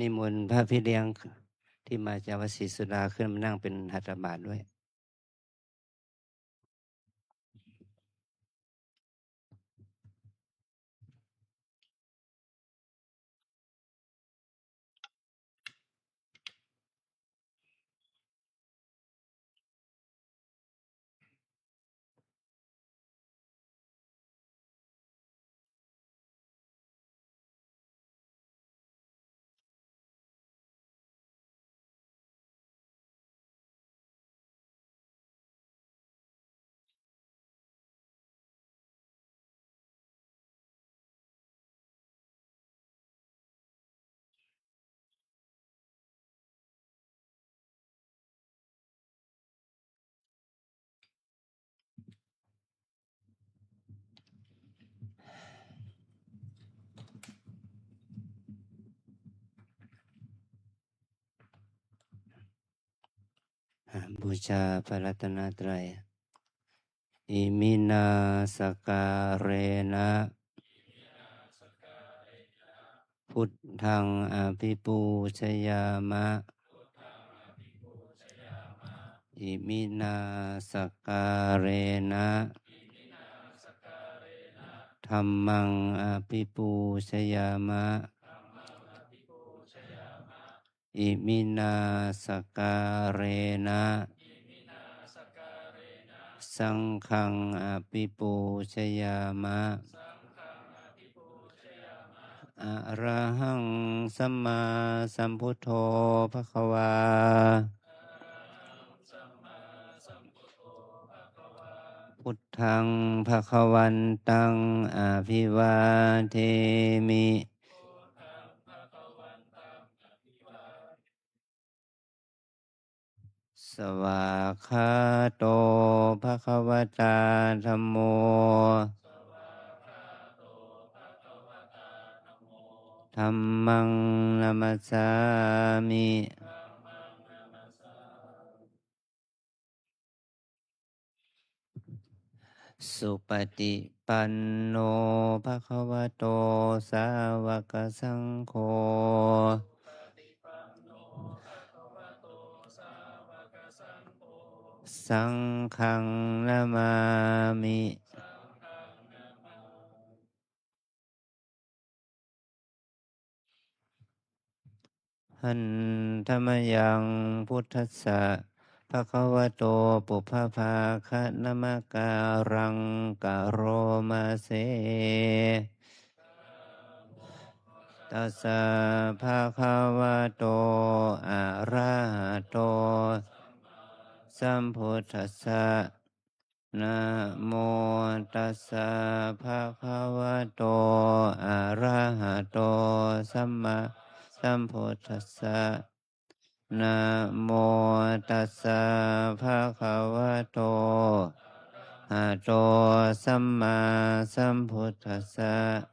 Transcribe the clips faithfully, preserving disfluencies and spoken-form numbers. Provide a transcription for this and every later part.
นิมนต์พระพี่เลี้ยงที่มาจากวัดศรีสุดาขึ้นมานั่งเป็นหัตถบาตรด้วย บูชาพระรัตนตรัย Iminā sakkārena buddhaṃ abhipūjayāma. Iminā sakkārena dhammaṃ abhipūjayāma. Iminā sakkārena saṅghaṃ abhipūjayāma. Arahaṃ sammāsambuddho bhagavā. Buddhaṃ bhagavantaṃ abhivādemi. Svākkhāto bhagavatā dhammo. Dhammaṃ namassāmi. Supaṭipanno bhagavato sāvakasaṅgho. Saṅghaṃ namāmi. Handa mayaṃ buddhassa bhagavato pubbabhāganamakāraṃ karoma se. Tassa bhagavato arahato sambuddhassa. Namo tassa bhagavato arahato sammāsambuddhassa. Namo tassa bhagavato arahato sammāsambuddhassa.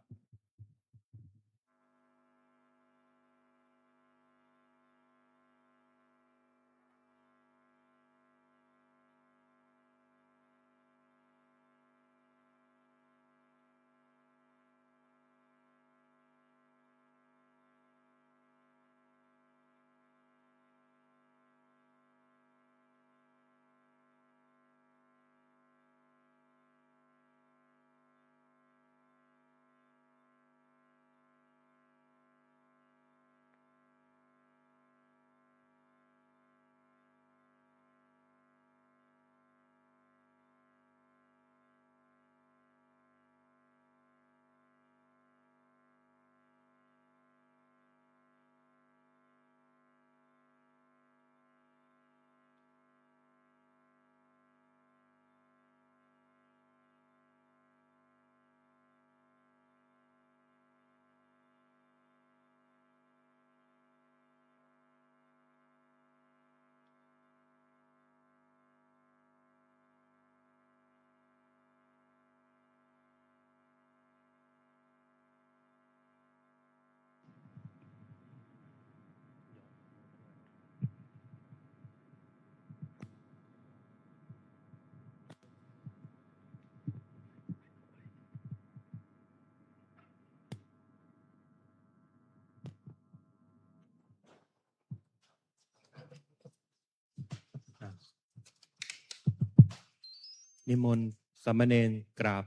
นิมนต์สามเณรกราบ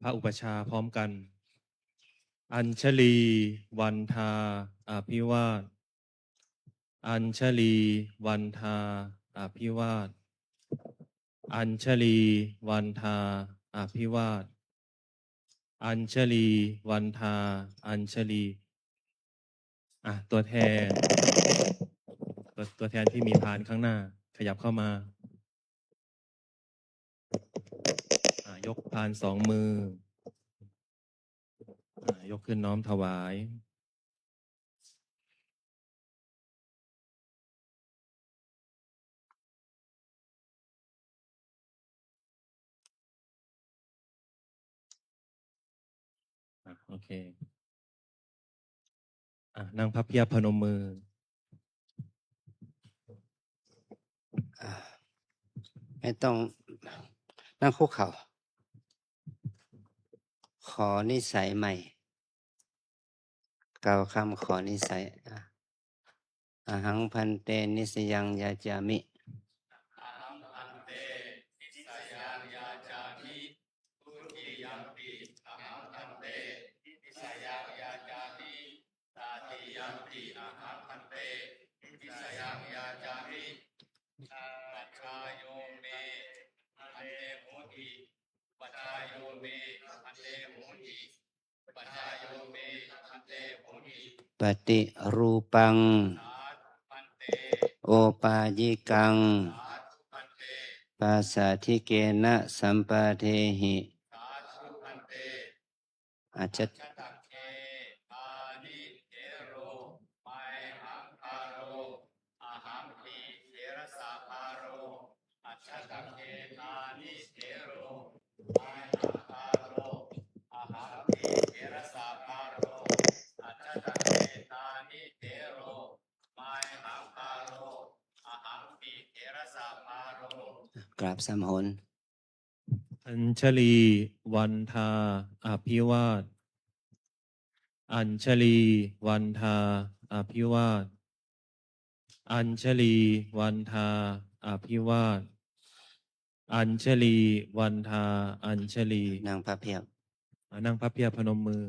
พระอุปัชฌาย์พร้อมกัน Añjalī vandā abhivāda. Añjalī vandā abhivāda. Añjalī vandā abhivāda. Añjalī vandā añjalī. อ่ะ ตัวแทน ตัว ตัวแทนที่มีพานข้างหน้า ขยับเข้ามา อ่ะ ยกพานสองมือ อ่ะ ยกขึ้นน้อมถวาย อ่ะ โอเค อ่ะ นั่งพับเพียบพนมมือ อ่ะ ไม่ต้อง นั่งคุกเข่า ขอนิสัยใหม่ กล่าวคำขอนิสัย อ่ะ Ahaṃ bhante nisayaṃ yācāmi. Ahaṃ bhante nisayaṃ yācāmi. Dutiyampi ahaṃ bhante nisayaṃ yācāmi. Tatiyampi ahaṃ bhante nisayaṃ yācāmi. Upajjhāyo me bhante hoti. Upajjhāyo me bhante hoti. Upajjhāyo me bhante hoti. Paṭirūpaṃ. Sādhu bhante. Opāyikaṃ. Sādhu bhante. Pāsādikena sampādehi. Sādhu bhante. Ajjhat. Ajjhatakkhedāni thero mayhaṃ bāro ahampi therassa bāro. Ajjhatakkhedāni thero mayhaṃ bāro ahampi therassa bāro. Ajjhatakkhedāni thero mayhaṃ bāro ahampi therassa bāro. กราบสามหน Añjalī vandā abhivāda. Añjalī vandā abhivāda. Añjalī vandā abhivāda. Añjalī vandā añjalī. นั่งพับเพียบ อ่ะ นั่งพับเพียบพนมมือ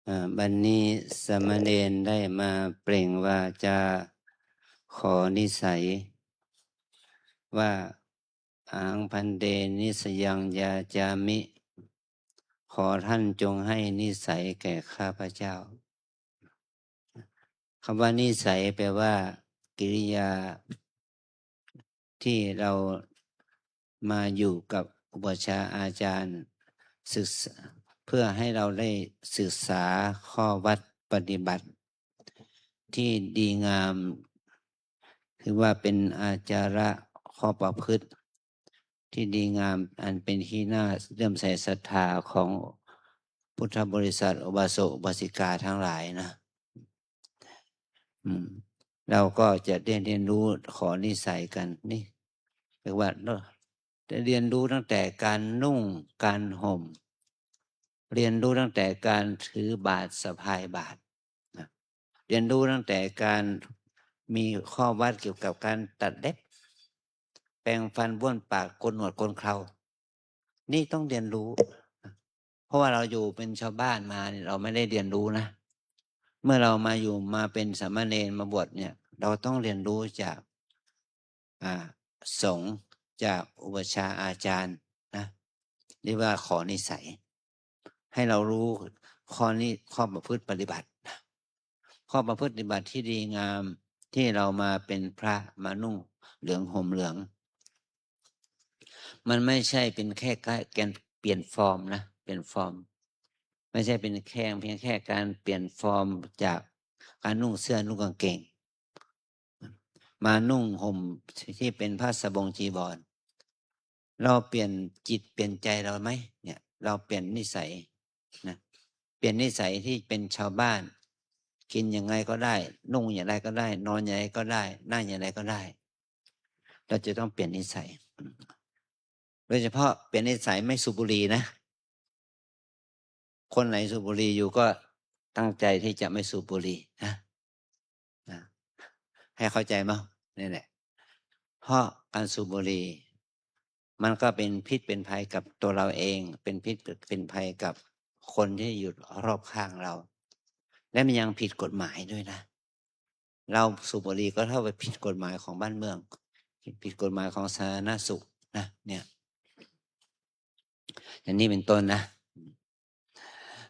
อ่า วันนี้สามเณรได้มาเปล่งวาจาขอนิสัย ว่า Ahaṃ bhante nisayaṃ yācāmi. ขอท่านจงให้นิสัยแก่ข้าพเจ้า คำว่านิสัยแปลว่ากิริยา ที่เรามาอยู่กับอุปัชฌาย์อาจารย์ ศึกษา เพื่อให้เราได้ศึกษาข้อวัดปฏิบัติ ที่ดีงาม ถือว่าเป็นอาจาระข้อประพฤติที่ดีงาม อันเป็นที่น่าเลื่อมใสศรัทธาของพุทธบริษัท อุบาสกอุบาสิกาทั้งหลายนะ อืม เราก็จะได้เรียนรู้ขอนิสัยกัน นี่ เรียกว่า ได้เรียนรู้ตั้งแต่การนุ่งการห่ม เรียนรู้ตั้งแต่การถือบาตรสะพายบาตรนะ เรียนรู้ตั้งแต่การมีข้อวัดเกี่ยวกับการตัดเล็บ แปรงฟัน บ้วนปาก โกนหนวด โกนเครา นี่ต้องเรียนรู้ เพราะว่าเราอยู่เป็นชาวบ้านมาเนี่ย เราไม่ได้เรียนรู้นะ เมื่อเรามาอยู่ มาเป็นสามเณร มาบวชเนี่ย เราต้องเรียนรู้จาก อ่า สงฆ์ จากอุปัชฌาย์อาจารย์นะ เรียกว่าขอนิสัย ให้เรารู้ข้อนี้ ข้อประพฤติปฏิบัติ ข้อประพฤติปฏิบัติที่ดีงาม ที่เรามาเป็นพระ มานุ่งเหลืองห่มเหลือง มันไม่ใช่เป็นแค่การเปลี่ยนฟอร์มนะ เปลี่ยนฟอร์ม ไม่ใช่เป็นแค่ เพียงแค่การเปลี่ยนฟอร์มจากการนุ่งเสื้อนุ่งกางเกง มานุ่งห่มที่เป็นผ้าสบงจีวร เราเปลี่ยนจิตเปลี่ยนใจเราไหมเนี่ย เราเปลี่ยนนิสัยนะ เปลี่ยนนิสัยที่เป็นชาวบ้าน กินอย่างไรก็ได้ นุ่งอย่างไรก็ได้ นอนอย่างไรก็ได้ นั่งอย่างไรก็ได้ เราจะต้องเปลี่ยนนิสัย โดยเฉพาะเปลี่ยนนิสัยไม่สูบบุหรี่นะ คนไหนสูบบุหรี่อยู่ก็ตั้งใจที่จะไม่สูบบุหรี่นะ นะ ให้เข้าใจมั้ย นี่แหละ เพราะการสูบบุหรี่ มันก็เป็นพิษเป็นภัยกับตัวเราเอง เป็นพิษเป็นภัยกับคนที่อยู่รอบข้างเรา และมันยังผิดกฎหมายด้วยนะ เราสูบบุหรี่ก็เท่ากับผิดกฎหมายของบ้านเมือง ผิดกฎหมายของสาธารณสุขนะ เนี่ย อย่างนี้เป็นต้นนะ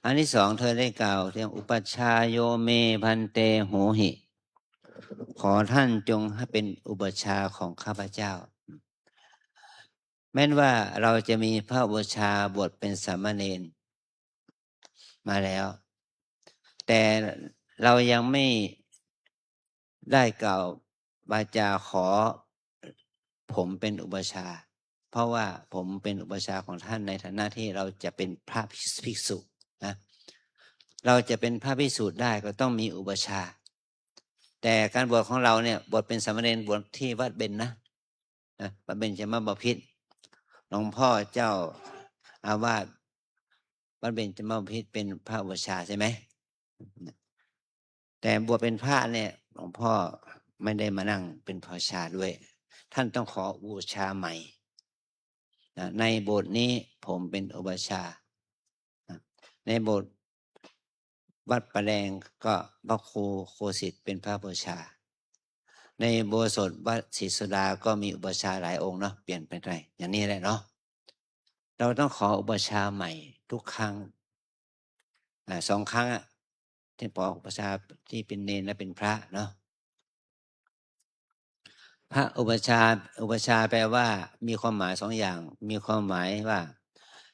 อันที่สอง เธอได้กล่าวเรื่อง Upajjhāyo me bhante hohi ขอท่านจงให้เป็นอุปัชฌาย์ของข้าพเจ้า แม้นว่าเราจะมีพระอุปัชฌาย์บวชเป็นสามเณรมาแล้ว แต่เรายังไม่ได้กล่าววาจาขอผมเป็นอุปัชฌาย์ เพราะว่าผมเป็นอุปัชฌาย์ของท่านในฐานะที่เราจะเป็นพระภิกษุนะ เราจะเป็นพระภิกษุได้ก็ต้องมีอุปัชฌาย์ แต่การบวชของเราเนี่ย บวชเป็นสามเณร บวชที่วัดเบญนะ นะ วัดเบญจมบพิตร หลวงพ่อเจ้าอาวาสวัดเบญจมบพิตรเป็นพระอุปัชฌาย์ใช่ไหม แต่บวชเป็นพระเนี่ย หลวงพ่อไม่ได้มานั่งเป็นพระอุปัชฌาย์ด้วย ท่านต้องขออุปัชฌาย์ใหม่นะ ในโบสถ์นี้ผมเป็นอุปัชฌาย์นะ ในโบสถ์วัดป่าแดงก็พระครูโคสิตเป็นพระอุปัชฌาย์ ในอุโบสถวัดศรีสุดาก็มีอุปัชฌาย์หลายองค์เนาะ เปลี่ยนไปได้ อย่างนี้แหละเนาะ เราต้องขออุปัชฌาย์ใหม่ทุกครั้ง อ่า สองครั้งอะ ที่ขออุปัชฌาย์ที่เป็นเณรและเป็นพระเนาะ พระอุปัชฌาย์ อุปัชฌาย์แปลว่ามีความหมายสองอย่าง มีความหมายว่า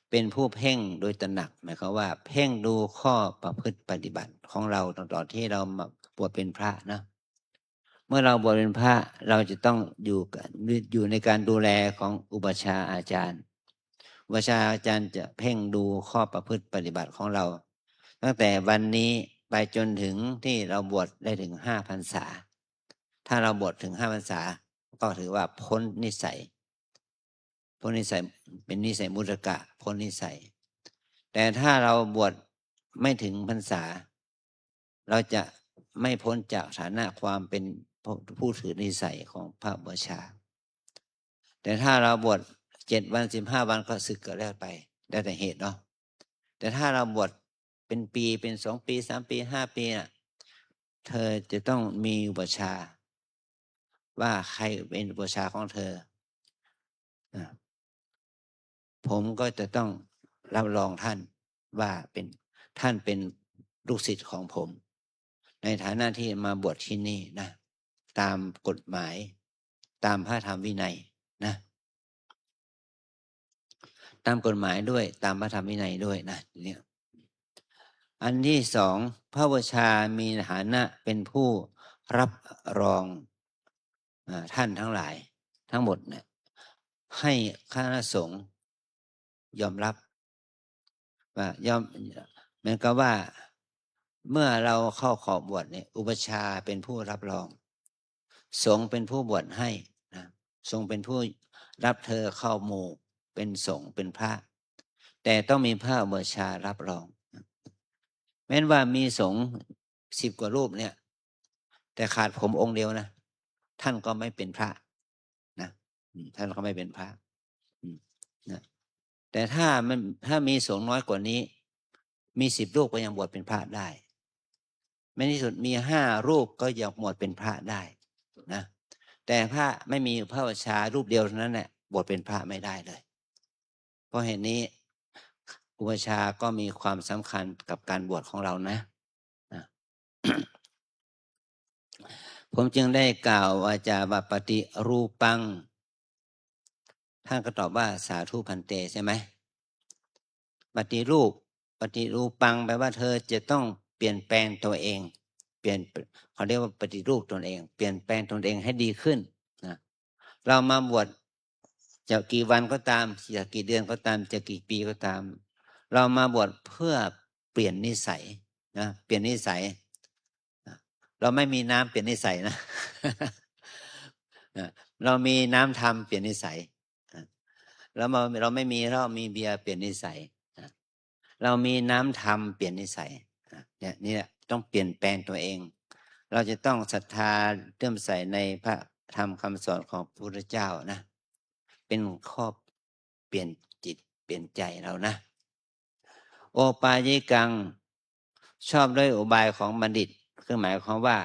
เป็นผู้เพ่งโดยตระหนัก หมายความว่าเพ่งดูข้อประพฤติปฏิบัติของเราตลอดที่เรามาบวชเป็นพระนะ เมื่อเราบวชเป็นพระ เราจะต้องอยู่กับ อยู่ในการดูแลของอุปัชฌาย์อาจารย์ อุปัชฌาย์อาจารย์จะเพ่งดูข้อประพฤติปฏิบัติของเรา ตั้งแต่วันนี้ไปจนถึงที่เราบวชได้ถึงห้าพรรษา ถ้าเราบวชถึงห้าพรรษา ก็ถือว่าพ้นนิสัย พ้นนิสัย เป็นนิสัยมุตตะ พ้นนิสัย แต่ถ้าเราบวชไม่ถึงพรรษา เราจะไม่พ้นจากฐานะความเป็นผู้ ผู้ถือนิสัยของพระอุปัชฌาย์ แต่ถ้าเราบวชเจ็ดวัน สิบห้าวันก็สึกก็แล้วไป แล้วแต่เหตุเนาะ แต่ถ้าเราบวชเป็นปี เป็นสองปี สามปี ห้าปีน่ะ เธอจะต้องมีอุปัชฌาย์ ว่าใครเป็นอุปัชฌาย์ของเธอ อ่ะ ผมก็จะต้องรับรองท่านว่าเป็น ท่านเป็นลูกศิษย์ของผม ในฐานะที่มาบวชที่นี่นะ ตามกฎหมาย ตามพระธรรมวินัยนะ ตามกฎหมายด้วย ตามพระธรรมวินัยด้วยนะ ทีเนี้ย อันที่สอง พระอุปัชฌาย์มีฐานะเป็นผู้รับรอง อ่า ท่านทั้งหลายทั้งหมดเนี่ย ให้คณะสงฆ์ยอมรับ ว่ายอม เหมือนกับว่า เมื่อเราเข้าขอบวชเนี่ย อุปัชฌาย์เป็นผู้รับรอง สงฆ์เป็นผู้บวชให้นะ สงฆ์เป็นผู้รับเธอเข้าหมู่ เป็นสงฆ์เป็นพระ แต่ต้องมีพระอุปัชฌาย์รับรอง แม้นว่ามีสงฆ์สิบกว่ารูปเนี่ย แต่ขาดผมองค์เดียวนะ ท่านก็ไม่เป็นพระนะ อืม ท่านก็ไม่เป็นพระ อืม นะ แต่ถ้ามัน ถ้ามีสงฆ์น้อยกว่านี้ มีสิบรูปก็ยังบวชเป็นพระได้ ในที่สุดมีห้ารูปก็ยังบวชเป็นพระได้นะ แต่พระไม่มีพระอุปัชฌาย์รูปเดียวเท่านั้นแหละ บวชเป็นพระไม่ได้เลย เพราะเหตุนี้ อุปัชฌาย์ก็มีความสำคัญกับการบวชของเรานะ นะ ผมจึงได้กล่าววาจาว่า Paṭirūpaṃ ท่านก็ตอบว่า Sādhu bhante ใช่ไหม ปฏิรูป Paṭirūpaṃ แปลว่าเธอจะต้องเปลี่ยนแปลงตัวเอง เปลี่ยน เขาเรียกว่าปฏิรูปตนเอง เปลี่ยนแปลงตนเองให้ดีขึ้นนะ เรามาบวชจะกี่วันก็ตาม จะกี่เดือนก็ตาม จะกี่ปีก็ตาม เรามาบวชเพื่อเปลี่ยนนิสัยนะ เปลี่ยนนิสัยนะ เราไม่มีน้ำเปลี่ยนนิสัยนะ นะ เรามีน้ำธรรมเปลี่ยนนิสัยนะ เรามา เราไม่มีเหล้า มีเบียร์เปลี่ยนนิสัยนะ เรามีน้ำธรรมเปลี่ยนนิสัยนะ เนี่ย นี่แหละต้องเปลี่ยนแปลงตัวเอง เราจะต้องศรัทธาเลื่อมใสในพระธรรมคำสอนของพระพุทธเจ้านะ เป็นข้อเปลี่ยนจิตเปลี่ยนใจเรานะ โอปายยิกัง ชอบด้วยอุบายของบัณฑิต คือหมายความว่า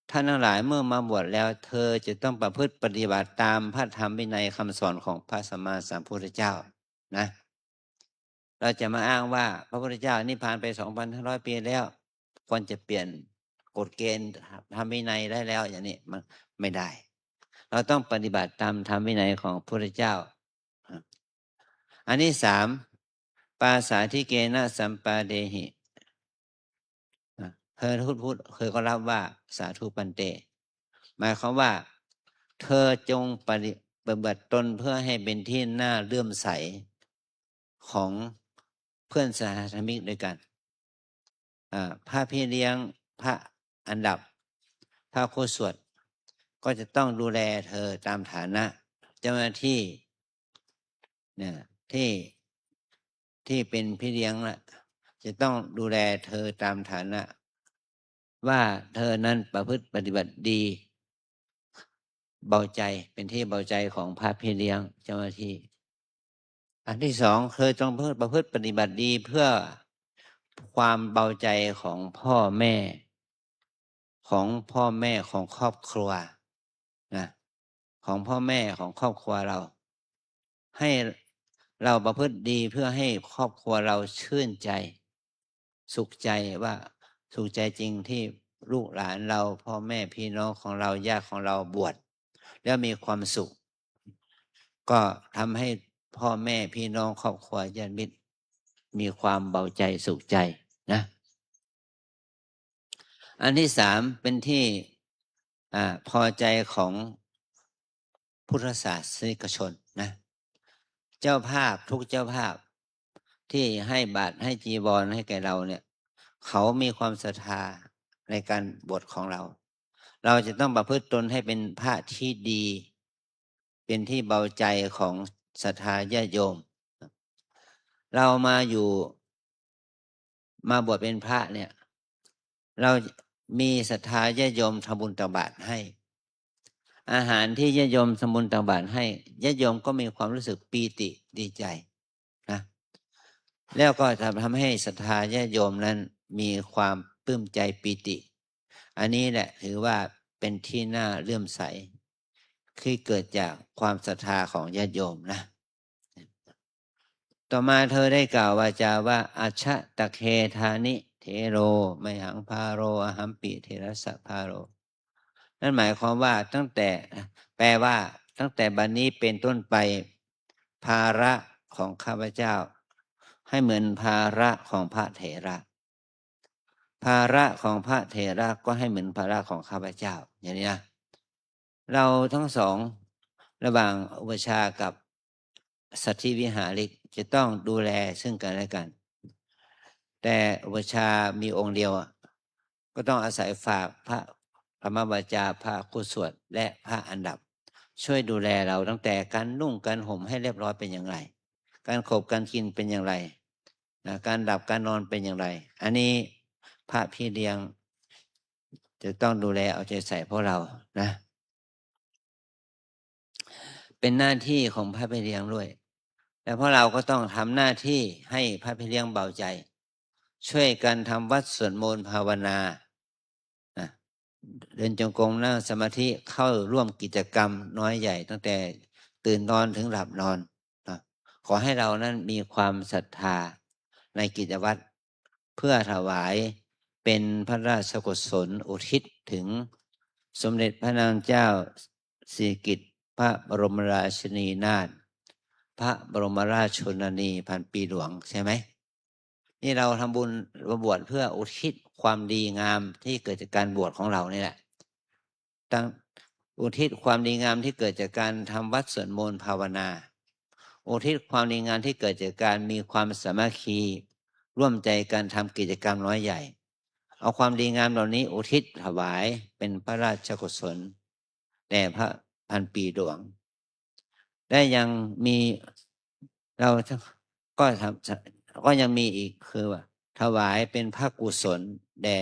ท่านทั้งหลายเมื่อมาบวชแล้ว เธอจะต้องประพฤติปฏิบัติตามพระธรรมวินัยคำสอนของพระสัมมาสัมพุทธเจ้านะ เราจะมาอ้างว่าพระพุทธเจ้านิพพานไป สองพันห้าร้อย ปีแล้ว ควรจะเปลี่ยนกฎเกณฑ์ธรรมวินัยได้แล้ว อย่างนี้มันไม่ได้ เราต้องปฏิบัติตามธรรมวินัยของพระพุทธเจ้า อันที่สาม pāsādhikena sampādehi อ่ะเธอพูดพูดเธอก็รับว่า sādhu bhante หมายความว่า เธอจงปฏิปฏิบัติตนเพื่อให้เป็นที่น่าเลื่อมใสของเพื่อนสหธรรมิกด้วยกัน อ่า พระพี่เลี้ยง พระอันดับ พระคู่สวด ก็จะต้องดูแลเธอตามฐานะ เจ้าหน้าที่เนี่ยที่ที่เป็นพี่เลี้ยงละ จะต้องดูแลเธอตามฐานะ ว่าเธอนั้นประพฤติปฏิบัติดี เบาใจ เป็นที่เบาใจของพระพี่เลี้ยงเจ้าหน้าที่ อันที่สอง เธอจงประพฤติปฏิบัติดีเพื่อความเบาใจของพ่อแม่ ของพ่อแม่ของครอบครัวนะ ของพ่อแม่ของครอบครัวเรา ให้เราประพฤติดีเพื่อให้ครอบครัวเราชื่นใจ สุขใจ ว่าสุขใจจริงที่ลูกหลานเรา พ่อแม่พี่น้องของเรา ญาติของเราบวชแล้วมีความสุข ก็ทำให้พ่อแม่พี่น้องครอบครัวญาติมิตรมีความเบาใจสุขใจนะ อันที่สาม เป็นที่ อ่า พอใจของพุทธศาสนิกชนนะ เจ้าภาพทุกเจ้าภาพที่ให้บาตรให้จีวรให้แก่เราเนี่ย เขามีความศรัทธาในการบวชของเรา เราจะต้องประพฤติตนให้เป็นพระที่ดี เป็นที่เบาใจของศรัทธาญาติโยม เรามาอยู่ มาบวชเป็นพระเนี่ย เรามีศรัทธาญาติโยมทำบุญตักบาตรให้ อาหารที่ญาติโยมทำบุญตักบาตรให้ ญาติโยมก็มีความรู้สึกปีติดีใจนะ แล้วก็ทำทำให้ศรัทธาญาติโยมนั้นมีความปลื้มใจปีติ อันนี้แหละถือว่าเป็นที่น่าเลื่อมใส ที่เกิดจากความศรัทธาของญาติโยมนะ ต่อมาเธอได้กล่าววาจาว่า Ajja takhedāni thero, mayhaṃ bālo ahampi therassa bālo. นั่นหมายความว่าตั้งแต่ แปลว่า ตั้งแต่บัดนี้เป็นต้นไป ภาระของข้าพเจ้า ให้เหมือนภาระของพระเถระ ภาระของพระเถระก็ให้เหมือนภาระของข้าพเจ้า อย่างนี้นะ เราทั้งสอง ระหว่างอุปัชฌาย์กับสัตถิวิหาริก จะต้องดูแลซึ่งกันและกัน แต่อุปัชฌาย์มีองค์เดียวอะ ก็ต้องอาศัยฝากพระธรรมวาจา พระคู่สวด และพระอันดับ ช่วยดูแลเราตั้งแต่การนุ่งการห่มให้เรียบร้อยเป็นอย่างไร การขบการกินเป็นอย่างไรนะ การหลับการนอนเป็นอย่างไร อันนี้พระพี่เลี้ยงจะต้องดูแลเอาใจใส่พวกเรานะ เป็นหน้าที่ของพระพี่เลี้ยงด้วย และพวกเราก็ต้องทำหน้าที่ให้พระพี่เลี้ยงเบาใจ ช่วยกันทำวัตรสวดมนต์ภาวนานะ เดินจงกรม นั่งสมาธิ เข้าร่วมกิจกรรมน้อยใหญ่ ตั้งแต่ตื่นนอนถึงหลับนอนนะ ขอให้เรานั้นมีความศรัทธาในกิจวัตร เพื่อถวายเป็นพระราชกุศลอุทิศถึงสมเด็จพระนางเจ้าสิริกิติ์ พระบรมราชินีนาถ พระบรมราชชนนีพันปีหลวง ใช่ไหม นี่เราทำบุญมาบวชเพื่ออุทิศความดีงามที่เกิดจากการบวชของเรานี่แหละ ตั้ง อุทิศความดีงามที่เกิดจากการทำวัตรสวดมนต์ภาวนา อุทิศความดีงามที่เกิดจากการมีความสามัคคี ร่วมใจกันทำกิจกรรมน้อยใหญ่ เอาความดีงามเหล่านี้อุทิศถวายเป็นพระราชกุศลแด่พระพันปีหลวง และยังมี เราก็ทำ ก็ยังมีอีก คือว่าถวายเป็นพระกุศลแด่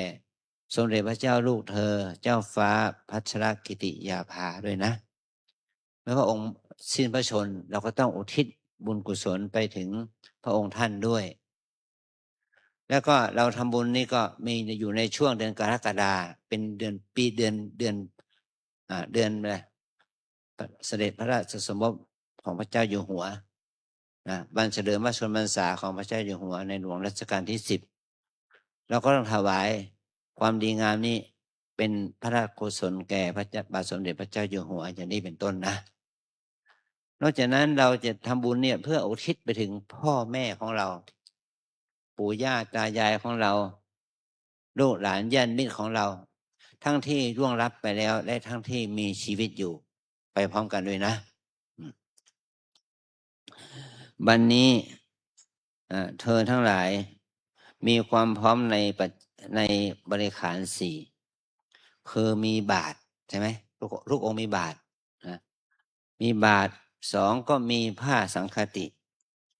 สมเด็จพระเจ้าลูกเธอ เจ้าฟ้าพัชรกิติยาภาด้วยนะ เมื่อพระองค์สิ้นพระชนม์ เราก็ต้องอุทิศบุญกุศลไปถึงพระองค์ท่านด้วย แล้วก็เราทำบุญนี่ก็มีอยู่ในช่วงเดือนกรกฎา เป็นเดือน ปี เดือน เดือน อ่า เดือนอะไร เสด็จพระราชสมภพของพระเจ้าอยู่หัวนะ วันเฉลิมพระชนมพรรษาของพระเจ้าอยู่หัวในหลวงรัชกาลที่สิบ เราก็ต้องถวายความดีงามนี้เป็นพระราชกุศลแก่พระเจ้า บาทสมเด็จพระเจ้าอยู่หัว อย่างนี้เป็นต้นนะ นอกจากนั้นเราจะทำบุญเนี่ยเพื่ออุทิศไปถึงพ่อแม่ของเรา ปู่ย่าตายายของเรา ลูกหลานญาติมิตรของเรา ทั้งที่ล่วงลับไปแล้ว และทั้งที่มีชีวิตอยู่ ไปพร้อมกันด้วยนะ อืม บัดนี้ เอ่อ เธอทั้งหลายมีความพร้อมในปัจ- ในบริขารสี่ คือมีบาตรใช่ไหม ทุก- ทุกองค์มีบาตรนะ มีบาตร สองก็มีผ้าสังฆติ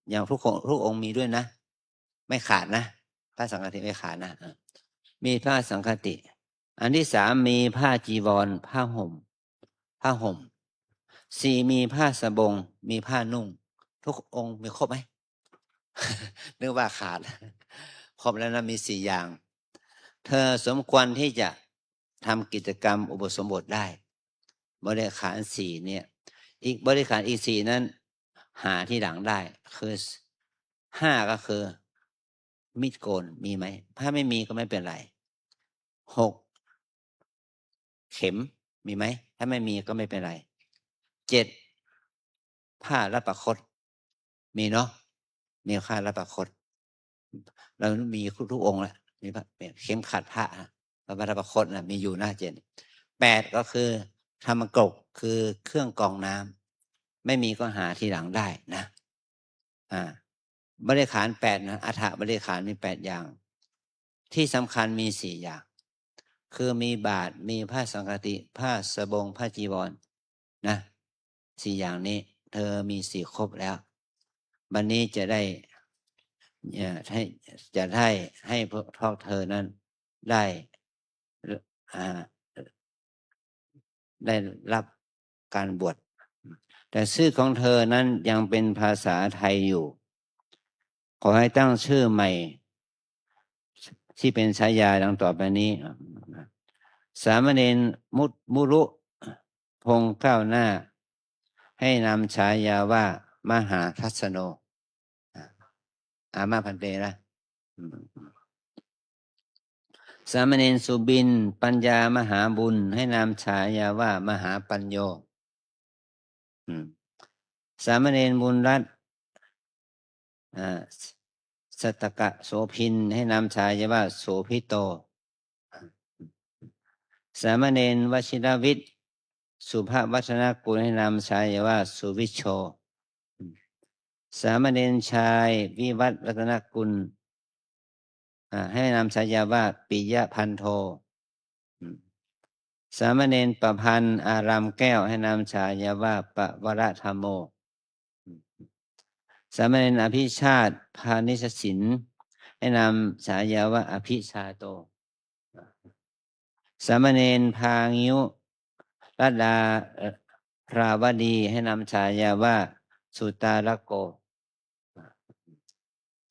อย่างทุกองค์- ทุกองค์มีด้วยนะ ไม่ขาดนะ ผ้าสังฆติไม่ขาดนะ อ่ะ มีผ้าสังฆติ อันที่สามมีผ้าจีวร ผ้าห่ม ผ้าห่ม สี่มีผ้าสบง มีผ้านุ่ง ทุกองค์มีครบไหม นึกว่าขาด ครบแล้วนะ มีสี่อย่าง เธอสมควรที่จะทำกิจกรรมอุปสมบทได้ บริขารสี่เนี่ย อีกบริขารอีกสี่นั้น หาทีหลังได้ คือห้าก็คือมีดโกน มีไหม ถ้าไม่มีก็ไม่เป็นไร หก เข็ม มีไหม ถ้าไม่มีก็ไม่เป็นไร เจ็ด ผ้ารัดประคต มีเนาะ มีผ้ารัดประคต เรามีทุกองค์แล้ว มีผ้า เข็มขัดพระนะ พระรัดประคตนะ มีอยู่นะ เจ็ด แปด ก็คือธรรมกก คือเครื่องกรองน้ำ ไม่มีก็หาทีหลังได้นะ อ่า บริขารแปดนะ อัฏฐบริขารมีแปดอย่าง ที่สำคัญมีสี่อย่าง คือมีบาตร มีผ้าสังฆติ ผ้าสบง ผ้าจีวรนะ สี่อย่างนี้ เธอมีสี่ครบแล้ว บัดนี้จะได้ เอ่อ ให้ จะได้ให้พวกเธอนั้นได้ อ่า ได้รับการบวช แต่ชื่อของเธอนั้นยังเป็นภาษาไทยอยู่ ขอให้ตั้งชื่อใหม่ ที่เป็นฉายาดังต่อไปนี้ สามเณรมุ- มุรุพงษ์ก้าวหน้า ให้นามฉายาว่ามหาทัสสโน อามา ภันเต นะ อืม สามเณรสุบิน ปัญญามหาบุญ ให้นามฉายาว่ามหาปัญโญ อืม สามเณรบุญรัตน์ อ่า สัตตกะโสภิน ให้นามฉายาว่าโสภิโต สามเณรวชิรวิทย์ สุภวัฒนกุล ให้นามฉายาว่าสุวิชโช สามเณรชายวิวัฒน์รัตนกุล อ่า ให้นามฉายาว่าปิยพันโท อืม สามเณรประพันธ์อารามแก้ว ให้นามฉายาว่าปวรธรรมโม สามเณรอภิชาติพานิชสิน ให้นามฉายาว่าอภิชาโต สามเณรพางิ้วรัตดาพราวดี ให้นามฉายาว่าสุตาลโก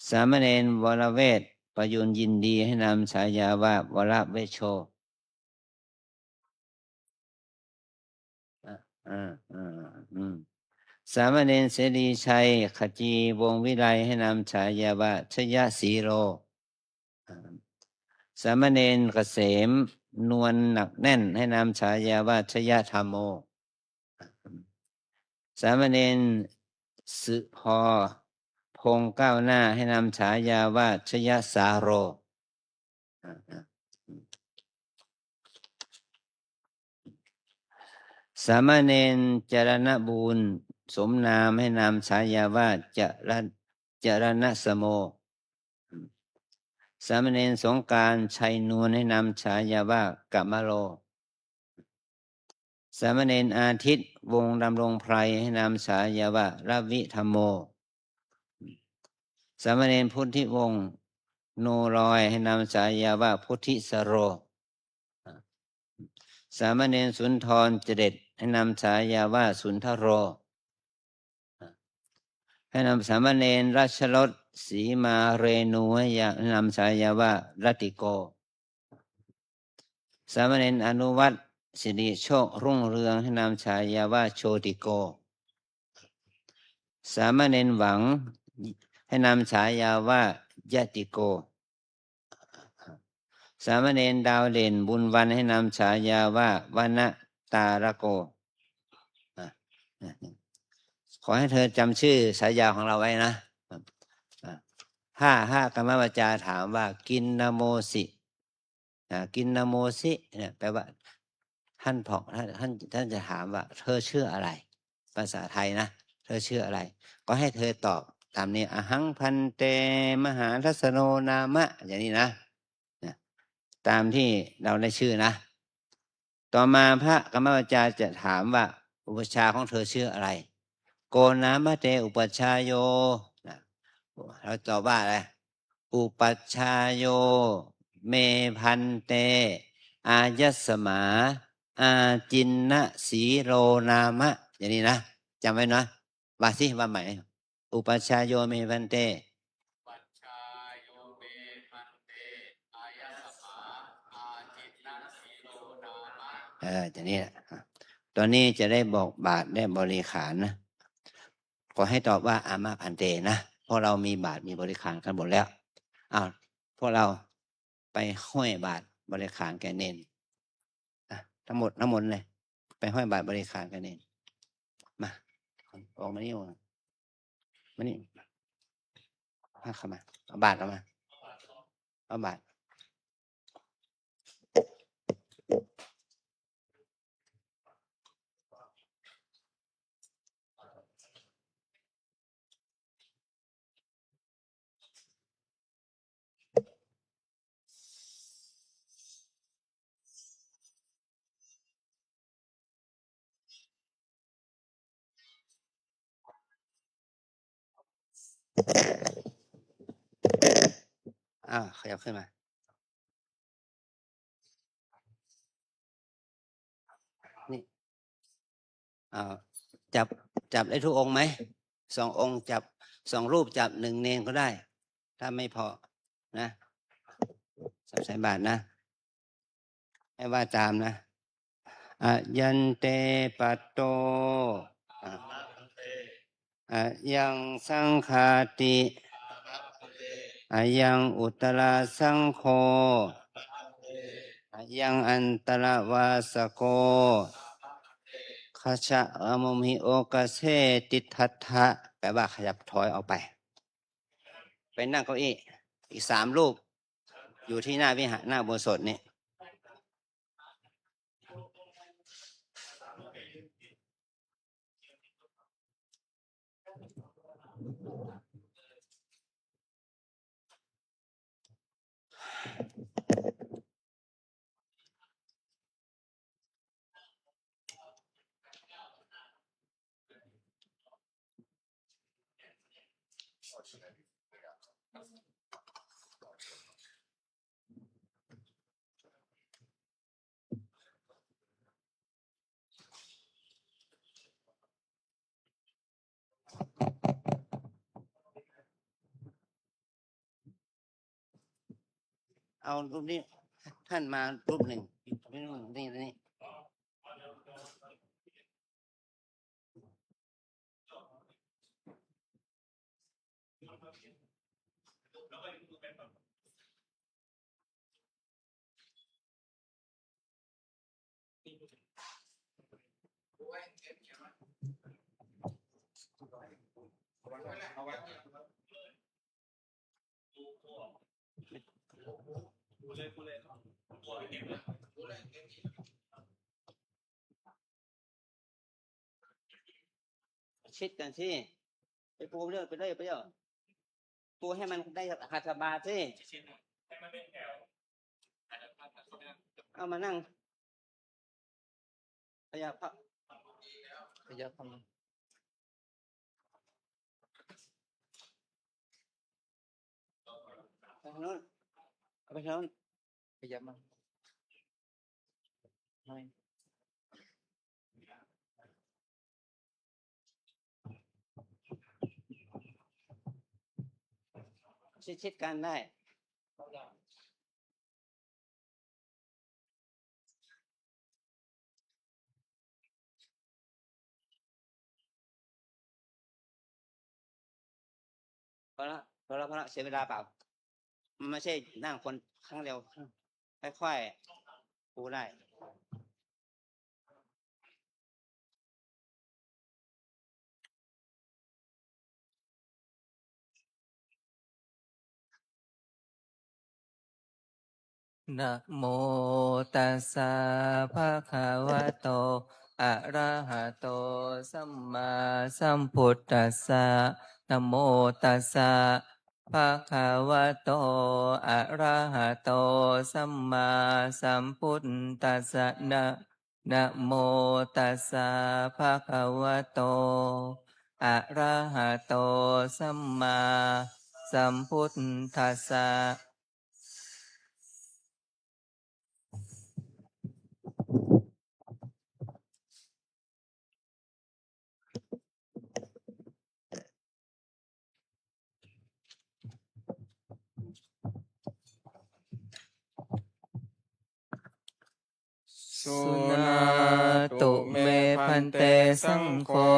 สามเณรวรเวทประยูนยินดี ให้นามฉายาว่าวรเวชโช อ่า อ่า อ่า อืม สามเณรเสรีชัยขจีวงศ์วิไล ให้นามฉายาว่าชยศรีโล อ่า สามเณรเกษมนวลหนักแน่น ให้นามฉายาว่าชยธรรมโม สามเณรสุพอพงษ์ก้าวหน้า ให้นามฉายาว่าชยสาโร สามเณรจรณบูรณ์สมนาม ให้นามฉายาว่าจร- จรณสโม สามเณรสงกรานต์ชัยนวล ให้นามฉายาว่ากมโล สามเณรอาทิตย์วงศ์ดำรงไพร ให้นามฉายาว่ารวิธรรมโม สามเณรพุทธิวงศ์โนลอย ให้นามฉายาว่าพุทธิสโร สามเณรสุนทรเจเด็ด ให้นามฉายาว่าสุนทโร ให้นาม สามเณรรัชรสสีมาเรนู ให้ยา ให้นามฉายาว่ารัตติโก สามเณรอนุวัฒน์สิริโชครุ่งเรือง ให้นามฉายาว่าโชติโก สามเณรหวัง ให้นามฉายาว่ายะติโก สามเณรดาวเด่นบุญวัน ให้นามฉายาว่าวณตาลโก อ่ะ ขอให้เธอจำชื่อฉายาของเราไว้นะ อ่ะ ถ้า ถ้ากรรมวจาถามว่า กิณณโมสิ อ่ะ กิณณโมสิ เนี่ย แปลว่า ท่านบอก ท่าน ท่าน ท่านจะถามว่า เธอชื่ออะไร ภาษาไทยนะ เธอชื่ออะไร ก็ให้เธอตอบตามนี้ อหัง ภันเต มหาทัสสโน นามะ อย่างนี้นะ นะ ตามที่เราได้ชื่อนะ ต่อมาพระกรรมวจาจะถามว่า อุปัชฌาย์ของเธอชื่ออะไร โก นามะ เต อุปัชฌาโย นะ เราตอบว่าอะไร อุปัชฌาโย เม ภันเต อายัสมา อาจิณณสีโล นามะ อย่างนี้นะ จำไว้นะ ว่าสิ ว่าใหม่ อุปัชฌาโย เม ภันเต เออ อย่างนี้แหละ ตอนนี้จะได้บอกบาตรและบริขารนะ ขอให้ตอบว่า อามะ ภันเต นะ เพราะเรามีบาตรมีบริขารกันหมดแล้ว อ้าว พวกเราไปห้อยบาตรบริขารแก่เณร อ่ะ ทั้งหมด ทั้งหมดเลย ไปห้อยบาตรบริขารแก่เณร มา ออกมานี่ ออกมา มานี่ มาเข้ามา เอาบาตรออกมา เอาบาตร อ่า ขยับขึ้นมา นี่ อ่า จับ จับได้ทุกองค์ไหม สององค์จับ สองรูปจับหนึ่งเณรก็ได้ ถ้าไม่พอนะ จับใส่บาตรนะ ให้ว่าตามนะ Ayante patto, อ่ะ ayaṃ saṅghāṭi, ayaṃ uttarāsaṅgho, ayaṃ antaravāsako, kaccha amumhi okase tiṭṭhattha แปลว่าขยับถอยออกไป ไปนั่งเก้าอี้ อีกสามรูป อยู่ที่หน้าวิหาร หน้าอุโบสถนี่ เอารูปนี้ ท่านมารูปหนึ่ง นี่ นี่ นี่ ชิดกันสิ ไปปูเรื่องไปเลยไปเยอะ ปูให้มันได้หัตถบาทสิ เอามานั่ง ขยับครับ ขยับเข้ามา ไปทางโน้น เอาไปทางโน้น ขยับมา ชิดๆกันได้ พอละ พอละ พอละ เสียเวลาเปล่า มันไม่ใช่นั่งคนครั้งเดียว ค่อยๆ ปูได้ Namo tassa bhagavato arahato sammāsambuddhassa. Namo tassa bhagavato arahato sammāsambuddhassa. Na, namo tassa bhagavato arahato sammāsambuddhassa. Suṇātu me bhante saṅgho,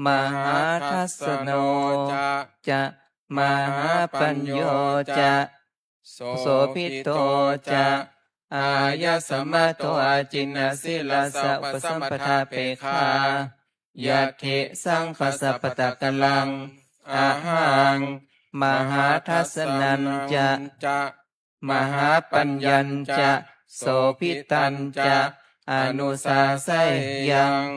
mahādassano ca, mahāpañño ca, sobhito ca, āyasmato ācindasīlassa upasampadāpekkhā, yadi saṅghassa pattakallaṃ, ahaṃ mahādassanañca, mahāpaññañca, sobhitañca, anusāseyyaṃ.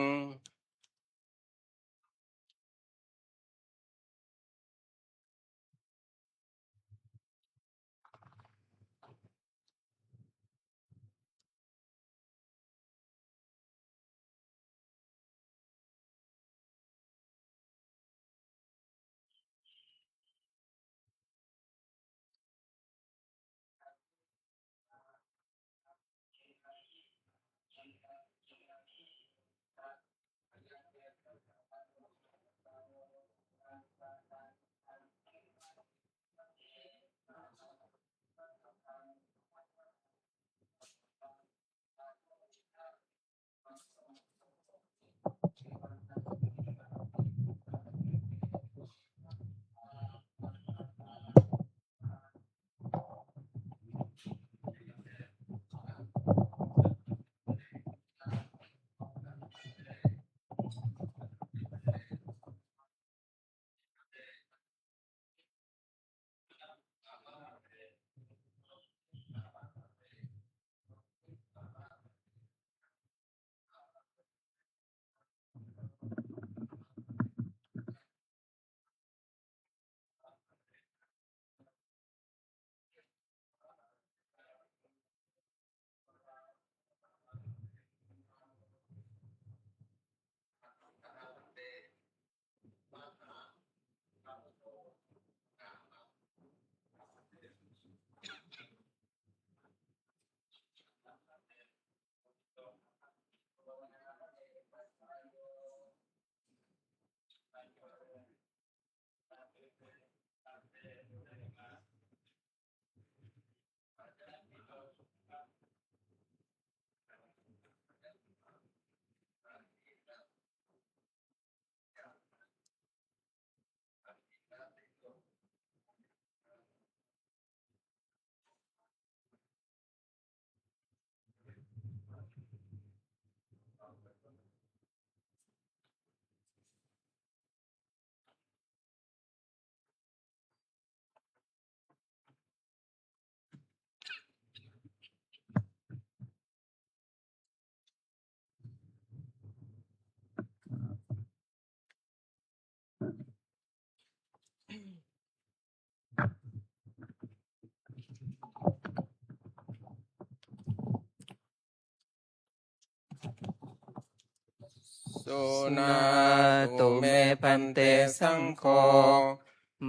Suṇātu me bhante saṅgho,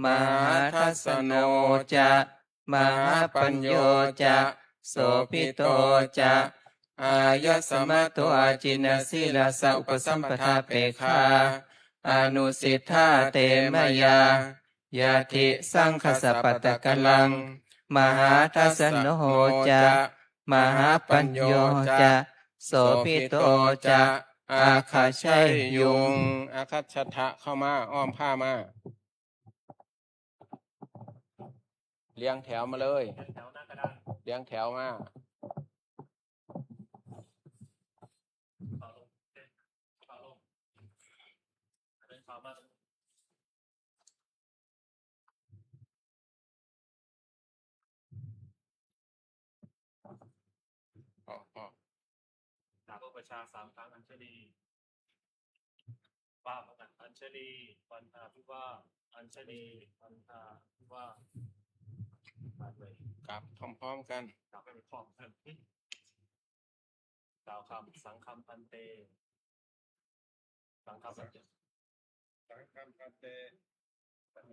mahādassano ca, mahāpañño ca, sobhito ca, āyasmato ajinasīlassa upasampadā pekhā anusiṭṭhā te mayā. Yadi saṅghassa pattakallaṃ mahādassano ca mahāpañño ca sobhito ca āgacchay yuṃ. Āgacchāha เข้ามา อ้อมผ้ามา เรียงแถวมาเลย เรียงแถวมา ออก ออก กราบอุปัชฌาย์สามครั้ง อัญชลี ว่าพร้อมกัน อัญชลี ปัณฑาภิวาส อัญชลี ปัณฑาภิวาส กราบพร้อมๆกัน กราบให้มันพร้อมกัน กล่าวคำ สังฆัง ภันเต สังฆัง ภันเต สังฆัง ภันเต สัง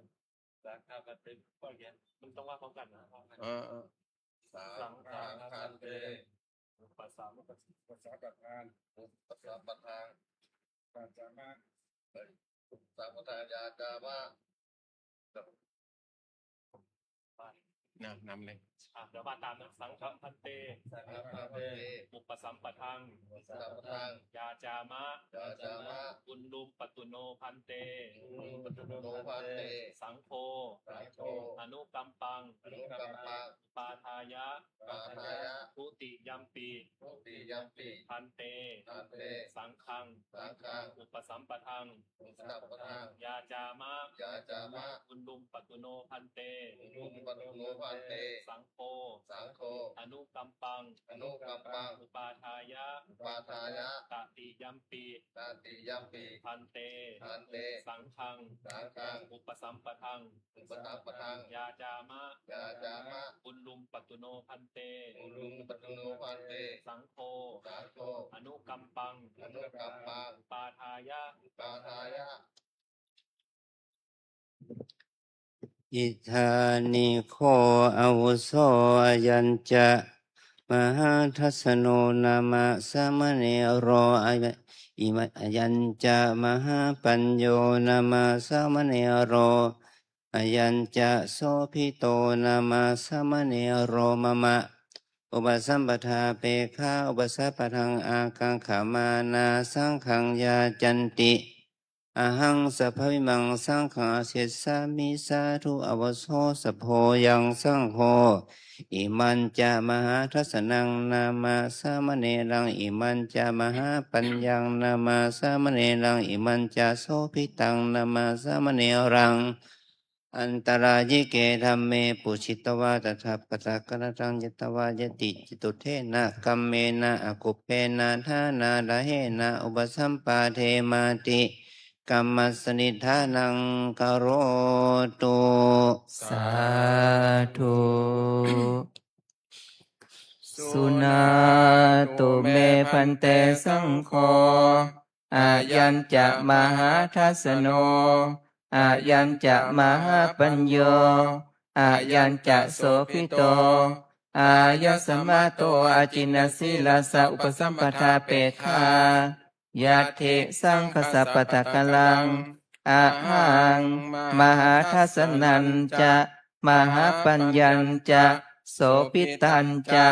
ฆัง ภันเต ก็เขียน มันต้องว่าพร้อมกันนะ เออ เออ สังฆัง ภันเต อุปสัม อุปสัมปทาน อุปสัมปทาน ยาจามะ เอ้ย อุปสัมปทาน ยาจามะ นะ นำเลย อ่ะ เดี๋ยวว่าตามนะ สังฆัง ภันเต สังฆัง ภันเต อุปสัมปทัง อุปสัมปทัง ยาจามะ ยาจามะ อุลลุมปะตุโน ภันเต อุลลุมปะตุโน ภันเต สังโฆ สังโฆ อนุกัมปัง อนุกัมปัง อุปาทายะ อุปาทายะ ทุติยัมปิ ทุติยัมปิ ภันเต ภันเต สังฆัง สังฆัง อุปสัมปทัง อุปสัมปทัง ยาจามะ ยาจามะ อุลลุมปะตุโน ภันเต อุลลุมปะตุโน ภันเต สังโฆ สังโฆ อนุกัมปัง อนุกัมปัง อุปาทายะ อุปาทายะ ตติยัมปิ ตติยัมปิ ภันเต ภันเต สังฆัง สังฆัง อุปสัมปทัง อุปสัมปทัง ยาจามะ ยาจามะ อุลลุมปะตุโน ภันเต อุลลุมปะตุโน ภันเต สังโฆ สังโฆ อนุกัมปัง อนุกัมปัง อุปาทายะ อุปาทายะ Idāni kho āvuso ayañca mahādassano nāma samaṇero aya- ima- ayañca mahāpañño nāma samaṇero ayañca sobhito nāma samaṇero mama upasampadā pekhā upasampadaṃ ākaṅkhamānā saṅghaṃ yācanti. Ahaṃ sabbāvimaṃ saṅghaṃ ācessāmi. Sādhu āvuso sabbō ayaṃ saṅgho imañca mahādassanaṃ nāma samaṇeraṃ imañca mahāpaññaṃ nāma samaṇeraṃ imañca sobhitaṃ nāma samaṇeraṃ antarāyike dhamme pūjitavā tathāgataṃ kataṃ ñatvā yadi cittuṭṭhena kammena akuppena dānādānena upasampādemāti. Kammassanidhānaṃ karotu. Sādhu. Suṇātu me bhante saṅgho, ayañca mahādassano, ayañca mahāpañño, ayañca sobhito, āyasmato ajinasīlassa upasampadā pekhā, yadi saṅghassa pattakallaṃ, ahaṃ mahādassanañca mahāpaññañca sobhitañca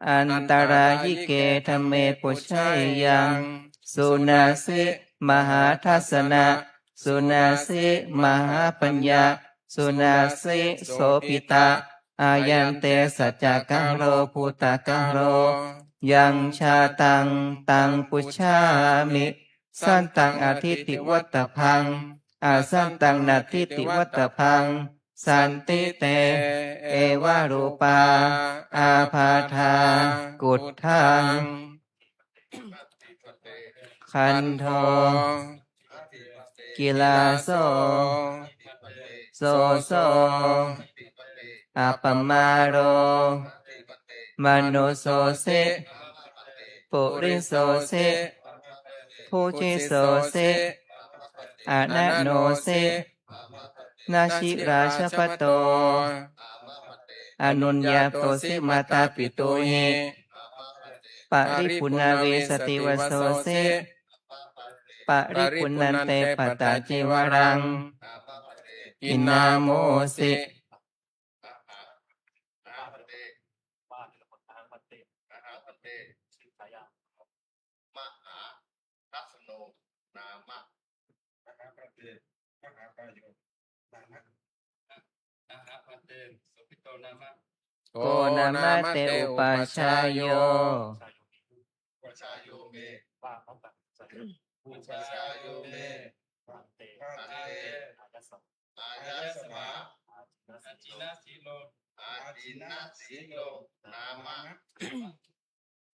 antarāyike dhamme pūjeyyaṃ. Suṇasi mahādassana, suṇasi mahāpañña, suṇasi sobhita, ayante saccakālo bhūtakālo, yaṃ jātaṃ taṃ pūjāmi, santaṃ atthītivattabbaṃ, asantaṃ natthītivattabbaṃ, santi te evarūpā ābādhā. Khuddam, khandho, kilāso, soso, appamāro, manussoosi, purisosi, bhujissosi, ananosi, nasi rājabhaṭo, anuññātosi mātāpitūhi, paripuṇṇavīsativasosi, paripuṇṇante pattacīvaraṃ, kiṇhāmosi. Mahādassano nāma. Ko nāma te upajjhāyo? Upajjhāyo me. Upajjhāyo me. Bhante. Āyasmā. Ajinasīlo. Ajinasīlo nāma.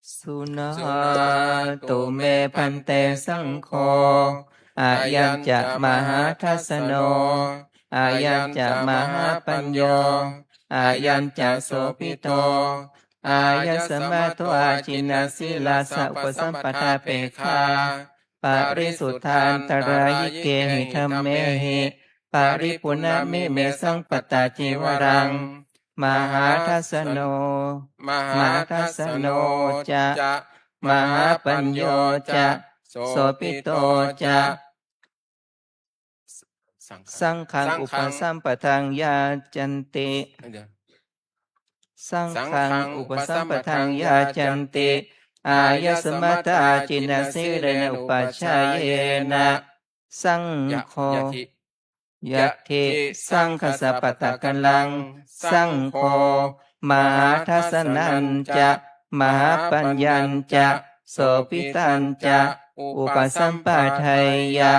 Suṇātu me bhante saṅgho. Ayañca mahādassano, ayañca mahāpañño, ayañca sobhito. Āyasmato ajinasīlassa upasampādāpekkhā, parisuddhāntarāyikehi dhammehi, paripuṇṇamime saṃ pattacīvaraṃ. Mahādassano, mahādassano ca, mahāpañño ca, sobhito ca, saṅghaṃ upasampadaṃ yācanti. Saṅghaṃ upasampadaṃ yācanti. Āyasmatā ajinasīlena upajjhāyena. Saṅgho. Yadi saṅghassa pattakallaṃ, saṅgho mahādassanañca mahāpaññañca sobhitañca upasampādeyya,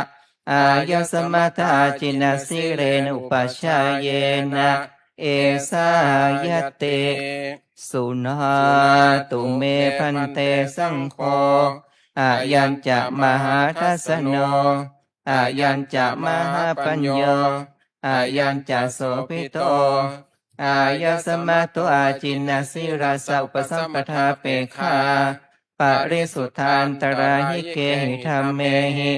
āyasmatā ajinasīlena upajjhāyena, esā ñatti. Suṇātu me bhante saṅgho. Ayañca mahādassano, ayañca mahāpañño, ayañca sobhito. Āyasmato ajinasīlassa upasampādāpekkhā, parisuddhāntarāyikehi dhammehi,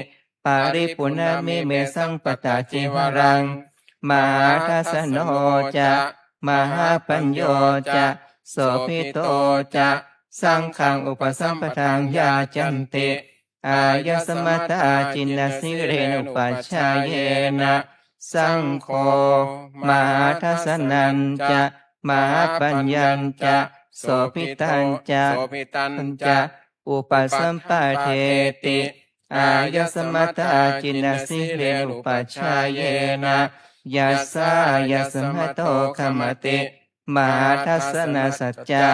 paripuṇṇamime saṃ pattacīvaraṃ. Mahādassano ca, mahāpañño ca, sobhito ca, saṅghaṃ upasampadaṃ yācanti. Āyasmatā ajinasīlena upajjhāyena, saṅgho mahādassanañca mahāpaññañca sobhitañca, sobhitañca upasampādeti. Āyasmatā ajinasīlena upajjhāyena, yassāyasmato khamati, mahādassanassacca,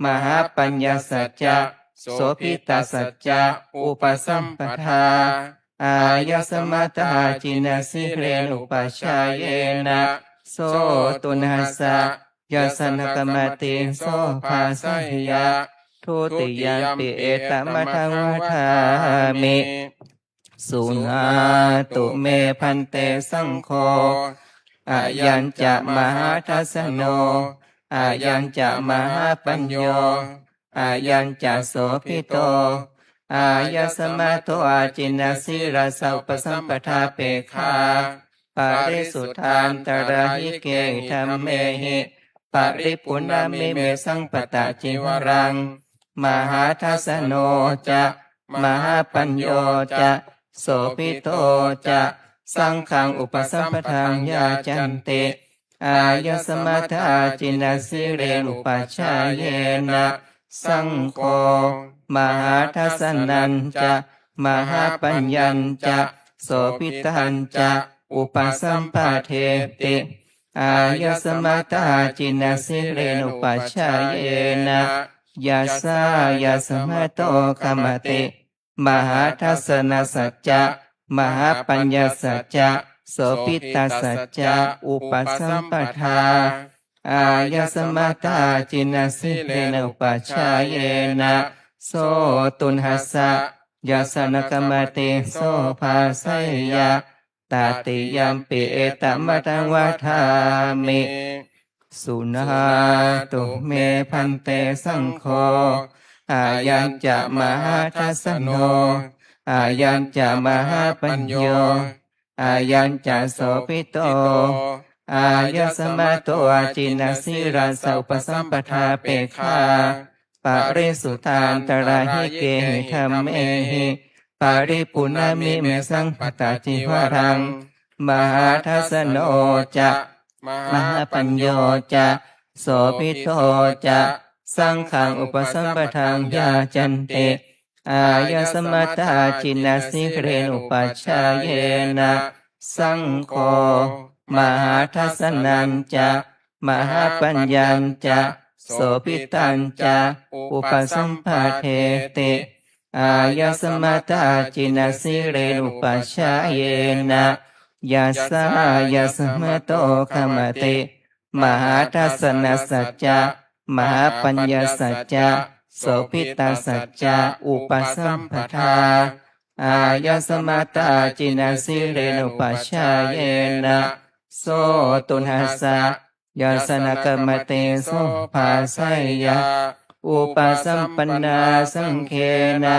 mahāpaññassacca, sobhitassacca upasampadā, āyasmatā ajinasīlena upajjhāyena, so tuṇhassa, yassa na khamati, so bhāseyya. Dutiyampi etamatthaṃ vadāmi. Suṇātu me bhante saṅgho. Ayañca mahādassano, ayañca mahāpañño, ayañca sobhito. Āyasmato ajinasīlassa upasampādāpekkhā, parisuddhāntarāyikehi dhammehi, paripuṇṇamime saṃ pattacīvaraṃ. Mahādassano ca, mahāpañño ca, sobhito ca, saṅghaṃ upasampadaṃ yācanti. Āyasmatā ajinasīlena upajjhāyena, saṅgho mahādassanañca mahāpaññañca sobhitañca upasampādeti. Āyasmatā ajinasīlena upajjhāyena, yassāyasmato khamati, mahādassanassacca, mahāpaññassacca, sobhitassacca upasampadā, āyasmatā ajinasīlena upajjhāyena, so tuṇhassa, yassa na khamati, so bhāseyya. Tatiyampi etamatthaṃ vadāmi. Suṇātu me bhante saṅgho. Ayañca mahādassano, ayañca mahāpañño, ayañca sobhito. Āyasmato ajinasīlassa upasampādāpekkhā, parisuddhāntarahīkehi dhammehi, paripuṇṇamime saṅghatacīvaraṃ. Mahādassano ca mahāpañño ca sobhito ca saṅghaṃ upasampadaṃ yācanti, āyasmatā jinasīlenupassāyena saṅgho mahādassanañca mahāpaññañca sobhitañca upasampādeti. Āyasmatā jinasīlenupassāyena yassāyasmato khamati mahādassanassa ca mahāpaññassa ca sobhitassa ca upasampadā. Āyasmatā jinasīlenupassāyena so tuṇhassa, yassa na khamati so bhāseyya. Upasampannā saṅghena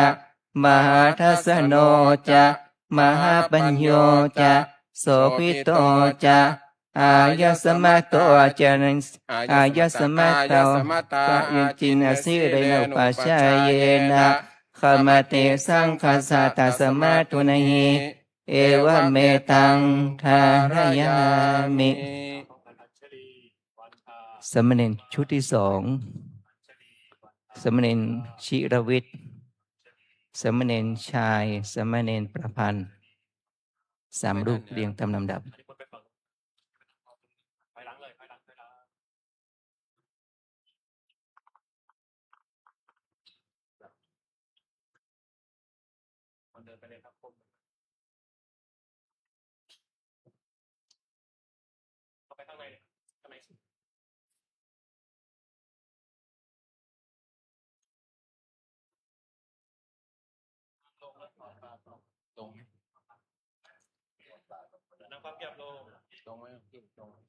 mahādassano ca mahāpañño ca sobhito ca āyasmato ca āyasmatā jinasīlenupassāyena khamati saṅghassa, tasmā tuṇhī, evametaṃ dhārayāmi. สามเณรชุดที่สอง สามเณรชิรวิทย์ สามเณรชาย สามเณรประพันธ์ สามรูปเรียงตามลำดับ ลงไหม นั่งพับเพียบลง ลงไหม ลง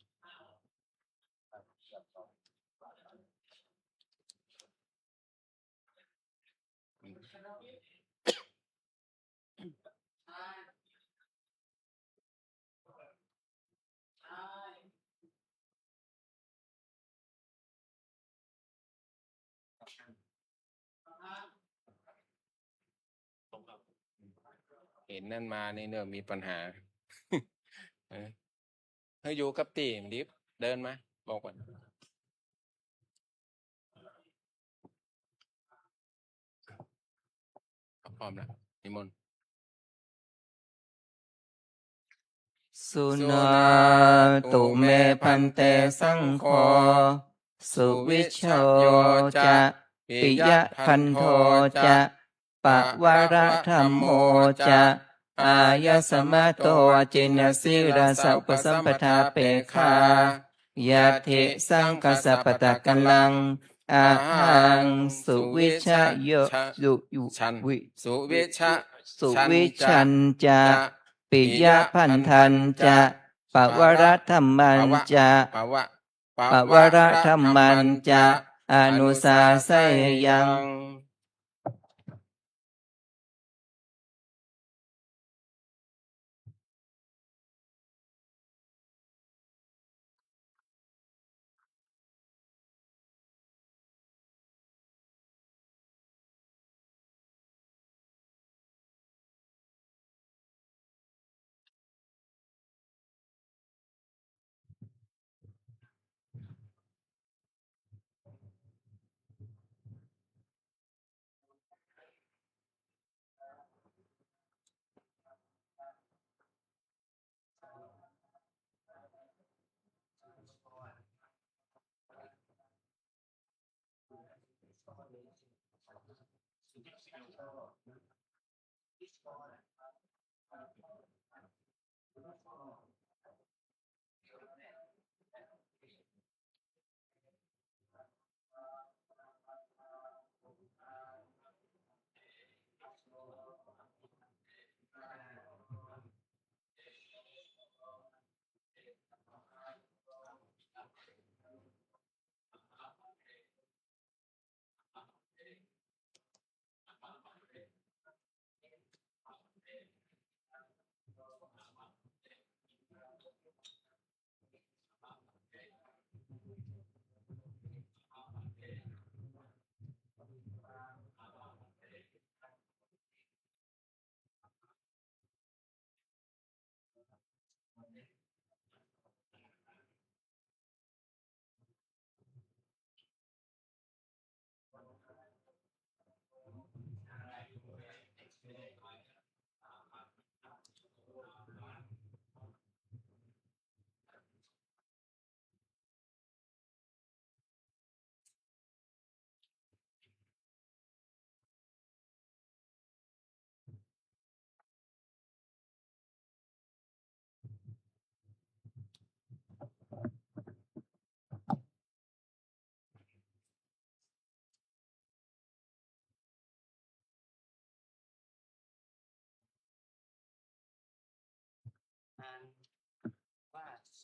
เห็นนั่นมานี่เริ่มมีปัญหา เออ ให้อยู่กับตี้มันดิ เดินมา บอกก่อน พร้อมแล้ว นิมนต์ Suṇātu me bhante saṅgho, suvijjo ca piyabandho ca, pavaradhammo ca, āyasmato jinasīlassa upasampādāpekkhā, yadi saṅghassa pattakallaṃ, ahaṃ suvijjayo, su, yu, vi, suvijjañca, piyabandañca, pavaradhammañca, pavaradhammañca anusāseyyaṃ.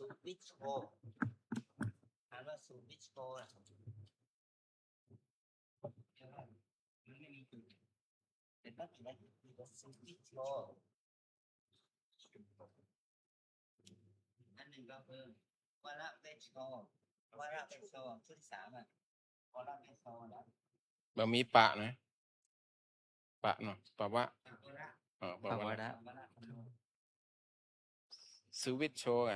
สุวิชโช อ่านว่าสุวิชโชนะ มันไม่มีจุด เห็นปะ สุวิชโช อันหนึ่งก็คือ วรเวชโช วรเวชโช ชุดที่สามอะ วรเวชโชนะ มันมีปะนะ ปะเนาะ ปะวะ ปะวะ เออ ปะวะ ปะวะ สุวิชโชไง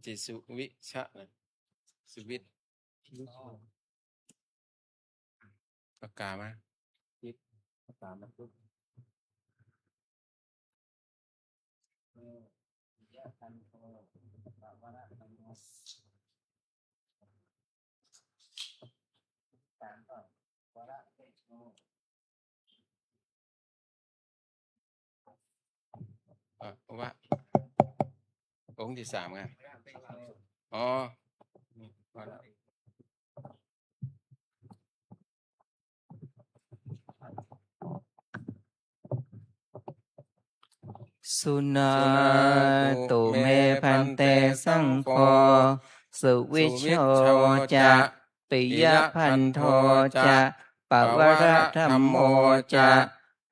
จิสุวิชะนะ สุวิช ปากกามา หยิบปากกามาปุ๊บ อ่ะ ว่า องค์ที่สามไง อ๋อ พอแล้ว Suṇātu me bhante saṅgho, suvijo ca piyabandho ca, pavaradhammo ca,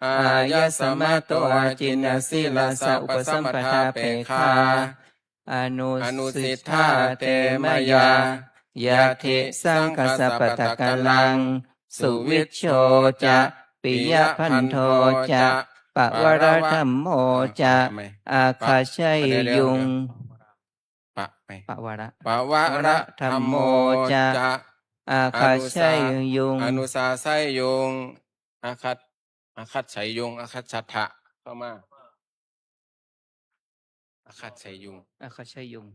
āyasmato jinasīlassa upasampadāpekkhā, anusiṭṭhā te mayā, yadi saṅghassa pattakallaṃ, suvijo ca piyabandho ca, pavaradhammo ca, อ่ะ ไม่ อ่ะ เดี๋ยว เดี๋ยว āgaccheyyuṃ ปะ ไม่ ปะวะระ ปะวะระ ปะวะระ dhammo ดhammo จะ จะ āgaccheyyuṃ anusā- anusāseyyuṃ, āgac- āgaccheyyuṃ, āgacchattha เข้ามา āgaccheyyuṃ āgaccheyyuṃ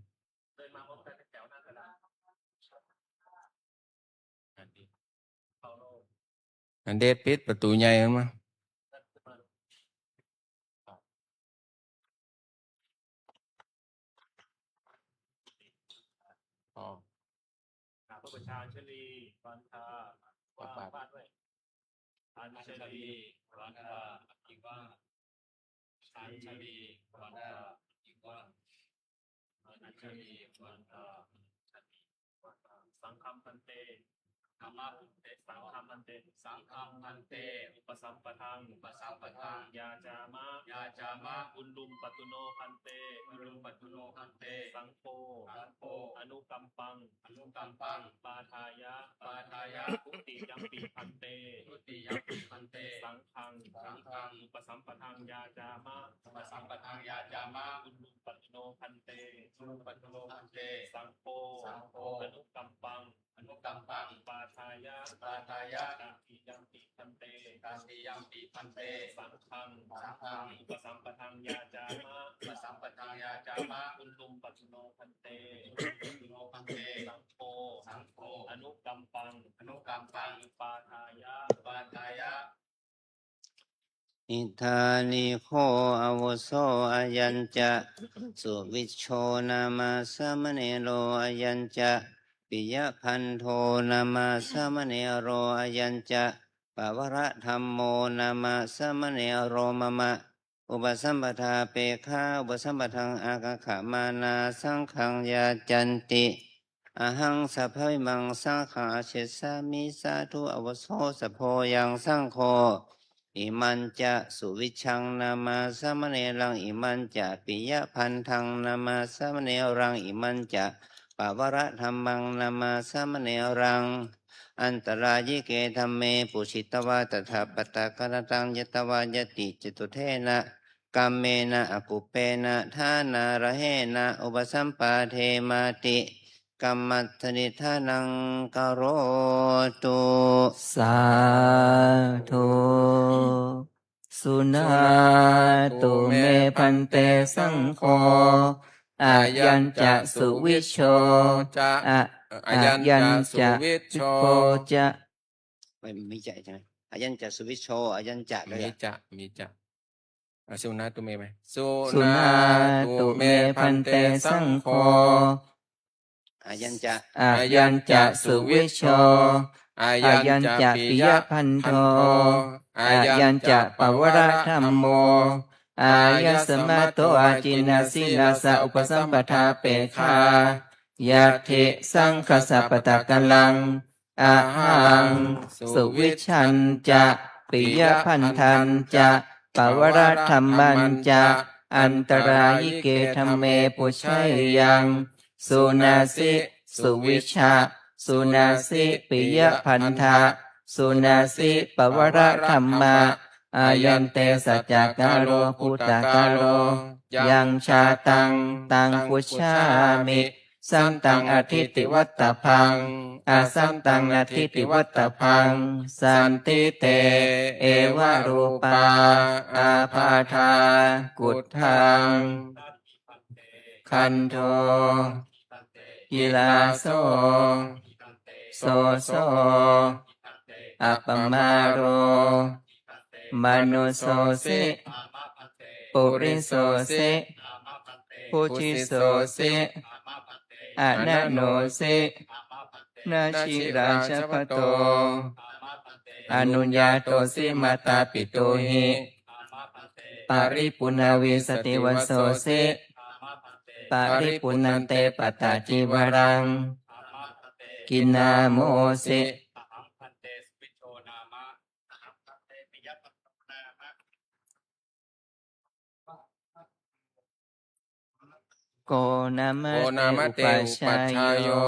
อันเดชปิดประตูใหญ่มันมา อ๋อ อ่ะ พระบูชาอัญชลี วันทา ว่า ปะปะ ว่าด้วย อัญชลี วันทา อัญชลี วันทา อัญชลี วันทา สังฆัง bhante, สังฆัง bhante, สังฆัง bhante, upasampadaṃ, upasampadaṃ, yācāma, yācāma, ullūṃ patu no bhante, ullūṃ patu no bhante, saṅgho, saṅgho, anukampaṃ, anukampaṃ, pādāya, pādāya, dutiyampi bhante, dutiyampi bhante, saṅghaṃ, saṅghaṃ, upasampadaṃ yācāma, upasampadaṃ yācāma, ullūṃ patu no bhante, ullūṃ patu no bhante, saṅgho, saṅgho, anukampaṃ, anukampaṃ, pādāya, pādāya, tatiyampi bhante, tatiyampi bhante, saṅghaṃ, saṅghaṃ, upasampadaṃ yācāma, upasampadaṃ yācāma, ullūṃ patu no bhante, ullūṃ patu no bhante, saṅgho, saṅgho, anukampaṃ, anukampaṃ, pādāya, pādāya. Idāni kho āvuso ayañca suvijo nāma samaṇero ayañca piyabandho nāma samaṇero ayañca pavaradhammo nāma samaṇero mama upasampadāpekkhā upasampadaṃ ākaṅkhamānā saṅghaṃ yacanti. Ahaṃ sabbāvimaṃ saṅghaṃ ājjhāmi sādhu āvuso sabbō ayaṃ saṅgho imañca suvijaṃ nāma samaṇeraṃ imañca piyabandaṃ nāma samaṇeraṃ imañca pavaradhammaṃ nāma samaṇeraṃ antarāyike dhamme pūjitavā tathāgatagārataṃ ñatvā ñātijātuddena kammena akuppena dānārahena upasampādemāti. Kammattha nidānaṃ karotu. Sādhu. Suṇātu me bhante saṅgho. Ayañca suvijo. Ca. A- ayañca ayañca suvijo. Ca. ไม่ ไม่ ca ใช่ไหม ayañca suvijo ayañca ด้วย มี อะ จะ มี จะ อ่ะ suṇātu me ไหม Suṇātu me bhante saṅgho. Ayañca. Ayañca suvijo. Ayañca piyabandho. Ayañca pavaradhammo. āyasmato acinnasīlassa upasampādāpekkhā, yadi saṅghassa pattakallaṃ, ahaṃ suvijañca piyabaddhañca pavaradhammañca antarāyike dhamme pūjeyyaṃ. Sunāsi suvijā, sunāsi piyabaddhā, sunāsi pavaradhammā, ayante sacchakālo bhūtakālo, yaṃ jātaṃ taṃ pūjāmi, santaṃ atthīti vattabbaṃ, asantaṃ natthīti vattabbaṃ, santi te evarūpā ābādhā. Kuṭṭhaṃ? Gandho. Kilāso. Soso. Appamāro. Manussosi. Purissosi. Bhujissosi. Anaṇosi. Nacirājabhato. Anuññātosi mātāpitūhi. Paripuṇṇavīsativasosi. Paripuṇṇante pattacīvaraṃ. Kinnāmosi? Ko nāma te upajjhāyo?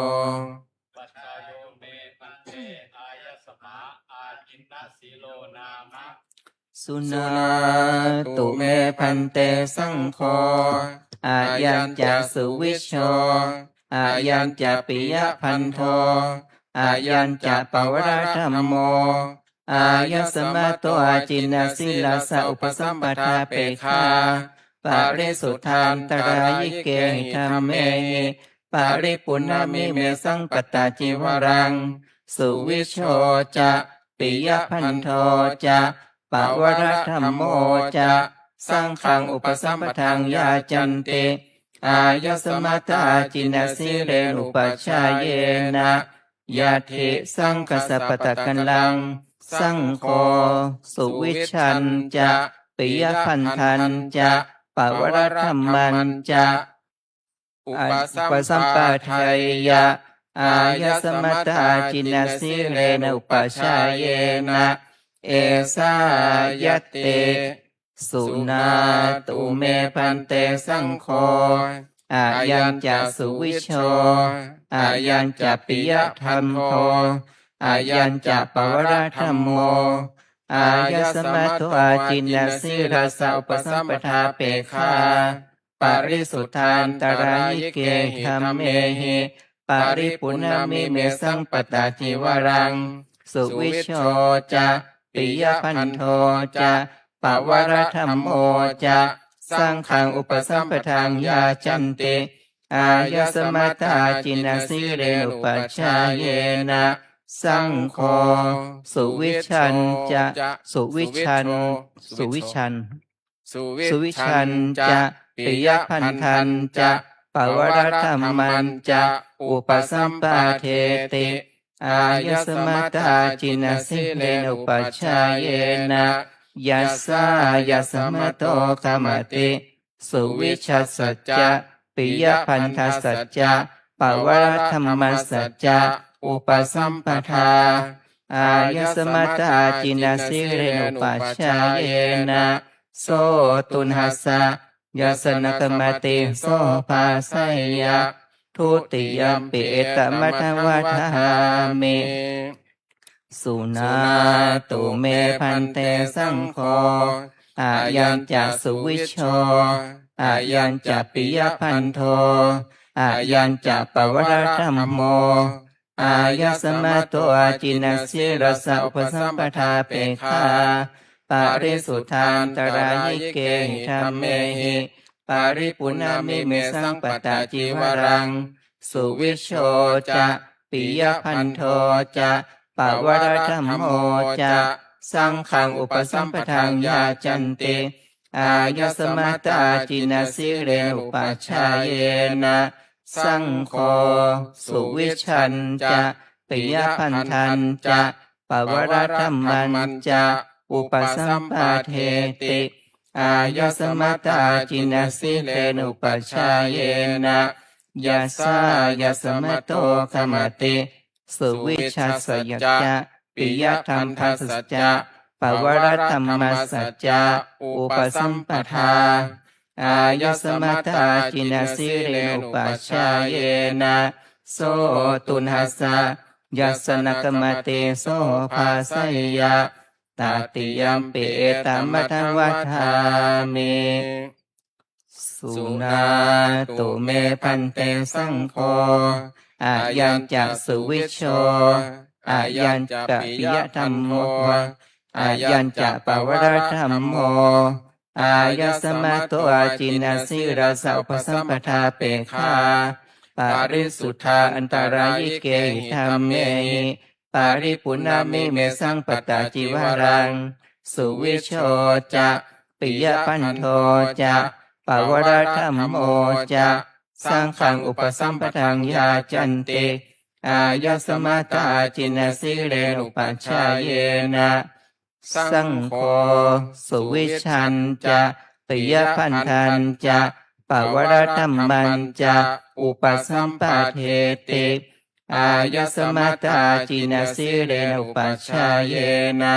Upajjhāyo me bhante āyasmā acinnasīlo nāma. Suṇātu me bhante saṅgho, ayañca suvijjo, ayañca piyabaddho, ayañca pavaradhammo, āyasmato acinnasīlassa upasampādāpekkhā, parisuddhāntarāyikehi dhammehi, paripuṇṇamīmesaṃ pattacīvaraṃ. Suvijjo ca piyabaddho ca pavaradhammo ca saṅghaṃ upasampadaṃ yācanti, āyasmatā acinnasīlena upajjhāyena, yadi saṅghassa pattakallaṃ, saṅgho suvijañca piyabaddhañca pavaradhammañca upasampādeyya, āyasmatā acinnasīlena upajjhāyena, esā ñatti. Suṇātu me bhante saṅgho, ayañca suvijjo, ayañca piyabaddho, ayañca pavaradhammo, āyasmato acinnasīlassa upasampādāpekkhā, parisuddhāntarāyikehi dhammehi, paripuṇṇamīmesaṃ pattacīvaraṃ. Suvijjo ca piyabaddho ca pavaradhammo ca saṅghaṃ upasampadaṃ yācanti, āyasmatā acinnasīlena upajjhāyena, saṅgho suvijañca suvijañ suvijañ suvijañca piyabaddhañca pavaradhammañca upasampādeti, āyasmatā acinnasīlena upajjhāyena, yassāyasmato khamati. Suvijassa ca piyabaddhassa ca pavaradhammassa ca upasampadā, āyasmatā acinnasīlena upajjhāyena, so tuṇhassa. Yassa na khamati, so bhāseyya. Dutiyampi etamattha vadāmi. Suṇātu me bhante saṅgho, ayañca suvijjo, ayañca piyabaddho, ayañca pavaradhammo, āyasmato acinnasīlassa upasampadā pekkhā, parisuddhāntarāyikehi dhammehi, paripuṇṇamīmesaṃ pattacīvaraṃ. Suvijjo ca piyabaddho ca pavaradhammo ca saṅghaṃ upasampadaṃ yācanti, āyasmatā acinnasīlena upajjhāyena, saṅgho suvijañca piyabaddhañca pavaradhammañca upasampādeti, āyasmatā jinasīlena upajjhāyena, yassāyasmato khamati, suviccassa ca piyagandhassa ca pavaradhammassa ca upasampadāya, āyasmatā jinasīlena upajjhāyena, so tuṇhassa, yassa na khamati, so bhāseyya. Tatiyampi etamatthaṃ vadāmi. Suṇātu me bhante saṅgho, ayañca suvicco, ayañca piyadhammo, ayañca pavaradhammo, āyasmato jinasīlassa upasampadāpekkhā, parisuddhā antarāyikehi dhammehi, paripūrṇamimessaṃ pattacīvaraṃ. Suvicco ca piyabandho ca pavaradhammo ca saṅghaṃ upasampadaṃ yācanti, āyasmatā jinasīlena upajjhāyena, saṅgho suviccañca piyabandhañca pavaradhammañca upasampādeti, āyasmatā jinasīlena upajjhāyena,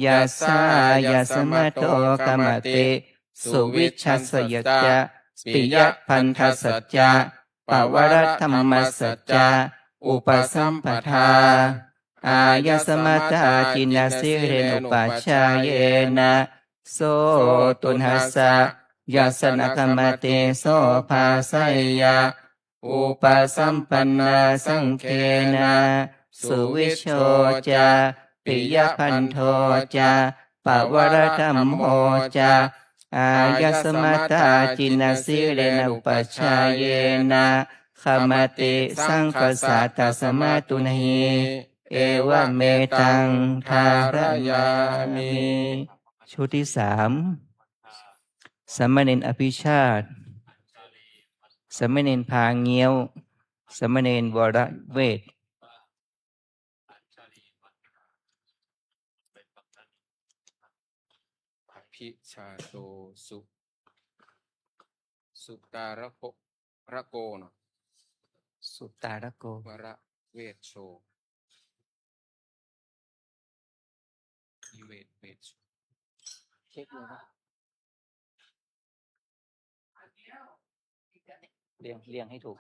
yassāyasmato khamati, suviccassa ca piyabandhassa ca pavaradhammassa ca upasampadā, āyasmatā jinasīlena upajjhāyena, so tuṇhassa, yassa na khamati, so bhāseyya. Upasampannā saṅghena, suvicco ca piyabandho ca pavaradhammo ca, āyasmatā jinasīlena upajjhāyena, khamati saṅghassa, tasmā tuṇhī. Evametaṃ dhārayāmi. ชุดที่สาม สามเณรอภิชาติ สามเณรพาเงี้ยว สามเณรวรเวช Abhijjhāto su-, sutārako, rako เนาะ sutārako วรเวชโช นิเวศเวชโช เช็คเลยนะ เรียง เรียงให้ถูก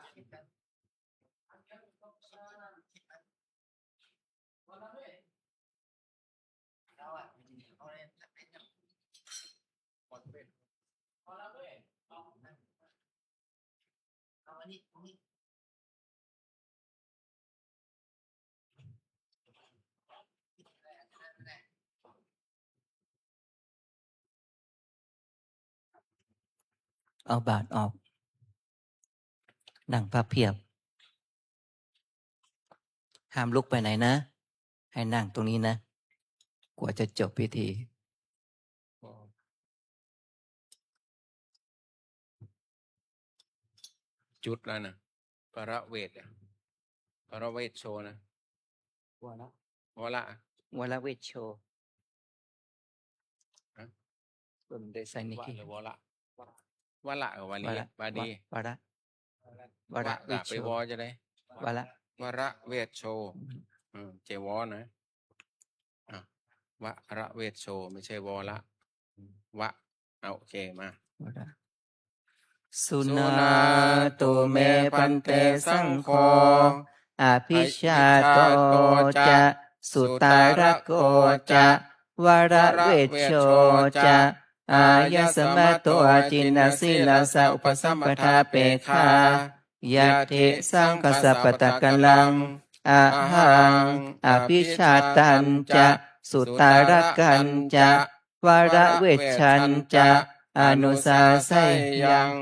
เอาบาตรออก นั่งพับเพียบ ห้ามลุกไปไหนนะ ให้นั่งตรงนี้นะ กว่าจะจบพิธี จุดแล้วนะ วรเวชอะ วรเวชโชนะ วร วร วรเวชโช ฮะ ผมได้ใส่นิกกี้ วะหรือวร วร เออ วลี วร วลี วร วร วะ เวชโช ไปวอจะได้ วร วรเวชโช อืม เจวอนะ อ่ะ วรเวชโช ไม่ใช่วร วะ เอา โอเค มา วร Suṇātu me bhante saṅgho, abhijjhāto ca sutārako ca, varavejo ca, āyasmato jinasīlassa upasampadāpekkhā, yadi saṅghassa pattakallaṃ, ahaṃ abhijjhātañca sutārakañca varavejañca anusāseyyaṃ.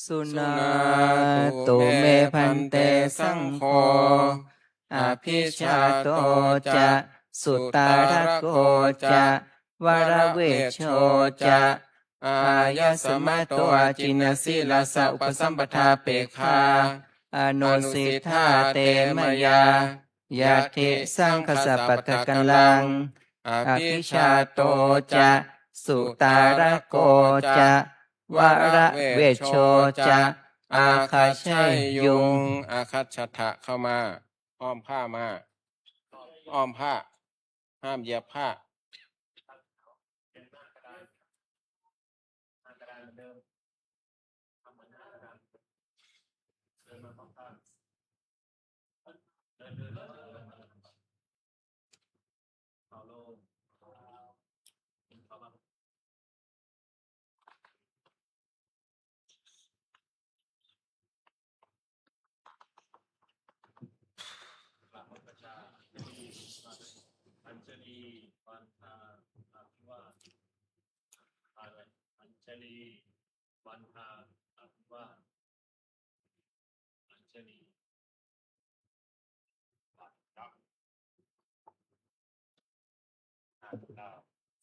Suṇātu me bhante saṅgho, abhijāto ca sutarako ca varavejjo ca āyasmato acinnasīlassa upasampādāpekkhā anusiṭṭhā te mayā. Yadi saṅghassa pattakallaṃ abhijāto ca sutarako ca varavejjo ca āgaccheyyuṃ. Āgacchata เข้ามา อ้อมผ้ามา อ้อมผ้า ห้ามเหยียบผ้า Anjali vandhā abhivād. Anjali vandhā abhivād. Anjali.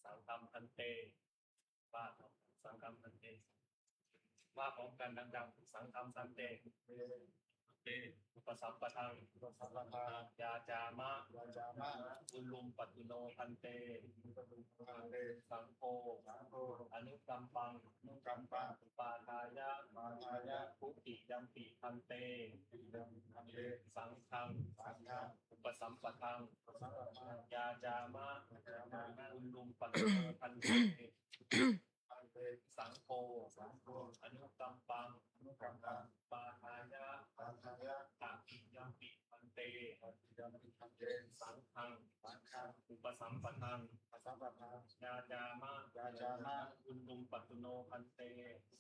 Saṅghaṃ bhante. ว่า saṅghaṃ bhante. ว่าพร้อมกันดังๆ Saṅghaṃ bhante. Upasampadaṃ. Upasampadaṃ. Yācāma. Yācāma. Ullūṃ patu no bhante. Ullūṃ patu no bhante. Saṅgho. Saṅgho. Anukampaṃ. Anukampaṃ. Upādāya. Upādāya. Dutiyampi bhante. Dutiyampi bhante. Saṅghaṃ. Saṅghaṃ. Upasampadaṃ. Upasampadaṃ. Yācāma. Yācāma. Ullūṃ patu no bhante. Saṅgho. Saṅgho. Anukampaṃ. Anukampaṃ. Upādāya. Upādāya. Tatiyampi bhante. Tatiyampi bhante. Saṅghaṃ. Saṅghaṃ. Upasampadaṃ. Upasampadaṃ. Yācāma. Yācāma. Ullūṃ patu no bhante.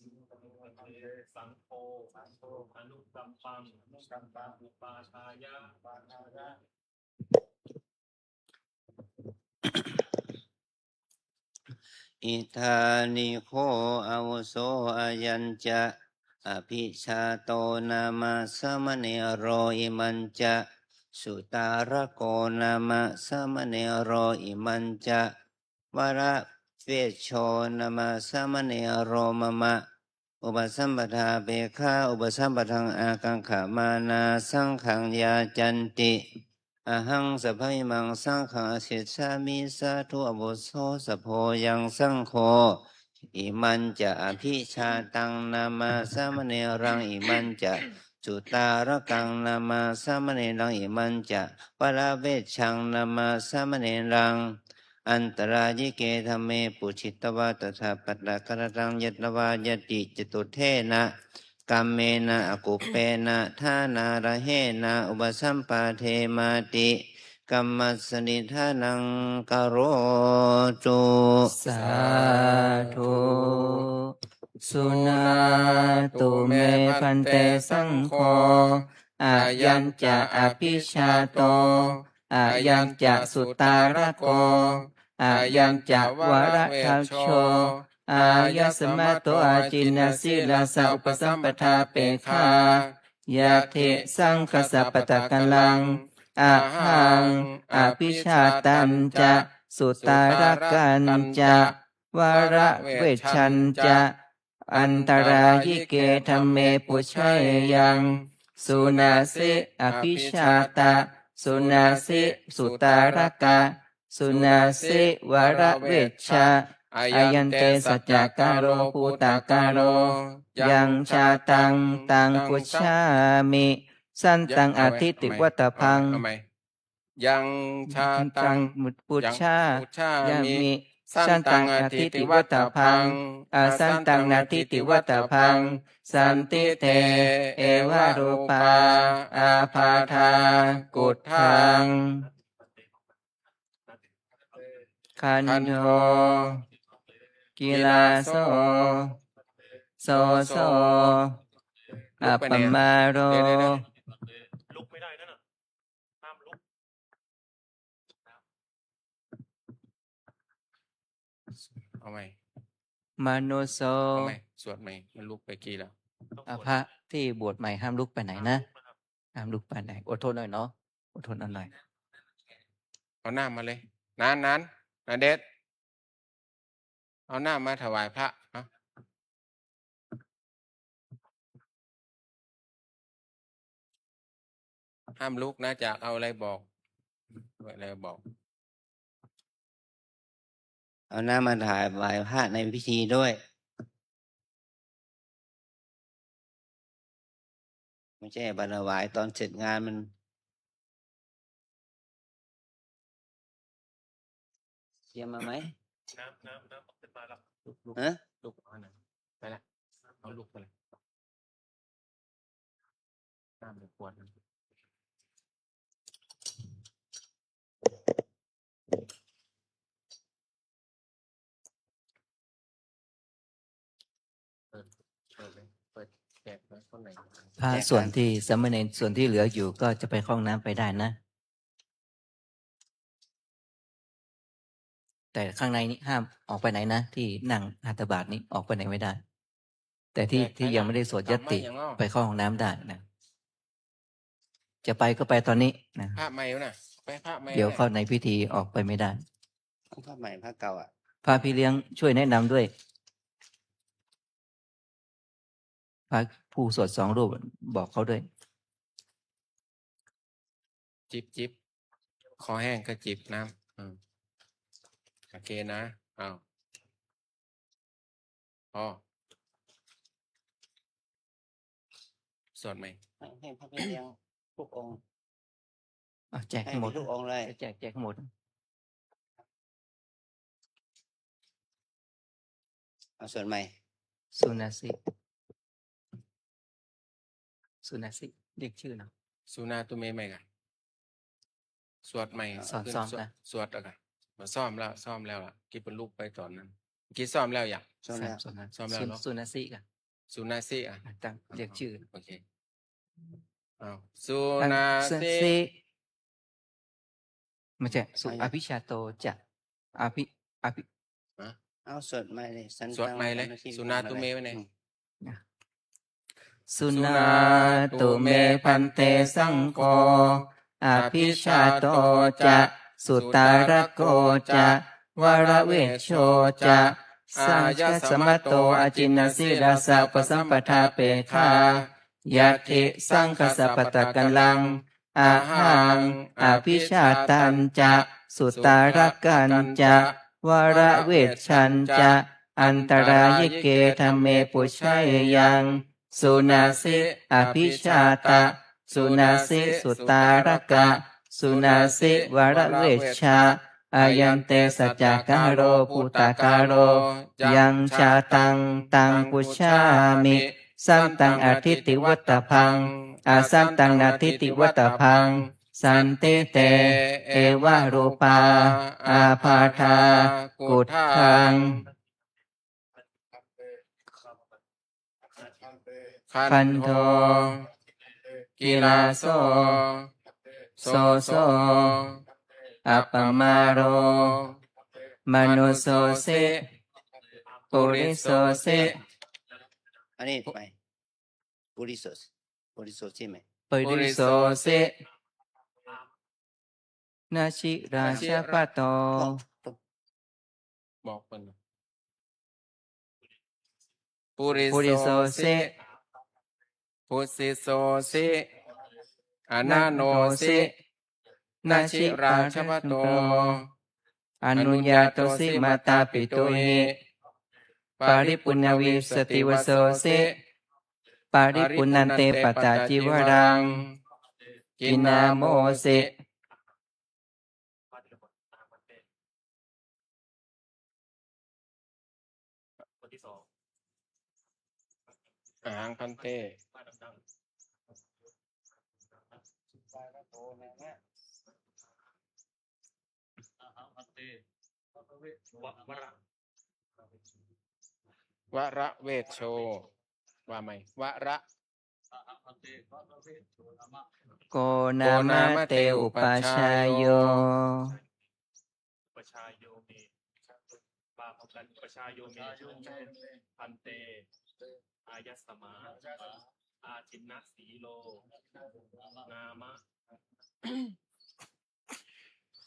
Ullūṃ patu no bhante. Saṅgho. Saṅgho. Anukampaṃ. Anukampaṃ. Upādāya. Upādāya. Idāni kho āvuso ayañca abhijāto nāma samaṇero imañca sutarako nāma samaṇero imañca varavejjo nāma samaṇero mama upasampādāpekkhā upasampadaṃ ākaṅkhamānā saṅghaṃ yācanti. Ahaṃ sabbamimaṃ saṅghaṃ adhisāmi sādhu āvuso sabbō. Ayaṃ saṅgho imañca abhijātaṃ nāma samaṇeraṃ imañca sutarakaṃ nāma samaṇeraṃ imañca varavejjaṃ nāma samaṇeraṃ antarāyike dhamme pūjitavā tadappaṭikattaṃ ñatvā ñatti catutthaṃ kammena akuppena dānārahena upasampādemāti. Kammassanidhānaṃ karotu. Sādhu. Suṇātu me bhante saṅgho. Ayañca abhijāto, ayañca sutarako, ayañca varavejjo āyasmato acinnasīlassa upasampādāpekkhā. Yadi saṅghassa pattakallaṃ ahaṃ abhijātañca sutarakañca varavejjañca antarāyike dhamme pūjeyyaṃ. Suṇasi abhijāta, suṇasi sutaraka, suṇasi varavejja. Ayante saccakālo bhūtakālo. Yaṃ jātaṃ taṃ pūjāmi. Santaṃ athitivātabbaṃ. Yaṃ jātaṃ pūjāmi. Santaṃ athitivātabbaṃ. Asantaṃ nathitivātabbaṃ. Santi te evarūpā ābādhā khuddhaṃ. Khandho, kilāso, soso, appamāro. ลุกไม่ได้นั่นน่ะ ห้ามลุก เอาใหม่ manusso เอาใหม่ สวดใหม่ มันลุกไปกี้แล้ว อ่ะ พระที่บวชใหม่ห้ามลุกไปไหนนะ ห้ามลุกไปไหน อดทนหน่อยเนาะ อดทนเอาหน่อย เอาน้ำมาเลย นานนาน นาเดชน์ เอาน้ำมาถวายพระ เอา ห้ามลุกนะ จากเอาอะไรบอก เอาอะไรบอก เอาน้ำมาถวายพระในพิธีด้วย ไม่ใช่มาถวายตอนเสร็จงานมัน เตรียมมาไหม น้ำ น้ำ น้ำออกมาแล้ว ลุก ลุก ฮะ ลุก เอาหน่อย ไปละ เอาลุกไปเลย น้ำในขวดนะ เปิด เปิดเลย เปิดแจกไว้คนไหน พระส่วนที่ สามเณรส่วนที่เหลืออยู่ก็จะไปเข้าห้องน้ำไปได้นะ แต่ข้างในนี้ห้ามออกไปไหนนะ ที่นั่งหัตถบาตรนี้ออกไปไหนไม่ได้ แต่ที่ แต่ ที่ยังไม่ได้สวดยัตติ กลับมาอย่างอ้อ ไปเข้าห้องน้ำได้นะ จะไปก็ไปตอนนี้นะ พระใหม่อยู่นะ ไปพระใหม่ เดี๋ยว นะ เข้าในพิธีออกไปไม่ได้ พระใหม่พระเก่าอ่ะ พระพี่เลี้ยงช่วยแนะนำด้วย พระผู้สวดสองรูปบอกเขาด้วย จิบจิบ คอแห้งก็จิบน้ำ อืม โอเคนะ อ้าว อ๋อ สวดใหม่ ให้ ให้พระพี่เลี้ยงทุกองค์ อ่ะ แจกให้หมด ให้ทุกองค์เลย แจก แจกหมด เอาสวดใหม่ สุนัสสิ สุนัสสิ เรียกชื่อเนาะ สุนาตุเมใหม่ก่อน สวดใหม่ สอน ขึ้น ซ้อม สวด นะ สวดแล้วกัน มาซ้อมแล้ว ซ้อมแล้วล่ะ กี่เป็นลูกไปตอนนั้น กี่ซ้อมแล้วยัง ซ้อมแล้ว ซ้อมแล้ว ซ้อมแล้วเนาะ สุนัสสิก่อน สุนัสสิอ่ะ อ่ะ ตั้ง เรียกชื่อ โอเค อ้าว สุ อัน นัสสิ สุนัสสิ ไม่ใช่ สุ อ่ะ อภิชาโตจะ อภิ อภิ ฮะ เอาสวดใหม่เลย สัน สวดใหม่เลย ตัง อภิ สุนาตุเมไว้ไหน อืม Suṇātu me bhante saṅgho, abhijāto ca sutarako ca varavaccino ca, āyasmato acinnasīlassa upasampadāpekkhā, yadi saṅghassa pattakallaṃ ahaṃ abhijātañca sutarakañca varaveccañca antarāyike dhamme pūjeyyaṃ. Sūnassi abhijāta, sūnassi sutaraka, sūnassi varavecca. Ayaṃ te saccakālo bhūtakālo, yaṃ jātaṃ taṃ pūjāmi. Santaṃ atthīti vattabbaṃ, asantaṃ natthīti vattabbaṃ. Santi te evarūpā ābādhā kuṭṭhaṃ. Khandho, kilāso, soso, appamāro, manussosi, purisosi. อันนี้ไป purisosi, purisosi ไหม purisosi, nacirājabhato. บอกเพิ่น purisosi, purisosi, bhujissosi, ananosi, nacirājabhato, anuññātosi mātāpitūhi, paripuṇṇavīsativassosi, paripuṇṇante pattacīvaraṃ, kiṇṇamosi. คนที่สอง Ahaṃ bhante. อาหัง พันเต วะ วะระ Varavecco ว่าใหม่ วะระ Ko nāma te upajjhāyo? Upajjhāyo me. มาพร้อมกัน Upajjhāyo me. พันเต Āyasmā ācinnasīlo nāma.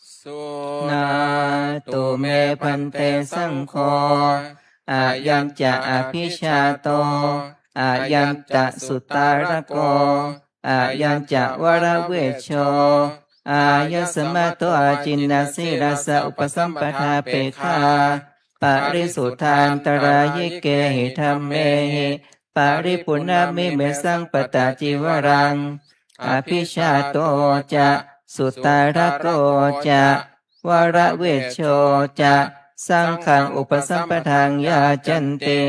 Suṇātu me bhante saṅgho, ayañca abhijāto, ayañca sutārako, ayañca varavejjo, āyasmato acinnasīlassa upasampādāpekkhā, parisuddhāntarāyikehi dhammehi, paripuṇṇamime sampatacīvaraṃ. Abhijāto ca sutārako ca varavejjo ca saṅghaṃ upasampadaṃ yācanti,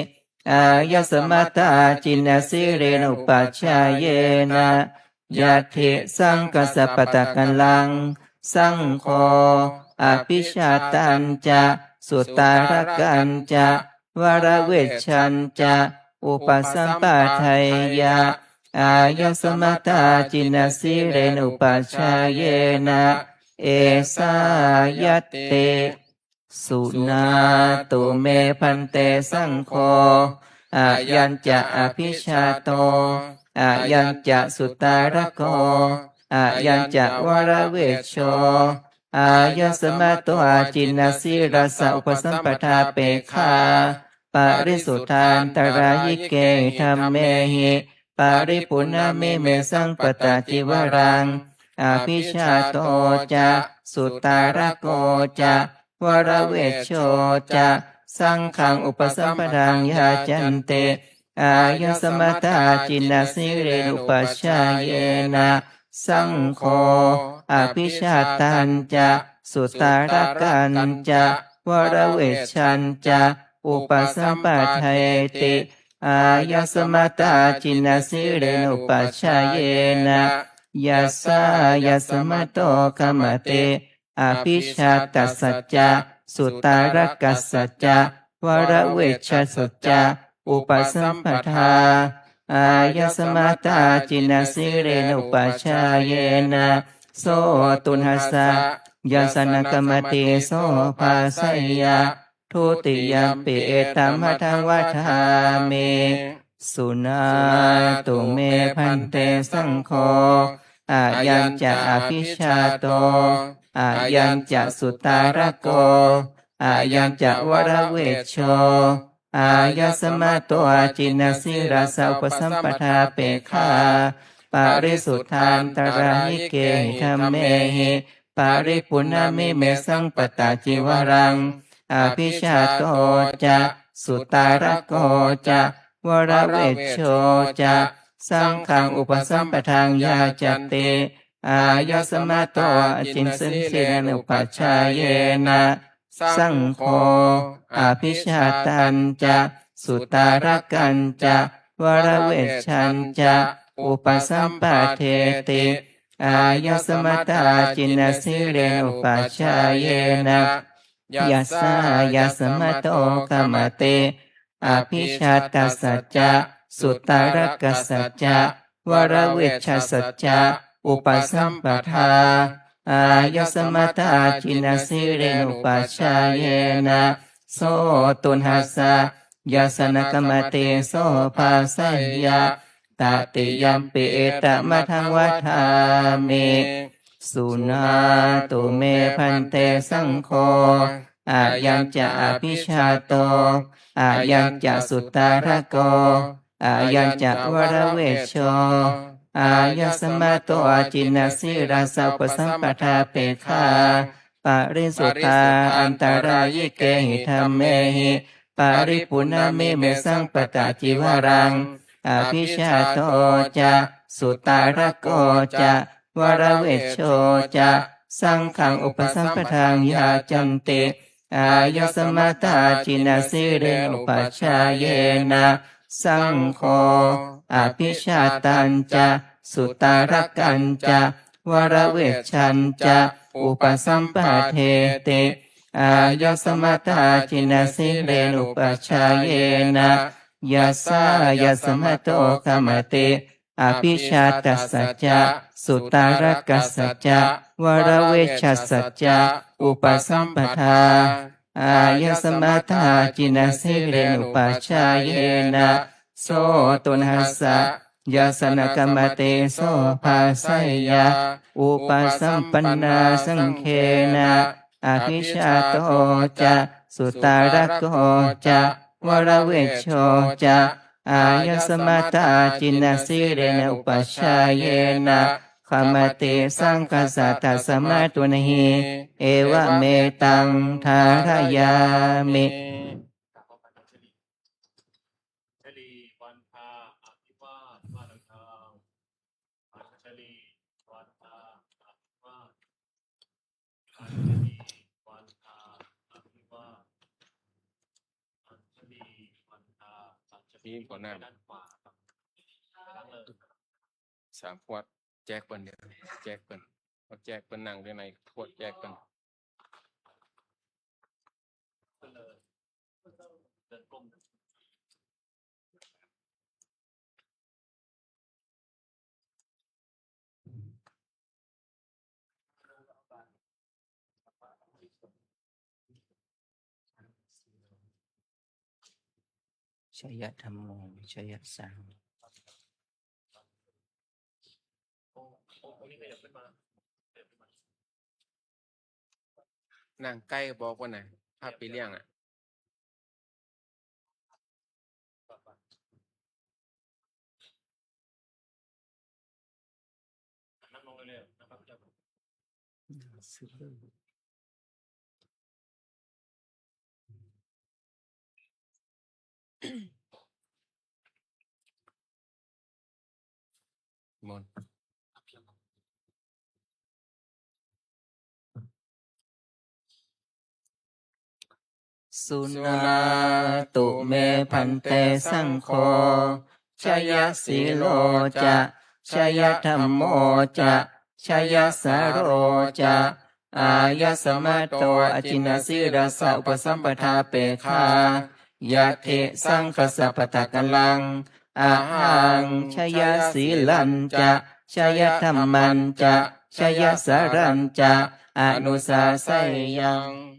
āyasmatā acinnasīlena upajjhāyena, yadi saṅghassa pattakallaṃ, saṅgho abhijātañca sutārakañca varavejjañca upasampādeyya, āyasmatā acinnasīlena upajjhāyena, esā ñatti. Suṇātu me bhante saṅgho, ayañca abhijāto, ayañca sutārako, ayañca varavejjo, āyasmato acinnasīlassa upasampādāpekkhā, parisuddhāntarāyikehi dhammehi, paripuṇṇamime sampatacīvaraṃ. Abhijāto ca sutārako ca varavejjo ca saṅghaṃ upasampadaṃ yācanti, āyasmatā acinnasīlena upajjhāyena, saṅgho abhijātañca sutārakañca varavejjañca upasampādeti, āyasmatā acinnasīlena upajjhāyena, yassāyasmato khamati abhijātassa ca sutārakassa ca varavejjassa ca upasampadā, āyasmatā acinnasīlena upajjhāyena, so tuṇhassa. Yassa na khamati, so bhāseyya. Dutiyampi etamatthaṃ vadāmi. Suṇātu me bhante saṅgho, ayañca abhijāto, ayañca sutārako, ayañca varavejjo, āyasmato acinnasīlassa upasampādāpekkhā, parisuddhāntarāyikehi dhammehi, paripuṇṇamime sampatacīvaraṃ. Abhijāto ca sutārako ca varavejjo ca saṅghaṃ upasampadaṃ yācati, āyasmato acinnasīlena upajjhāyena, saṅgho abhijātañca sutārakañca varavejjañca upasampādeti, āyasmatā acinnasīlena upajjhāyena, yassāyasmato khamati abhijātassa ca sutārakassacca varavijjasacca upasampadā, āyasmatā acinnasīlena upajjhāyena, so tuṇhassa. Yassa na khamati, so bhāseyya. Tatiyampi etamatthaṃ vadāmi. Suṇātu me bhante saṅgho, ayañca abhijāto, ayañca sutārako, ayañca varavejjo, āyasmato acinnasīlassa upasampādāpekkhā, parisuddhāntarāyikehi dhammehi, paripuṇṇamime sampatacīvaraṃ. Abhijāto ca sutārako ca varavejjo ca saṅghaṃ upasampadaṃ yācanti, āyasmatā acinnasīlena upajjhāyena, saṅgho abhijātañca sutārakañca varavijjañca upasampādeti, āyasmatā acinnasīlena upajjhāyena, yassāyasmato khamati abhijātassa ca sutārakassacca varavijjasacca upasampadā, āyasmatā acinnasīlena upajjhāyena, so tuṇhassa, yassa na kammati so bhāseyya. Upasampannā saṅghena abhijāto ca sutarako ca varavijjo ca āyasmatā jinasīlena upajjhāyena khamati saṅghassa, tasmā tuṇhī, evametaṃ dhārayāmi. Ni ขวดน้ำ สามขวด แจกเปิ้นเด้อ แจกเปิ้น เอาแจกเปิ้น นั่งอยู่ในขวด แจกเปิ้น Jaya dhammo, jaya saṅgho. นั่งใกล้บอกว่าน่ะ พาไปเลี้ยงอะ มนต์ Suṇātu me bhante saṅgho, jayasīlo ca, jayadhammo ca, jayasāro ca, āyasmato aciṇasīlassa upasampādāpekkhā, yadi saṅghassa pattakallaṃ, ahaṃ jayasīlañca, jayadhammañca, jayasārañca, anushāseyyaṃ.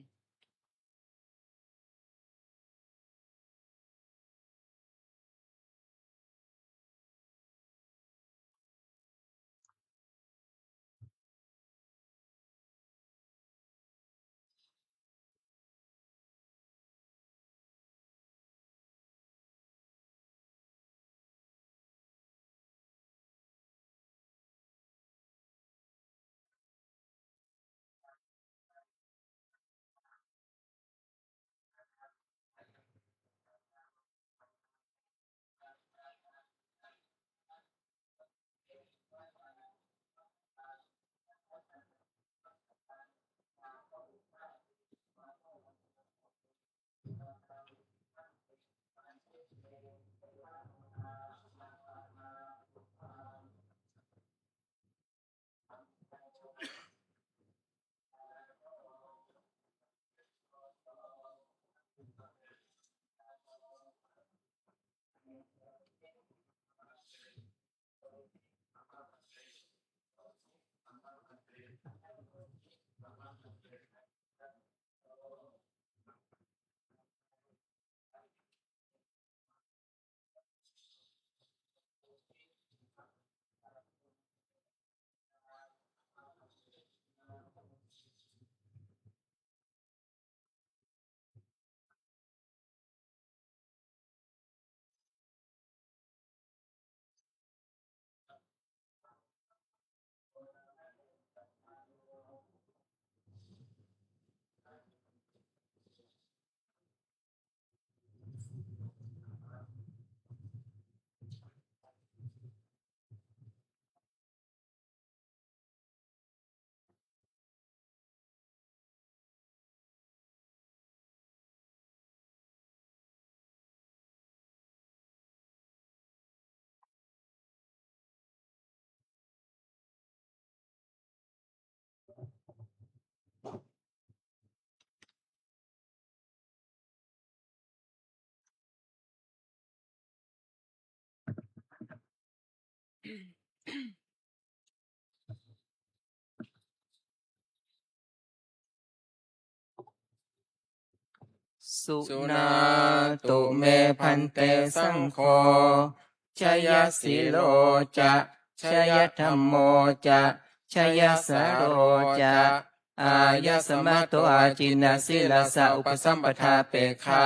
Suṇātu me bhante saṅgho, jayasīlo ca, jayadhammo ca, jayasāro ca, āyasmato acinnasīlassa upasampādāpekkhā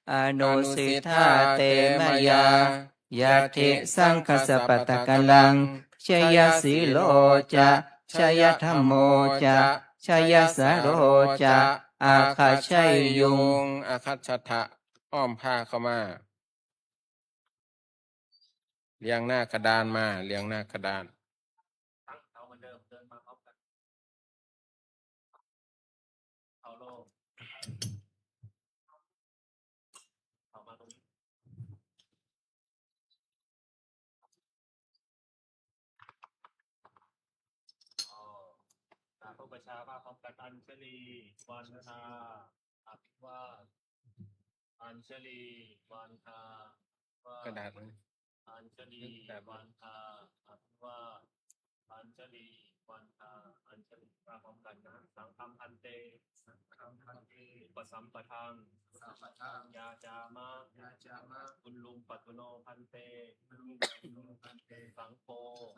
anusiṭṭhā te mayā yadi saṅghassa pattakallaṃ, jayasīlo ca, jayadhammo ca, jayasāro ca, āgaccheyyuṃ. อาคัจฉัฏฐะ อ้อมผ้าเข้ามา เรียงหน้ากระดานมา เรียงหน้ากระดาน ตั้งแถวเหมือนเดิม เดินมาพร้อมกัน เคารพ เข้ามาตรงนี้ อ๋อ สาธุ ประชาภาพพร้อมกัน อัญชลี วันทา อภิวาท อัญชลี วันทา วาท กระดาษมัน อัญชลี กระดาษ วันทา อภิวาท อัญชลี วันทา อัญชลี ว่าพร้อมกันนะ สังฆัง พันเต สังฆัง พันเต อุปสัมปทัง อุปสัมปทัง ยาจามะ ยาจามะ อุลลุมปะตุโน พันเต อุลลุมปะตุโน พันเต สังโฆ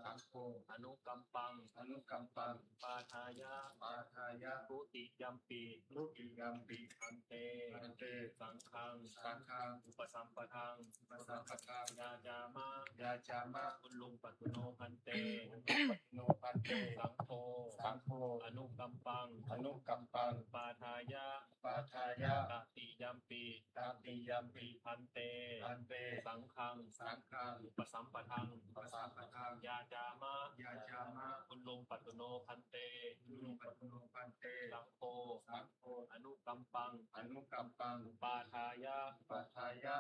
สังโฆ อนุกัมปัง อนุกัมปัง ปาทายะ ปาทายะ ทุติยมปิ ทุติยมปิ พันเต พันเต สังฆัง สังฆัง อุปสัมปทัง อุปสัมปทัง ยาจามะ ยาจามะ อุลลุมปะตุโน พันเต อุลลุมปะตุโน พันเต สังโฆ สังโฆ อนุกัมปัง อนุกัมปัง ปาทายะ ปาทายะ ตติยมปิ ตติยมปิ พันเต พันเต สังฆัง สังฆัง อุปสัมปทัง อุปสัมปทัง ยาจามะ ยาจามะ อุลลุมปะตุโน พันเต อุลลุมปะตุโน พันเต สังโฆ สังโฆ อนุกัมปัง อนุกัมปัง ปาทายะ ปาทายะ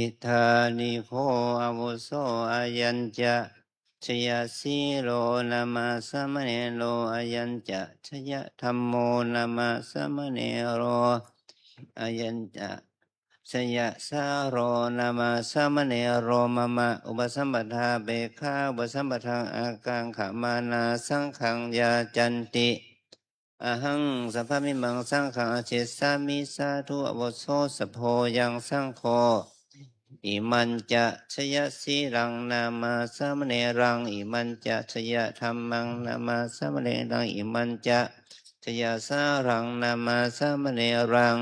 Idāni kho āvuso ayañca jayasīlo nāma samaṇero ayañca jayadhammo nāma samaṇero ayañca jayasāro nāma samaṇero mama upasampadāpekkhā upasampadaṃ ākaṅkhamānā saṅghaṃ yacanti. Ahaṃ sabbamimaṃ saṅghaṃ ācikkhāmi sādhu āvuso sabbodhaṃ saṅgho. Imañca jayasīlaṃ nāma samaṇeraṃ imañca jayadhammaṃ nāma samaṇeraṃ imañca jayasāraṃ nāma samaṇeraṃ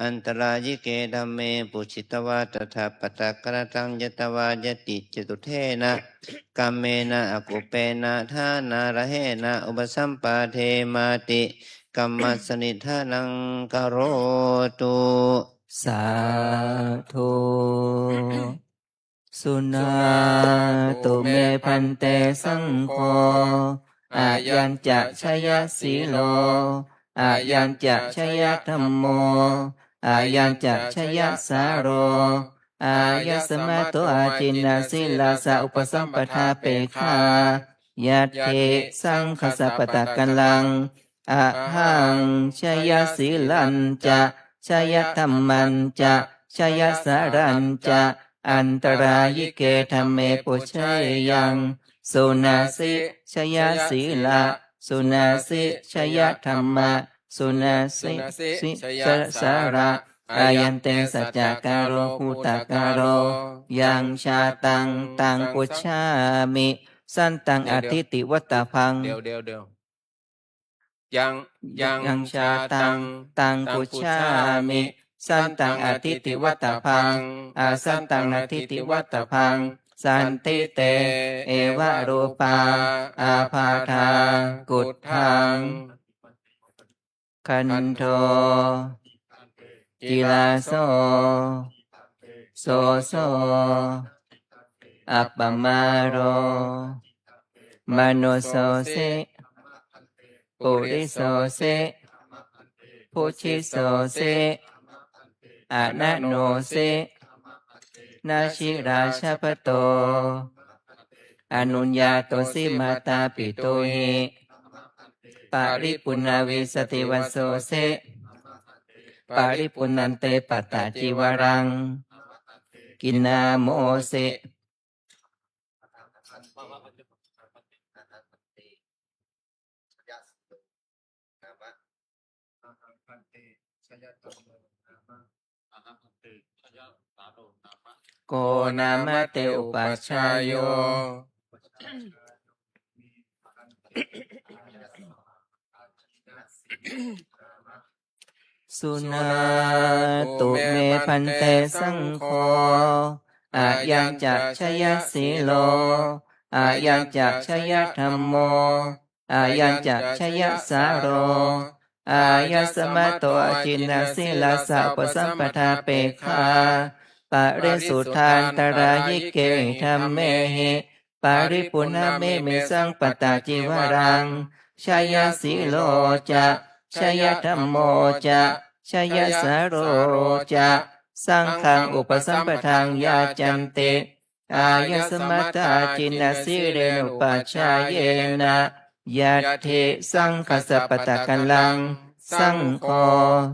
antarāyike dhamme pūjitavā tathāpatakallattaṃ ñatvā ñatti catuddhena kammena akuppena dānārahena upasampādemāti. Kammassanidhānaṃ karotu. Sādhu. Suṇātu me bhante saṅgho, ayañca jayasīlo, ayañca jayadhammo, ayañca jayasāro, āyasmato acinnasīlassa upasampadāpekkhā, yadi saṅghassa pattakallaṃ, ahaṃ jayasīlañca jayadhammañca jayasārañca antarāyike dhamme pūjeyyaṃ. Suṇasi jayasīla, suṇasi jayadhamma, suṇasi jayasāra, ayante sacchakālo bhūtakālo, yaṃ jātaṃ taṃ pūjāmi, santaṃ adiṭṭhivattabbaṃ. เดี๋ยว เดี๋ยว เดี๋ยว ยัง ยัง ยัง jātaṃ taṃ pūjāmi, santaṃ adiṭṭhivattabbaṃ, asantaṃ nadiṭṭhivattabbaṃ. Santi te evarūpā ābādhā gutthaṃ khandho kilāso soso appamāro manussoti purisoti bhujisoti ananusoti nacirajapatto anuññātosoti mātāpitūhi paripūrṇavīsativassosi paripūrṇante pattacīvaraṃ kiṇṇamosi. Ko nāma te upajjhāyo suṇātu me bhante saṅgho, ayañca jayasīlo, ayañca jayadhammo, ayañca jayasāro, āyasmato acinnasīlassa upasampādāpekkhā parisuddhāntarāyikehi dhammehi paripuṇṇamemisaṃ pattacīvaraṃ. Jayasīlo ca jayadhammo ca jayasāro ca saṅghaṃ upasampadaṃ yācanti, āyasmatā acinnasīlena upajjhāyena, yadi saṅghassa pattakallaṃ saṅgho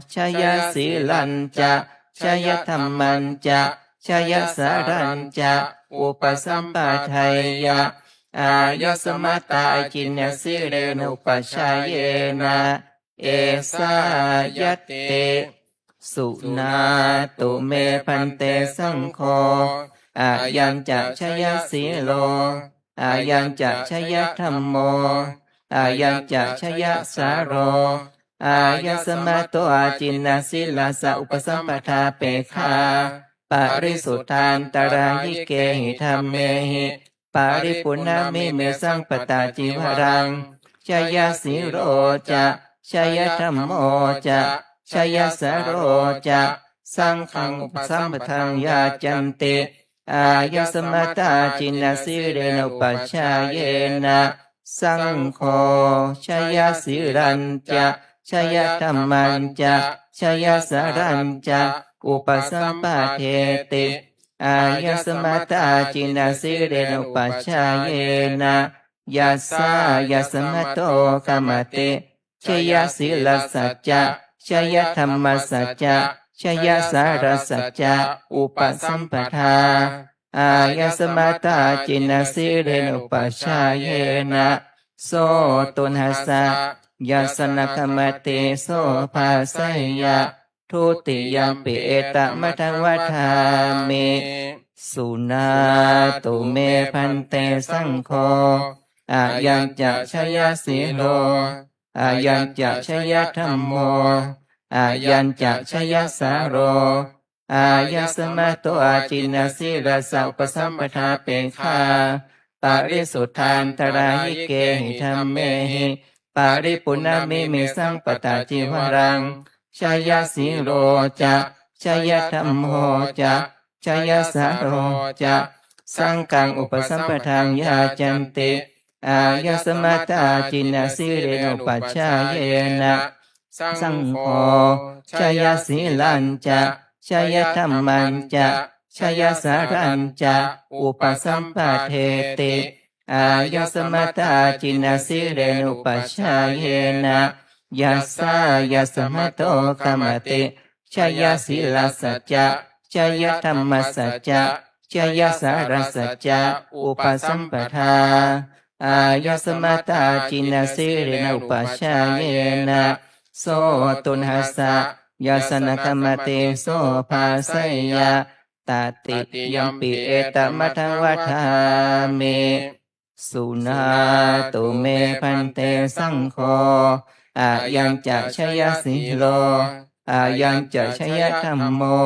jayasīlañca jayadhammañca jayasārañca upasampādeyya, āyasmatā acinnasīlena upajjhāyena, esā ñatti. Suṇātu me bhante saṅgho, ayañca jayasīlo, ayañca jayadhammo, ayañca jayasāro, āyasmato acinnasīlassa upasampādāpekkhā parisuddhāntarāyikehi dhammehi paripuṇṇamemisaṃ pattacīvaraṃ. Jayasīlo ca jayadhammo ca jayasāro ca saṅghaṃ upasampadaṃ yācanti, āyasmatā acinnasīlena upajjhāyena, saṅgho jayasīlañca jayadhammañca jayasārañca upasampādeti, āyasmatā acinnasīlena upajjhāyena, yassāyasmato khamati jayasīlassa ca jayadhammassa ca jayasārassa ca upasampadā, āyasmatā acinnasīlena upajjhāyena, so tuṇhassa. Yassa na khamati, so bhāseyya. Dutiyampi etamatthaṃ vadāmi. Suṇātu me bhante saṅgho, ayañca jayasīlo, ayañca jayadhammo, ayañca jayasāro, āyasmato acinnasīlassa upasampādāpekkhā parisuddhāntarāyikehi dhammehi paripuṇṇamemisaṃ pattacīvaraṃ. Jayasīlo ca jayadhammo ca jayasāro ca saṅghaṃ upasampadaṃ yācanti, āyasmatā acinnasīlena upajjhāyena, saṅgho jayasīlañca jayadhammañca jayasārañca upasampādeti, āyasmatā acinnasīlena upajjhāyena, yassāyasmato khamati jayasīlassa ca jayadhammassa ca jayasārassa ca upasampadā, āyasmatā acinnasīlena upajjhāyena, so tuṇhassa. Yassa na khamati, so bhāseyya. Tatiyampi etamatthaṃ vadāmi. Suṇātu me bhante saṅgho, ayañca jayasīlo, ayañca jayadhammo,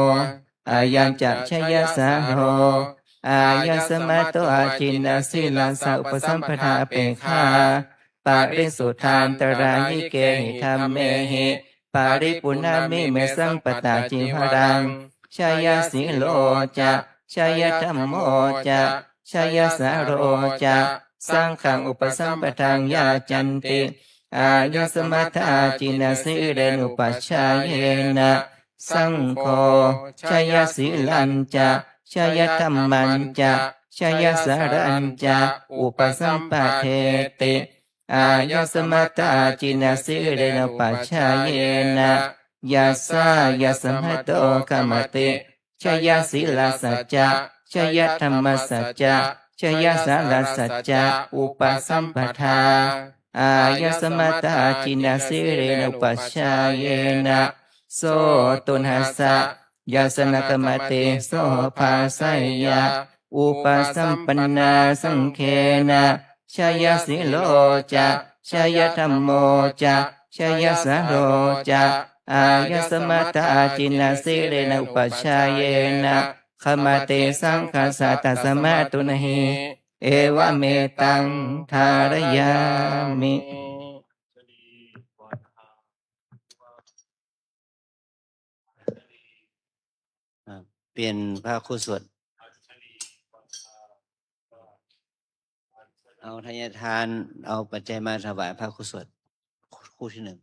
ayañca jayasāro, āyasmato acinnasīlassa upasampadā pekkhā parisuddhāntarāyikehi dhammehi paripuṇṇamemisaṃ pattacīvaraṃ. Jayasīlo ca jayadhammo ca jayasāro ca saṅghaṃ upasampadaṃ yācanti, āyasmatā acinnasīlena upajjhāyena, saṅgho jayasīlañca jayadhammañca jayasārañca upasampādeti, āyasmatā acinnasīlena upajjhāyena, yassāyasmato khamati jayasīlassa ca jayadhammassa ca jayasārassa ca upasampadā, āyasmatā jinasīlena upajjhāyena so tuṇhassa, yassa nakkhamati so bhāseyya, upasampannā saṅghena jayasīlo ca jayadhammo ca jayasālo ca, āyasmatā jinasīlena upajjhāyena khamati saṅghassa, tasmā tuṇhī, evametaṃ dhārayāmi. อ่า เปลี่ยนพระครูสวด เอาทายทาน เอาปัจจัยมาถวายพระครูสวด คู่ที่หนึ่ง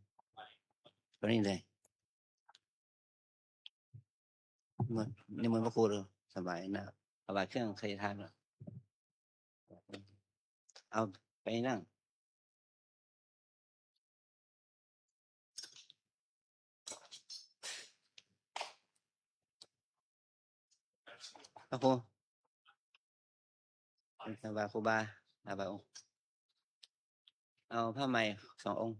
ตัวนี้เลย นิมนต์ นิมนต์พระครูเลย สบายนะ ถวายเครื่องทายทาน เอาไปนั่ง พระครู ถวายครูบา ถวายองค์ เอาผ้าใหม่สององค์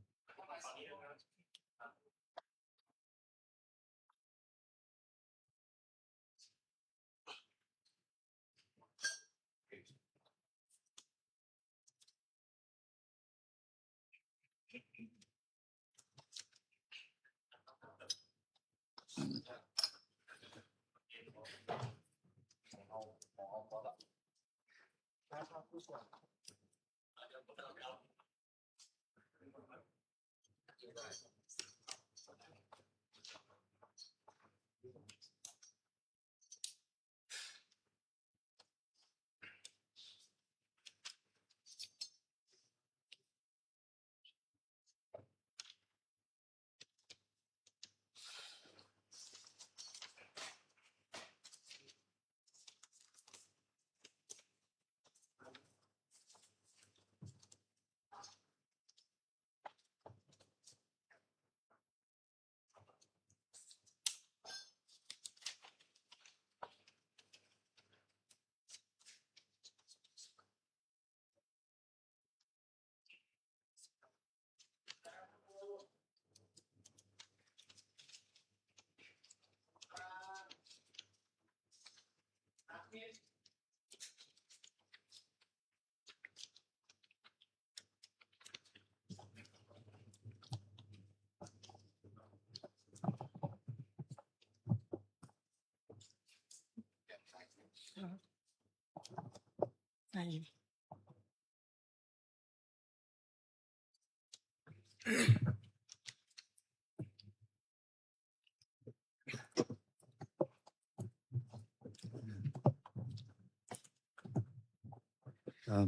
ครับ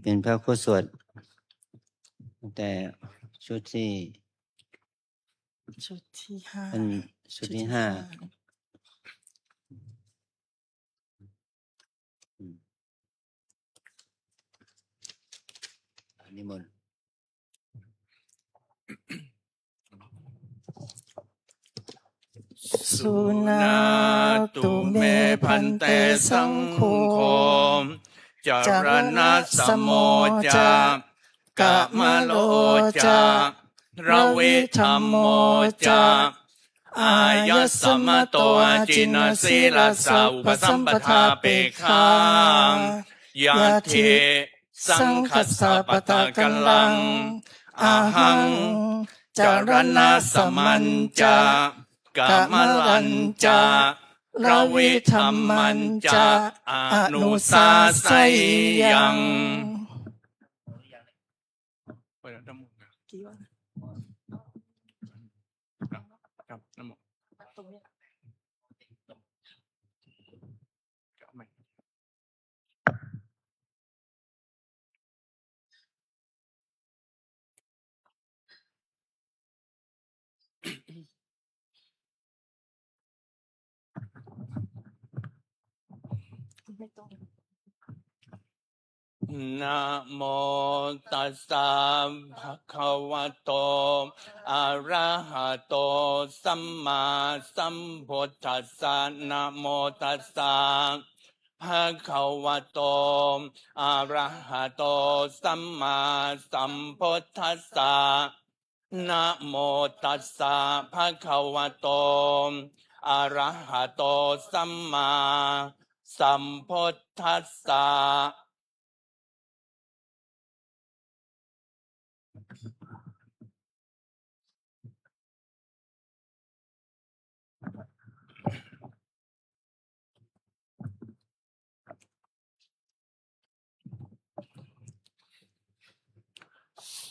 เป็นพระครูสวด ตั้งแต่ชุดที่ ชุดที่ห้า เป็นชุดที่ห้า ชุดที่ห้า อืม นิมนต์ Suṇātu me bhante saṅgho, caraṇasamo ca kamalo ca dviṭṭhammo ca āyasmato jinasīlassa upasampādāpekkhā. Yadi saṅghassa pattakallaṃ, ahaṃ caraṇasamañca kamalañca dviṭṭhamanca anusāseyyaṃ. กี่วัน ครับ ครับ นะโม ตรงเนี้ย ครับ ไม่ ไม่ต้อง Namo tassa bhagavato arahato sammāsambuddhassa. Namo tassa bhagavato arahato sammāsambuddhassa. Namo tassa bhagavato arahato sammāsambuddhassa.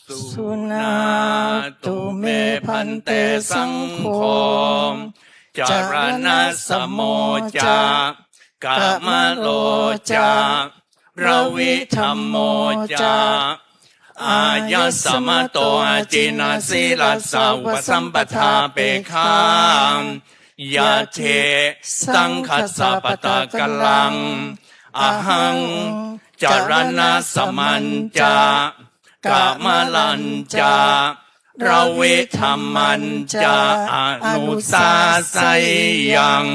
Suṇātu me bhante saṅgho, caraṇasamo ca kamalo ca dviṭhamo ca āyasmato aciṇasīlassa upasampadāpekkhā. Yadi saṅghassa pattakallaṃ ahaṃ caraṇasamañca kamalañca dviṭhamañca anusāseyyaṃ.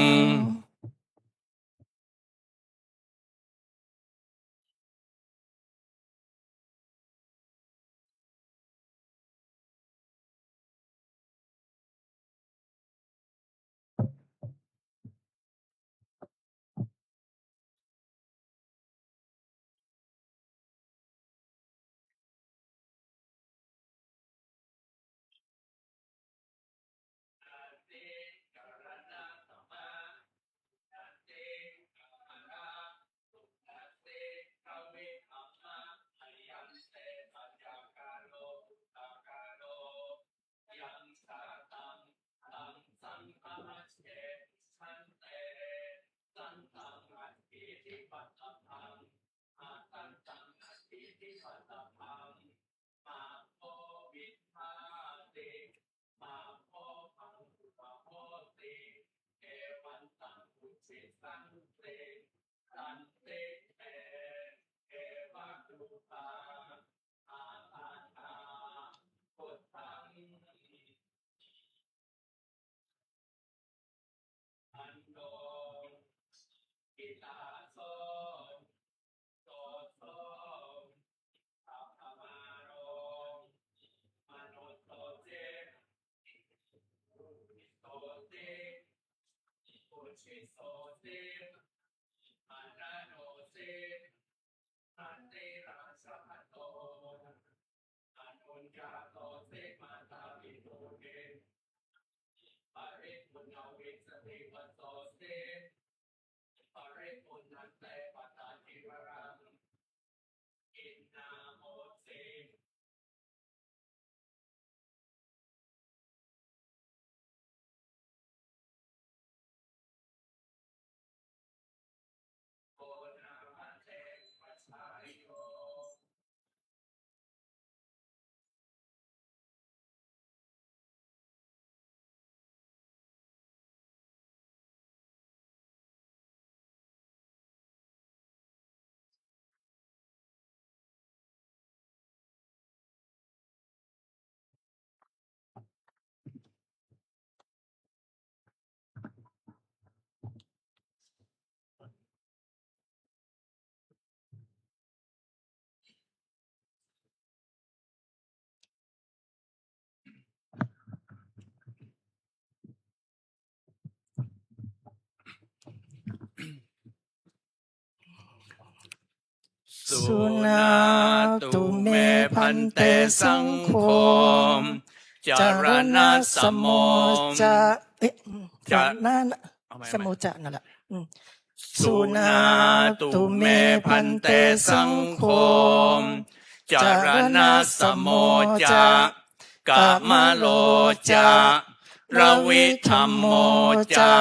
Suṇātu me bhante saṅgho, caraṇasamo ca, eh, ca- caraṇa- เอาใหม่ samo ca นั่นแหละ อืม Suṇātu me bhante saṅgho, caraṇasamo ca kamalo ca dviṭhamo ca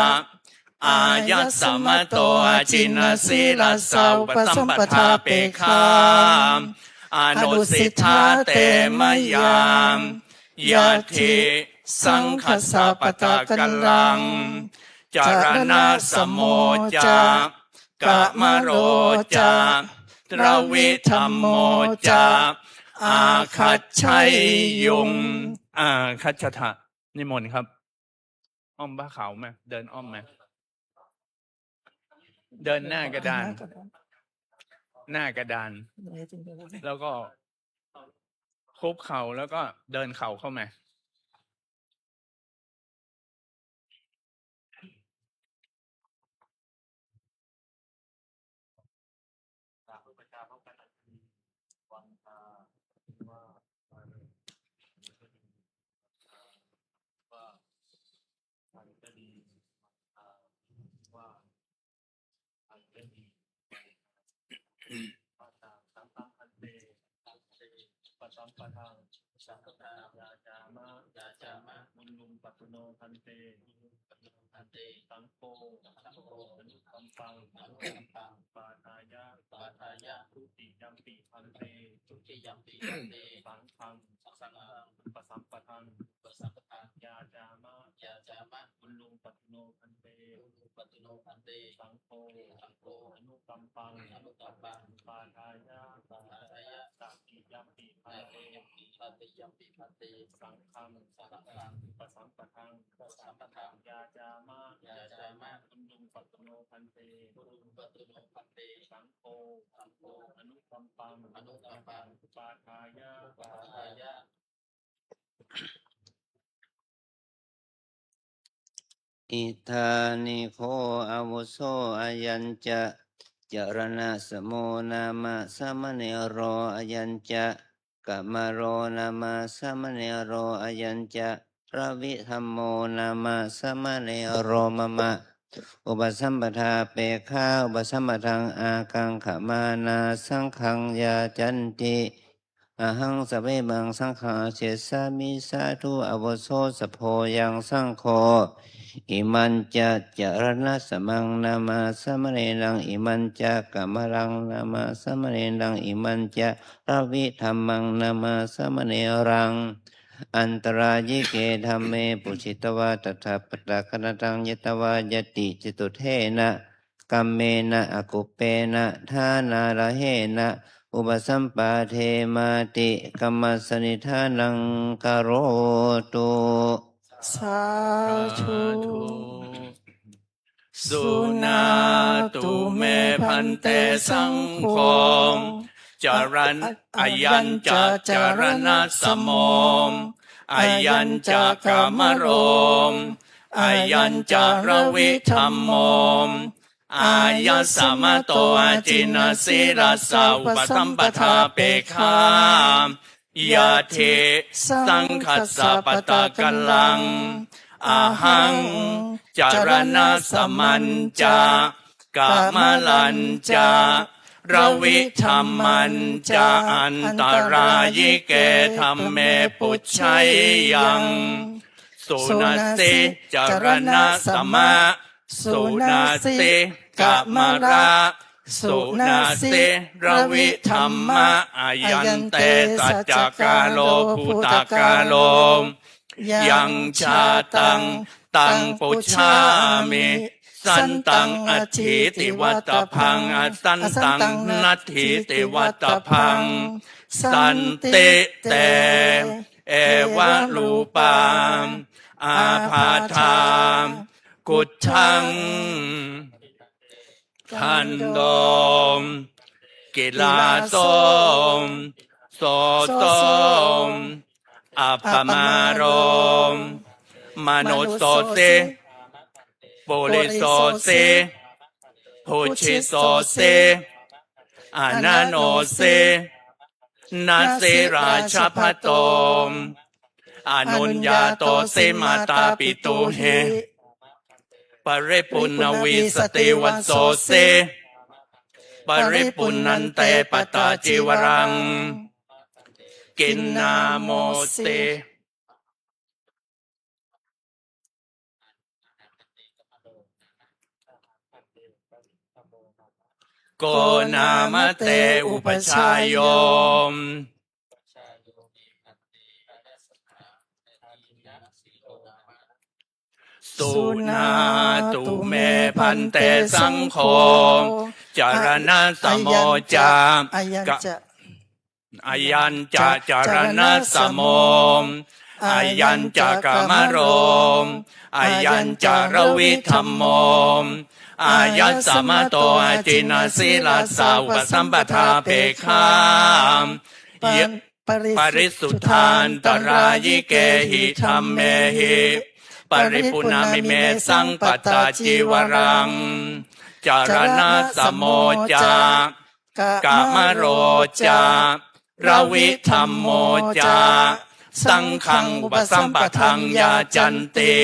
āyasmato aciṇasīlassa upasampadāpekkhā anusiṭṭhā te mayā. Yadi saṅghassa pattakallaṃ caraṇasamo ca kamalo ca dviṭhamo ca āgaccheyyuṃ. Āgaccha. นิมนต์ครับ อ้อมผ้าขาวไหม เดินอ้อมไหม เดินหน้ากระดาน หน้ากระดาน แล้วก็คุกเข่าแล้วก็เดินเข่าเข้ามา Upasampadaṃ, upasampadaṃ, yācāma, yācāma, gurūpaduno bhante, gurūpaduno bhante, saṅgho, saṅgho, anukampaṃ, anukampaṃ, upādāya, upādāya, dutiyampi bhante, dutiyampi bhante, saṅghaṃ, saṅghaṃ, upasampadaṃ, upasampadaṃ, yācāma, yācāma, gurūpaduno bhante, gurūpaduno bhante, saṅgho, saṅgho, anukampaṃ, anukampaṃ, upādāya, upādāya, tatiyampi bhante, tatiyampi bhante, saṅghaṃ, saṅghaṃ, upasampadaṃ, upasampadaṃ, yācāma, yācāma, gurūpaduno bhante, gurūpaduno bhante, saṅgho, saṅgho, anukampaṃ, anukampaṃ, upādāya, upādāya. Idāni kho āvuso ayañca caraṇasamo nāma samaṇero ayañca kamalo nāma samaṇero ayañca ravidhammo nāma samaṇero mama upasampadāpekkhā upasampadaṃ ākaṅkhamānā saṅghaṃ yācanti. Ahaṃ samevaṃ saṅghaṃ ācessāmi. Sādhu āvuso sabbo ayaṃ saṅgho. Imañca caraṇasamaṃ nāma samaṇeraṃ imañca kamalaṃ nāma samaṇeraṃ imañca ravidhammaṃ nāma samaṇeraṃ antarāyike dhamme pūjitavā tathāgataṃ ñatvā ñatacitudena kammena akuppena dānārahena upasampādemāti. Kammassanidhānaṃ karotu. Sādhu. Suṇātu me bhante saṅgho. Caraṇ- ayañca caraṇasamo, ayañca kamalo, ayañca ravidhammo, āyasmato aciṇṇasīlassa upasampadāpekkhā. Yadi saṅghassa pattakallaṃ, ahaṃ caraṇasamañca kamalañca ravidhammañca antarāyike dhamme pujjeyyaṃ. Suṇasi caraṇasama, suṇasi kamala, suṇasi ravidhamma, ayante saccakālo bhūtakālo. Yaṃ jātaṃ taṃ pujjāmi, santaṃ atīti vattabbaṃ, asantaṃ nattīti vattabbaṃ. Santi te evarūpā ābādhā, khuddakaṇḍo kilāso soso appamāro manussosī purisosi bhujisosī ananusī nasi rājabhaṭo anuññātosī mātāpitūhi paripuṇṇavīsativassosi paripuṇṇante patacīvaraṃ kinnāmosi. Ko nāma te upajjhāyo? Suṇātu me bhante saṅgho. Caraṇasamo ca. Ayañca. Ayañca caraṇasamo, ayañca kamalo, ayañca ravidhammo, Āyasmato ajinasīlassa upasampādāpekkhā ya- parisuddhāntarāyikehi dhammehi paripuṇṇamime saṃ pattacīvaraṃ. Caraṇasamo ca kamaro ca dravidhammo ca saṅghaṃ upasampadaṃ yācanti.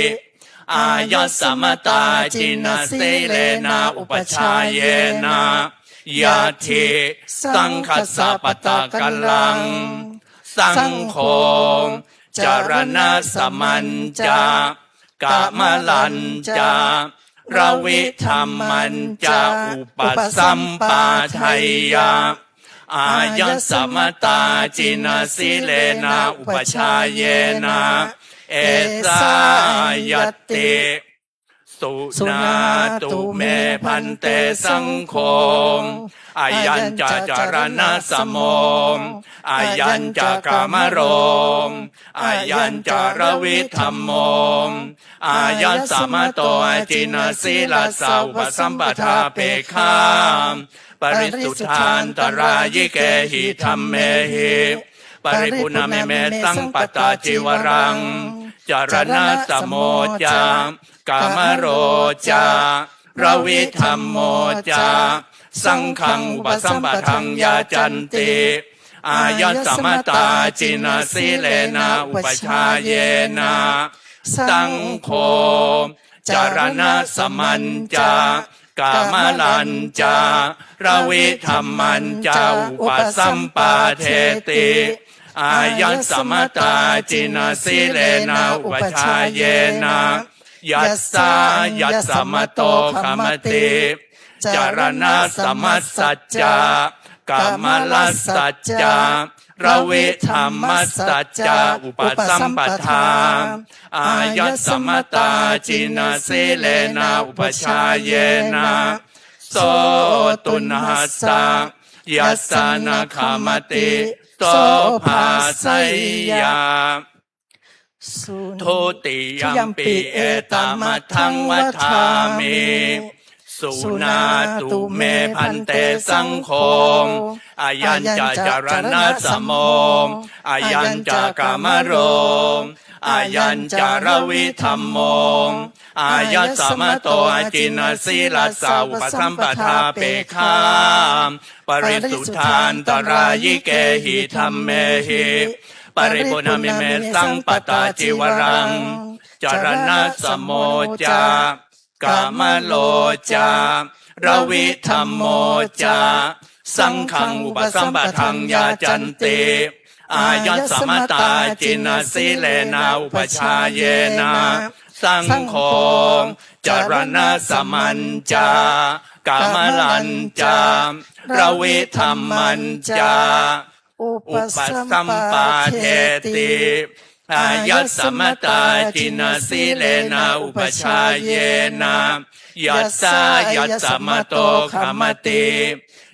Āyasmatā jinasīlena upajjhāyena yadi saṅghassa pattakallaṃ, saṅgho caraṇasamañca kamalañca dravidhammañca upasampādeyya. Āyasmatā jinasīlena upajjhāyena esā ñatti. Suṇātu me bhante saṅgho, ayañca caraṇasamo, ayañca kamaro, ayañca dravidhammo, āyasmato ajinasīlassa upasampādāpekkhā parisuddhāntarāyikehi dhammehi paripuṇṇamime saṃ pattacīvaraṃ. Caraṇasamo ca kamaro ca dravidhammo ca saṅghaṃ upasampadaṃ yācanti. Āyasmatā jinasīlena upajjhāyena saṅgho caraṇasamañca kamalañca dravidhammañca upasampādeti. Āyasmatā jinasīlena upajjhāyena yassāyasmato khamati. Caraṇasamassa ca kamalassa ca dravidhammassa ca upasampadā āyasmatā jinasīlena upajjhāyena so tuṇhassa. Yassa na khamati so bhāseyya. Dutiyampi etamatthaṃ vadāmi. Suṇātu me bhante saṅgho. Ayañca caraṇasamo, ayañca kamaro, ayañca dravidhammo, āyasmato ajinasīlassa upasampādāpekkhā parisuddhāntarāyikehi dhammehi paripuṇṇamime saṃ pattacīvaraṃ. Caraṇasamo ca kamalo ca dravidhammo ca saṅghaṃ upasampadaṃ yācanti. Āyasmatā jinasīlena upajjhāyena saṅgho caraṇasamañca kamalañca dravidhammañca upasampādeti. Āyasmatā jinasīlena upajjhāyena yassāyasmato khamati.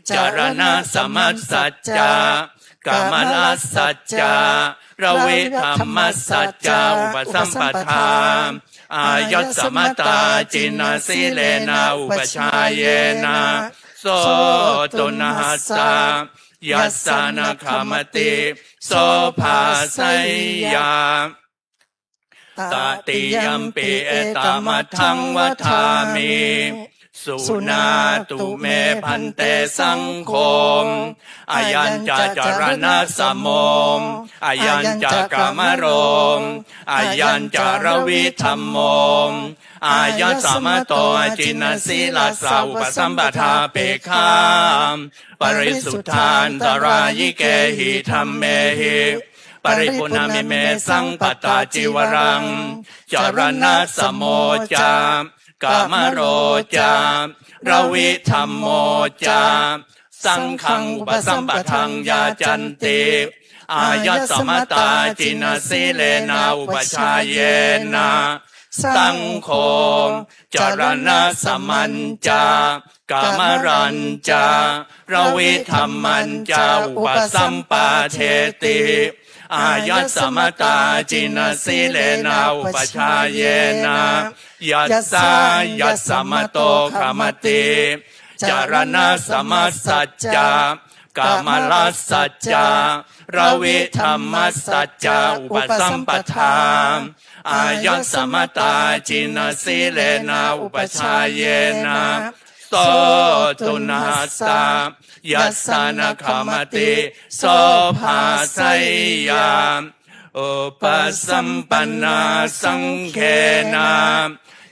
Caraṇasamassa ca kamalassa ca dravidhammassa ca upasampadā āyasmatā jinasīlena upajjhāyena so tuṇhassa. Yassa na khamati so bhāseyya. Tatiyampi etamatthaṃ vadāmi. Suṇātu me bhante saṅgho. Ayañca caraṇasamo, ayañca kamaro, ayañca dravidhammo, āyasmato ajinasīlassa upasampādāpekkhā parisuddhāntarāyikehi dhammehi paripuṇṇamime saṃ pattacīvaraṃ. Caraṇasamo ca kamaro ca dravidhammo ca saṅghaṃ upasampadaṃ yācanti. Āyasmatā jinasīlena upajjhāyena saṅgho caraṇasamañca kamalañca dravidhammañca upasampādeti. Āyasmatā jinasīlena upajjhāyena yassāyasmato khamati caraṇasamajjassa ca kamalassassa ca ravidhammasassa ca upasampadā. Āyasmatā jinasīlena upajjhāyena so tuṇhassa, yassa na khamati so bhāseyya. Upasampannā saṅghena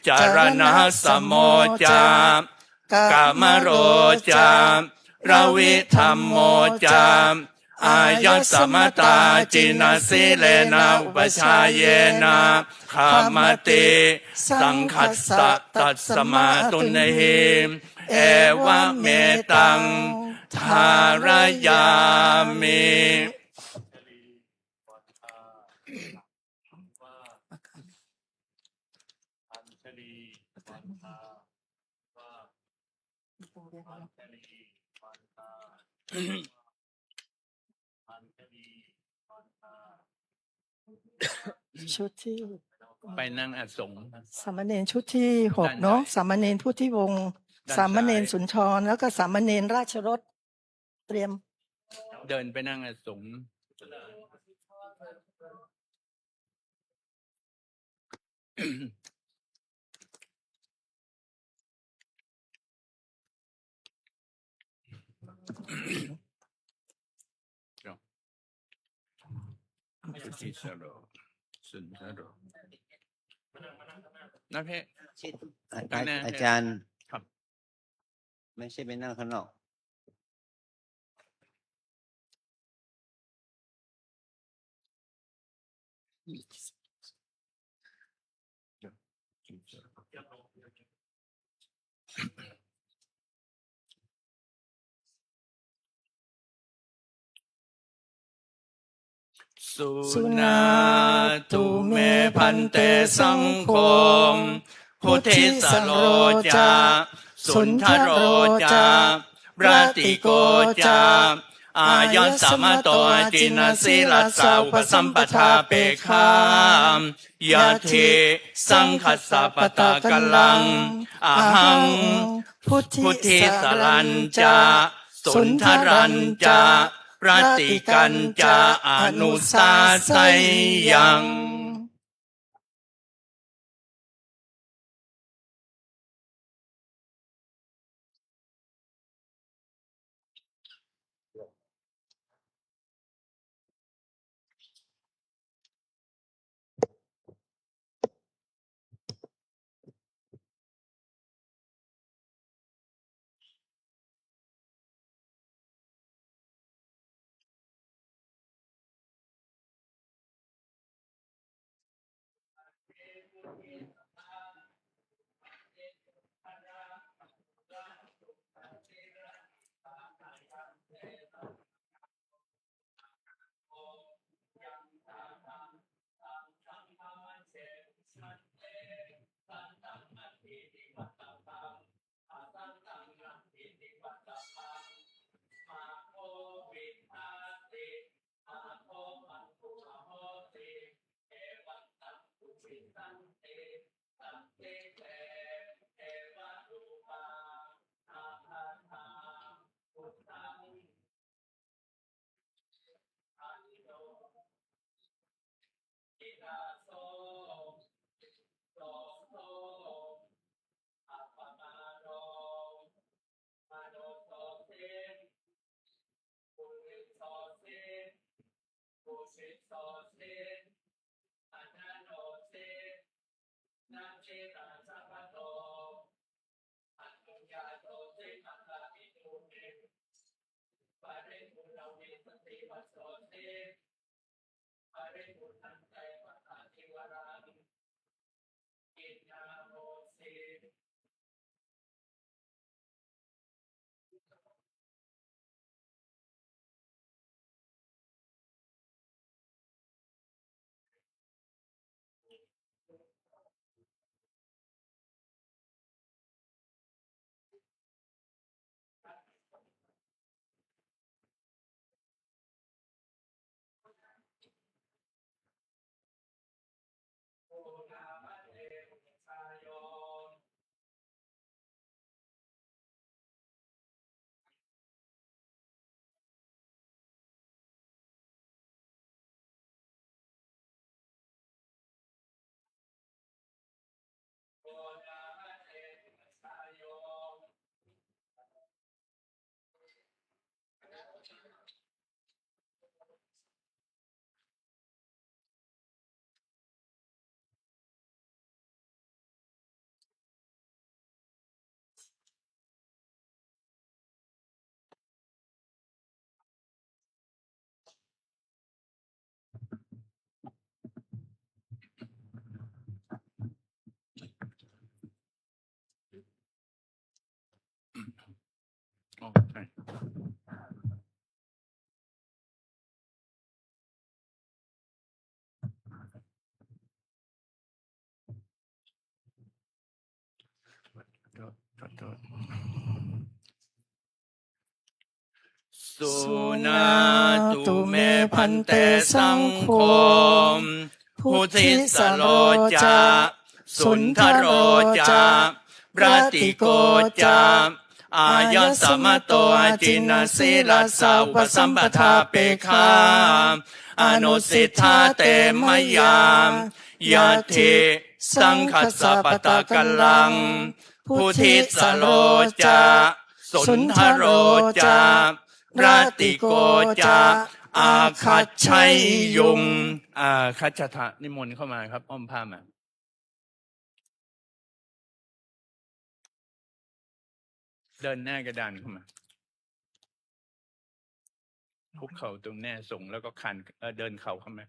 caraṇasamo ca kamalo ca ravidhammo ca āyasmatā jinasīlena upajjhāyena khamati saṅghassa, tasmā tuṇhī, evametaṃ dhārayāmi. Anjali. ชุดที่ ไปนั่งอาสง สามเณรชุดที่หก ด้านใน เนาะ สามเณรพุทธิวงศ์ ด้านซ้าย สามเณรสุนทร แล้วก็สามเณรราชรส เตรียม เดินไปนั่งอาสง พุทธิสโร สุนทโร นะพี่ อา ข้างหน้า อาจารย์ ครับ ไม่ใช่ไปนั่งข้างนอก Suṇātu me bhante saṅgho, buddhisaro ca, suṇḍaro ca, ratiko ca, āyasmato jinasīlassa upasampadā pekkhā. Yadi saṅghassa pattakallaṃ, ahaṃ buddhisarañca, suṇḍarañca, ratikañca anusāseyyaṃ. Suṇātu me bhante saṅgho, buddhissaro ca, sundaro ca, ratiko ca, āyasmato ajinasīlassa upasampadāpekkhā, anusiṭṭhā te mayā, yatthisaṅghassa pattakallaṃ, buddhissaro ca, sundaro ca, ratiko ca, āgaccheyyuṃ. อาคัจฉะ นิมนต์เข้ามาครับ อ้อมผ้ามา เดินหน้ากระดานเข้ามา คุกเข่าตรงหน้าทรง แล้วก็คลาน เอ่อ เดินเข่าเข้ามา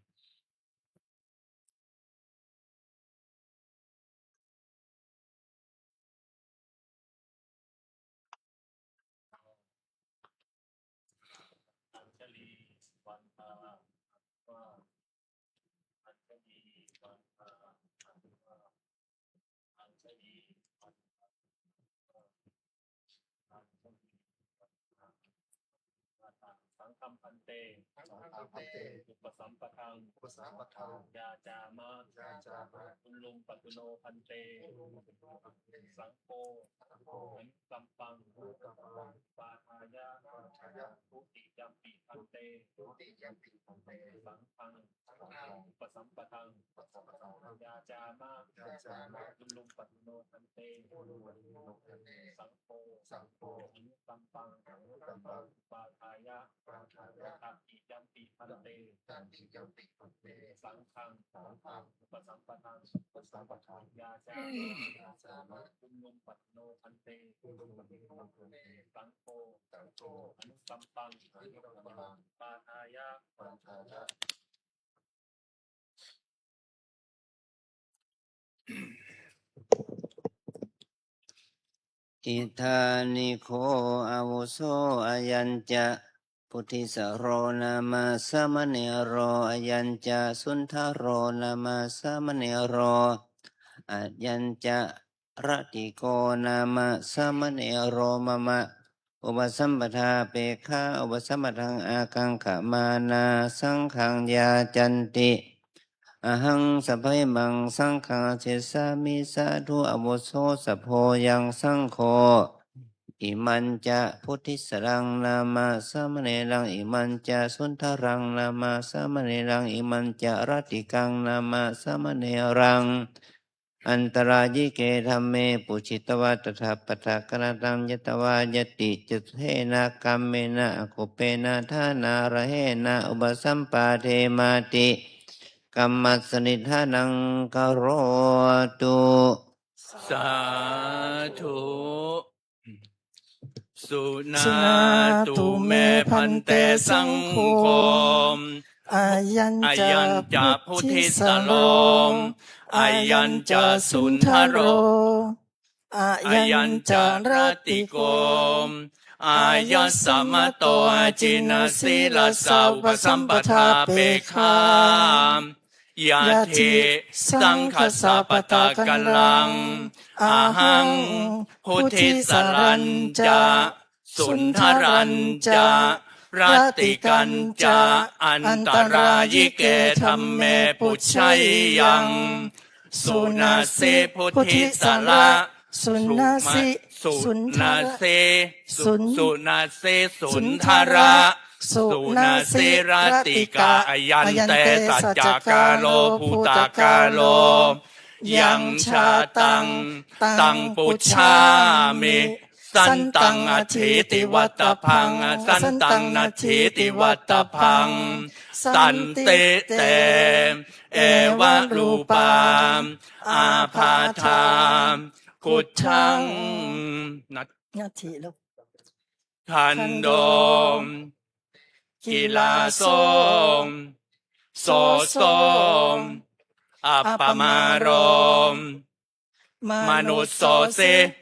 Saṅghaṃ bhante, saṅghaṃ bhante, upasampadaṃ, upasampadaṃ, yācāma, yācāma, ullūṃ patu no bhante, ullūṃ patu no bhante, saṅgho, saṅgho, anukampaṃ, anukampaṃ, upādāya, upādāya, dutiyampi bhante, dutiyampi bhante, saṅghaṃ, saṅghaṃ, upasampadaṃ, upasampadaṃ, yācāma, yācāma, ullūṃ patu no bhante, ullūṃ patu no bhante, saṅgho, saṅgho, anukampaṃ, anukampaṃ, upādāya, upādāya, tatiyampi bhante, tatiyampi bhante, saṅghaṃ, saṅghaṃ, upasampadaṃ, upasampadaṃ, yācāma, yācāma, ullūṃ patu no bhante, ullūṃ patu no bhante, saṅgho, saṅgho, anukampaṃ, anukampaṃ, upādāya, upādāya. Idāni kho āvuso ayañca buddhissaro nāma samaṇero ayañca sundaro nāma samaṇero ayañca ratiko nāma samaṇero mama upasampadāpekkhā upasampadaṃ ākaṅkhamānā saṅghaṃ yācanti. Ahaṃ sabbaṃ saṅghaṃ ācikkhissāmi. Sādhu āvuso sabbaṃ saṅgho. Imañca buddhissaraṃ nāma samaṇeraṃ imañca sundaraṃ nāma samaṇeraṃ imañca ratikaṃ nāma samaṇeraṃ antarāyike dhamme pūjitavā tadappakattaṃ ñatvā ñatticitena kammena akuppena dānārahena upasampādemāti. Kammassa niṭṭhānaṃ karotu. Sādhu. Suṇātu me bhante saṅgho. Ayañca buddhissaro. Ayañca sundaro. Ayañca ratiko. Āyasmato ajinasīlassa upasampadāpekkhā. Yatthisaṅghassa pattakallaṃ. Ahaṃ buddhissarañca sundarañca ratikañca antarāyike dhamme pūjeyyaṃ. Suṇasi buddhissara. Suṇasi. Suṇasi. Suṇasi sundara. Suṇasi ratikā. Ayante saccakālo bhūtakālo. Yaṃ jātaṃ taṃ pūjāmi. Santaṃ natthīti vattabbaṃ. Santaṃ natthīti vattabbaṃ. Santi te evarūpā ābādhā. Khuddam. Natthi ลูก Khando. Kilāso. Soso. Appamāro. Manussosi.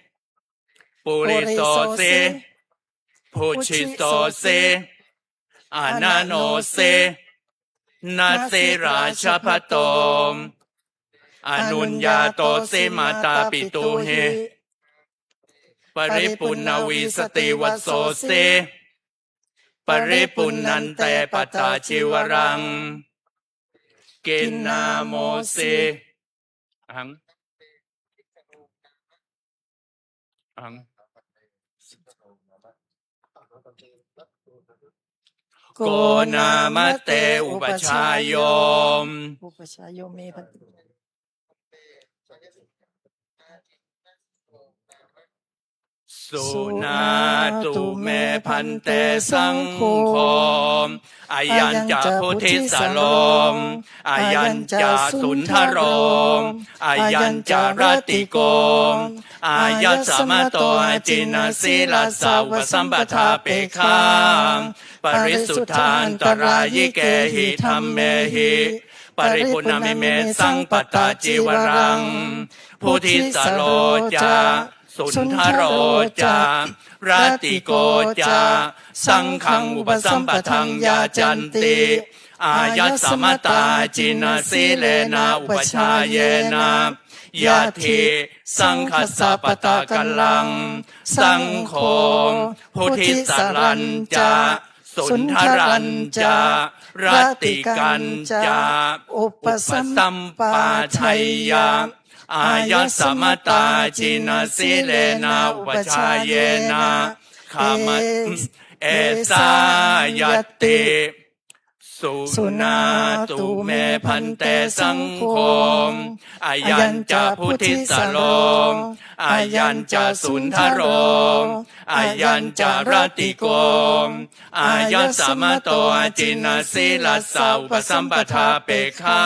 Purisosi. Bhujissosi. Ananosi. Nasi rājabhaṭo. Anuññātosi mātāpitūhi. Paripuṇṇavīsativassosī. Paripuṇṇante pattacīvaraṃ. Kiṇṇamosi. Ahaṃ. Ahaṃ. Ko nāma te upajjhāyo? Upajjhāyo me bhante. Suṇātu me bhante saṅgho. Ayañca buddhissaro. Ayañca sundaro. Ayañca ratiko. Āyasmato aciṇṇasīlassa upasampādāpekkhā parisuddhāntarāyikehi dhammehi paripuṇṇamimesaṃ pattacīvaraṃ. Buddhissaro ca sundaro ca ratiko ca saṅghaṃ upasampadaṃ yācanti āyasmatā aciṇṇasīlena upajjhāyena. Yadi saṅghassa pattakallaṃ, saṅgho buddhissarañca sundarañca ratikañca upasampādeyya āyasmatā aciṇṇasīlena upajjhāyena khamatha. Esāyati. Suṇātu me bhante saṅgho. Ayañca buddhissaro. Ayañca sundaro. Ayañca ratiko. Āyasmato aciṇṇasīlassa upasampādāpekkhā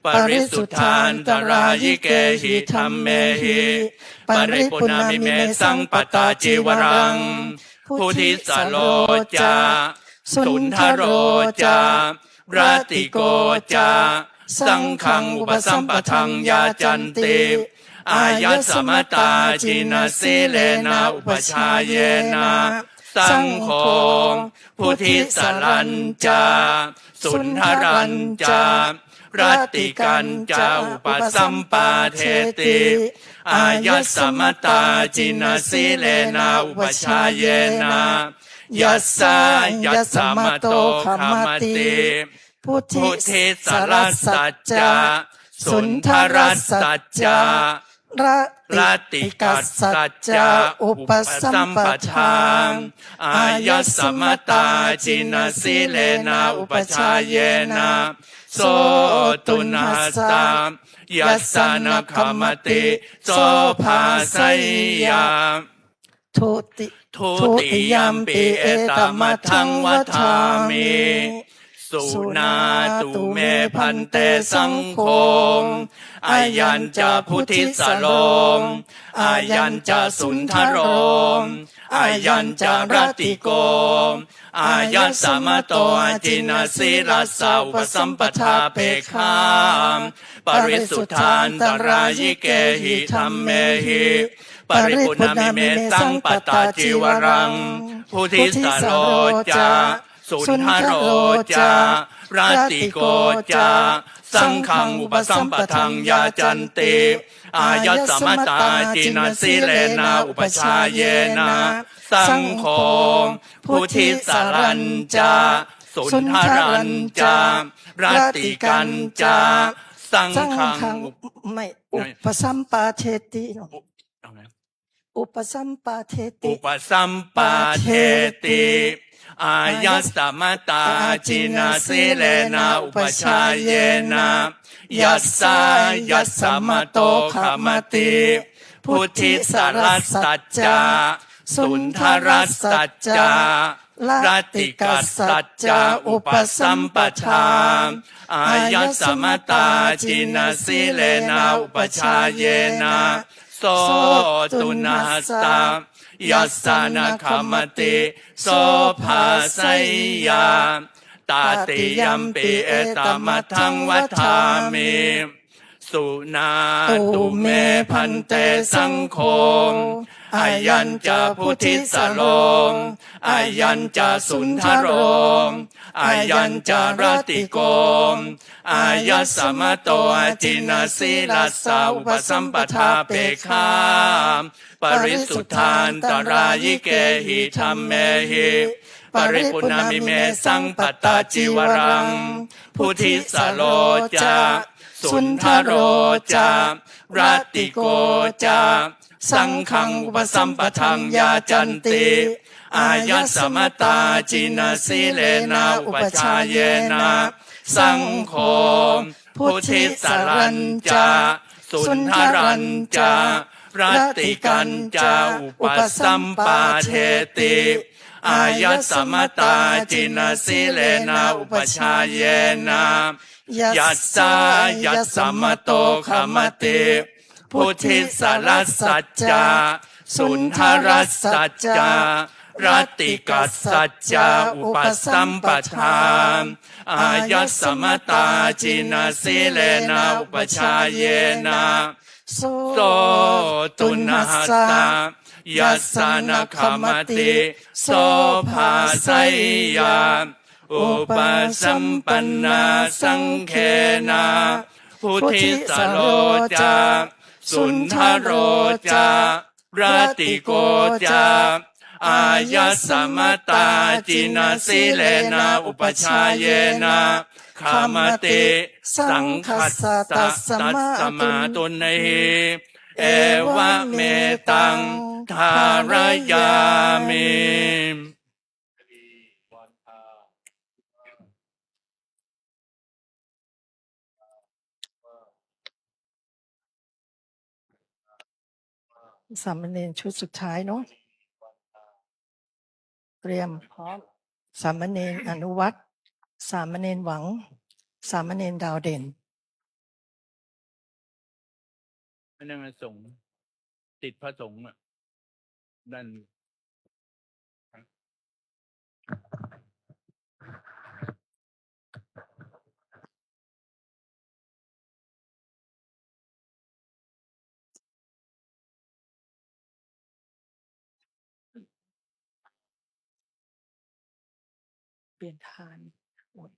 parisuddhāntarāyikehi dhammehi paripuṇṇamimesaṃ pattacīvaraṃ. Buddhissaro ca sundaro ca ratiko ca saṅghaṃ upasampadaṃ yācanti āyasmatā aciṇṇasīlena upajjhāyena. Saṅgho buddhissarañca sundarañca ratikañca upasampādeti āyasmatā aciṇṇasīlena upajjhāyena. Yassa yasmato khamati buddhissarassa ca sundarassa ca ra- ratikassa ca upasampadā āyasmatā aciṇṇasīlena upajjhāyena, so tuṇhassa. Yassa na khamati, so bhāseyya. Duti- Dutiyampi etamatthaṃ vadāmi. Suṇātu me bhante saṅgho. Ayañca buddhissaro, ayañca sundaro, ayañca ratiko, āyasmato aciṇṇasīlassa upasampādāpekkhā parisuddhāntarāyikehi dhammehi paripuṇṇamimesaṃ pattacīvaraṃ. Buddhissaro ca sundaro ca ratiko ca saṅghaṃ upasampadaṃ yācanti āyasmatā aciṇṇasīlena upajjhāyena. Saṅgho buddhissarañca sundarañca ratikañca saṅghaṃ ไม่ upasampādeti. Upasampādeti. Upasampādeti āyasmatā aciṇṇasīlena upajjhāyena. Yassāyasmato khamati buddhissarassa ca sundarassa ca rattikassa ca upasampadā āyasmatā aciṇṇasīlena upajjhāyena, so tuṇhassa. Yassa na khamati, so bhāseyya. Tatiyampi etamatthaṃ vadāmi. Suṇātu me bhante saṅgho, ayañca buddhissaro, ayañca sundaro, ayañca ratiko, āyasmato ajinasīlassa upasampādāpekkhā, parisuddhāntarāyikehi dhammehi, paripuṇṇamimesaṃ pattacīvaraṃ. Buddhissaro ca, sundaro ca, ratiko ca, saṅghaṃ upasampadaṃ yacanti, āyasmatā jinasīlena upajjhāyena, saṅgho buddhissarañca, sundarañca, ratikañca upasampādeti, āyasmatā jinasīlena upajjhāyena, yassāyasmato khamati, buddhissarassa ca, sundarassa ca, rattikassa ca upasampadā, āyasmatā jinasīlena upajjhāyena, so tuṇhassa, yassa na khamati, so bhāseyya. Upasampannā saṅghena, buddhissaro ca, sundaro ca, ratiko ca, āyasmatā jinasīlena upajjhāyena, khamati, saṅghassa tasmā tuṇhī. Evametaṃ dhārayāmi. สามเณรชุดสุดท้ายเนาะ เตรียมพร้อม สามเณรอนุวัฒน์ สามเณรหวัง สามเณรดาวเด่น อันนั้นสงฆ์ ติดพระสงฆ์อะ นั่น เปลี่ยนทาน โอ๊ย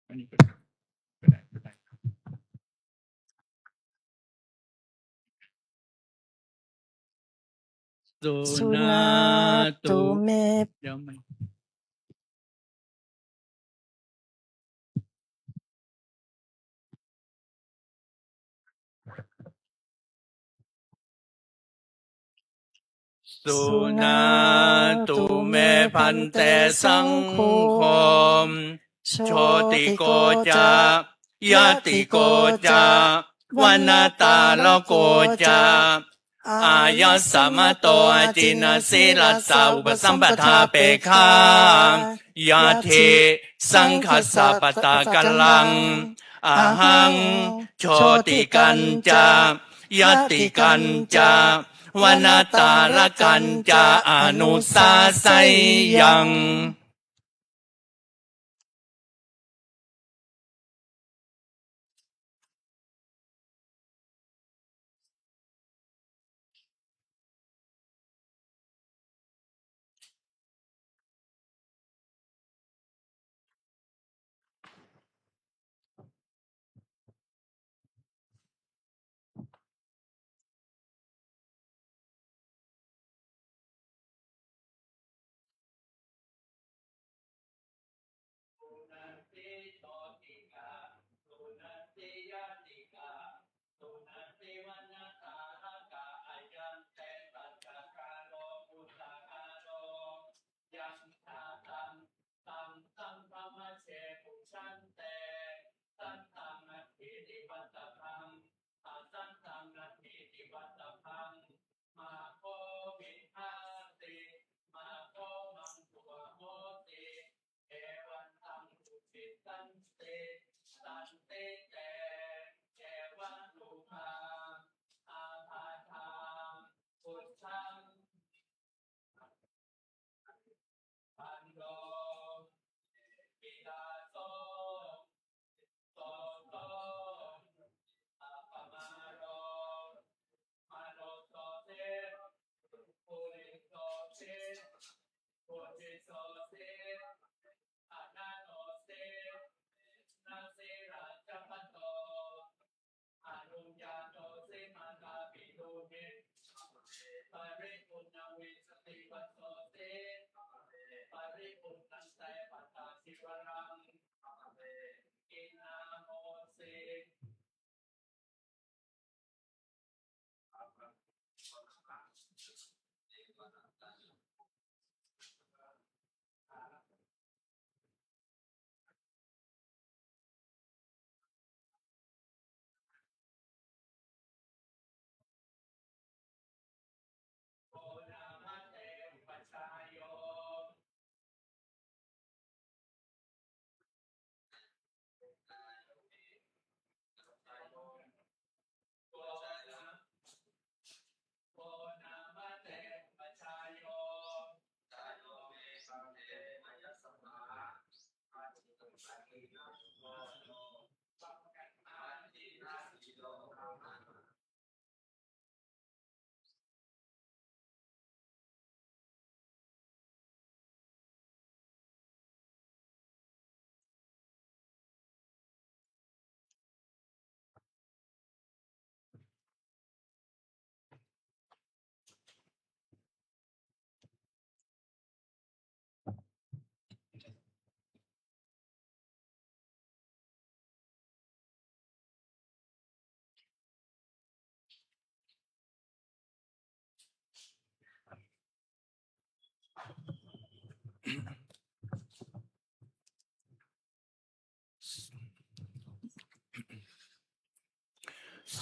อันนี้ก็ได้ ก็ได้ ก็ได้ Suṇātu me. เดี๋ยวมัน Suṇātu me bhante saṅgho, jotiko ca, ñātiko ca, vaṇṇatarako ca, āyasmato ajinasīlassa upasampādāpekkhā, ñāti saṅghassa pattakallaṃ, ahaṃ jotikañca, ñātikañca, vaṇṇatarakañca anusāseyyaṃ.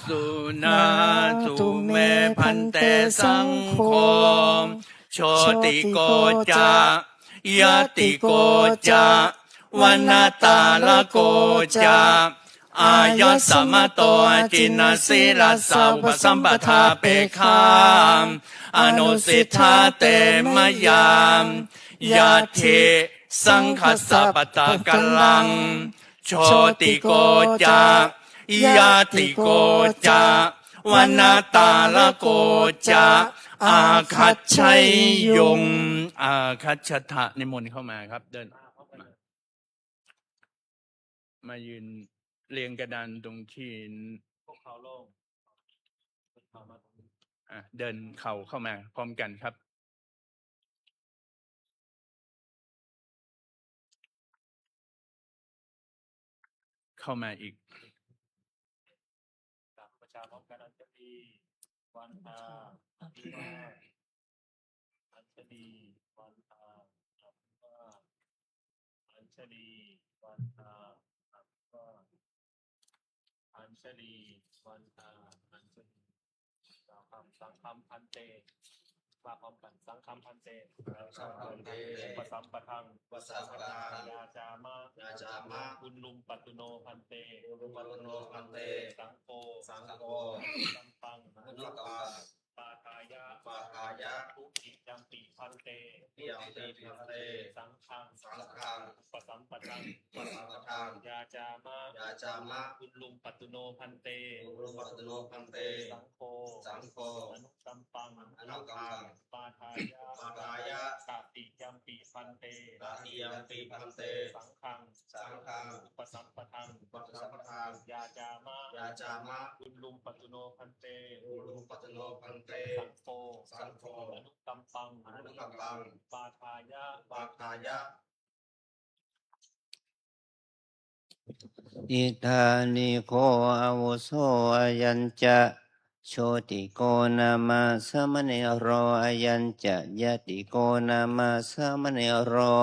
Suṇātu me bhante saṅgho, jotiko ca, ñātiko ca, vanatarako ca, āyasmato aciṇasīlassa upasampādāpekkhā anusiṭṭhā te mayā. Ñātisaṅghassa pattakallaṃ, jotiko ca, ñātiko ca, vanatarako ca, āgaccheyyaṃ. Āgacchata นิมนต์เข้ามาครับ เดิน มายืนเรียงกระดานตรงที่ พวกเขาโล่ง อ่ะ เดินเข่าเข้ามาพร้อมกันครับ เข้ามาอีก กราบประชาพร้อมกัน อัญชลี วันทา อัญชลี วันทา อัญชลี วันทา อัญชลี วันทา อัญชลี สังฆัง สังฆัง ภันเต ว่าพร้อมกัน สังฆัง ภันเต สังฆัง ภันเต อุปสัมปทัง อุปสัมปทัง ยาจามะ ยาจามะ อุลลุมปะตุโน ภันเต อุลลุมปะตุโน ภันเต สังโฆ สังโฆ สัมปัง อนุกัมปัง ปาทายะ ปาทายะ ทุติยัมปิ ภันเต ทุติยัมปิ ภันเต สังฆัง สังฆัง อุปสัมปทัง อุปสัมปทัง ยาจามะ ยาจามะ อุลลุมปะตุโน ภันเต อุลลุมปะตุโน ภันเต สังโฆ สังโฆ อนุกัมปัง อนุกัมปัง ปาทายะ ปาทายะ ตติยัมปิ ภันเต ตติยัมปิ ภันเต สังฆัง สังฆัง อุปสัมปทัง อุปสัมปทัง ยาจามะ ยาจามะ อุลลุมปะตุโน ภันเต อุลลุมปะตุโน ภันเต สังโฆ สังโฆ อนุกัมปัง อนุกัมปัง ปาทายะ ปาทายะ Idāni kho āvuso ayañca jotiko nāma samaṇero ayañca ñātiko nāma samaṇero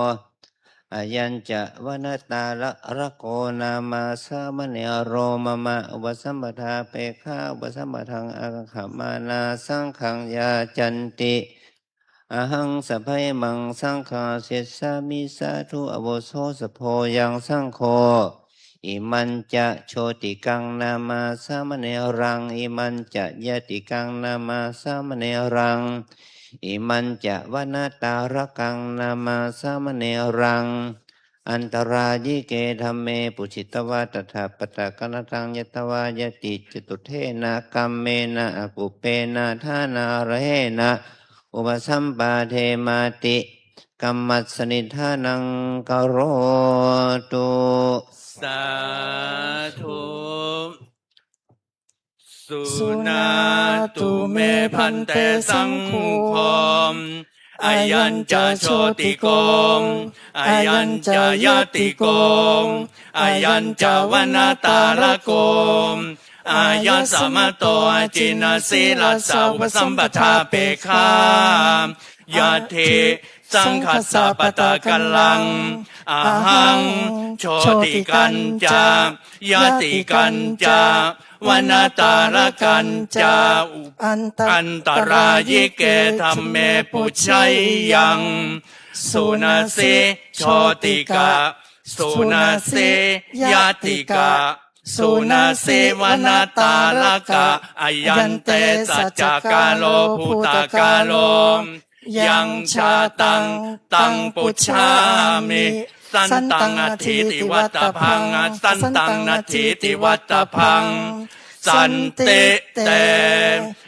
ayañca vanatarako nāma samaṇero mama upasampādāpekkhā upasampadaṃ āgamānā saṅghaṃ yācanti. Ahaṃ sabbaṃ saṅghaṃ sessāmi sādhu āvuso sabbo yaṃ saṅgho imañca jotikaṃ nāma samaṇeraṃ imañca ñātikaṃ nāma samaṇeraṃ imañca vanatarakaṃ nāma samaṇeraṃ antarāyike dhamme pūjitavā tathāpatakaṇhataṃ ñatvā ñāti catuddhena kammena akuppena dāna adāhena upasampādemāti. Kammassa niṭṭhānaṃ karotu. Sādhu. Suṇātu me bhante saṅgho, ayañca jotiko, ayañca ñātiko, ayañca vanatarako, āyasmato aciṇasīlassa upasampādāpekkhā, ñātisaṅghassa pattakallaṃ, ahaṃ jotikañca ñātikañca vanatarakañca antarāyike dhamme pūjeyyaṃ. Suṇasi jotika, suṇasi ñātika, suṇasi vanataraka, ayante saccakālo bhūtakālo. Yaṃ jātaṃ taṃ pūjāmi, santaṃ natthīti vattabbaṃ, asantaṃ natthīti vattabbaṃ. Santi te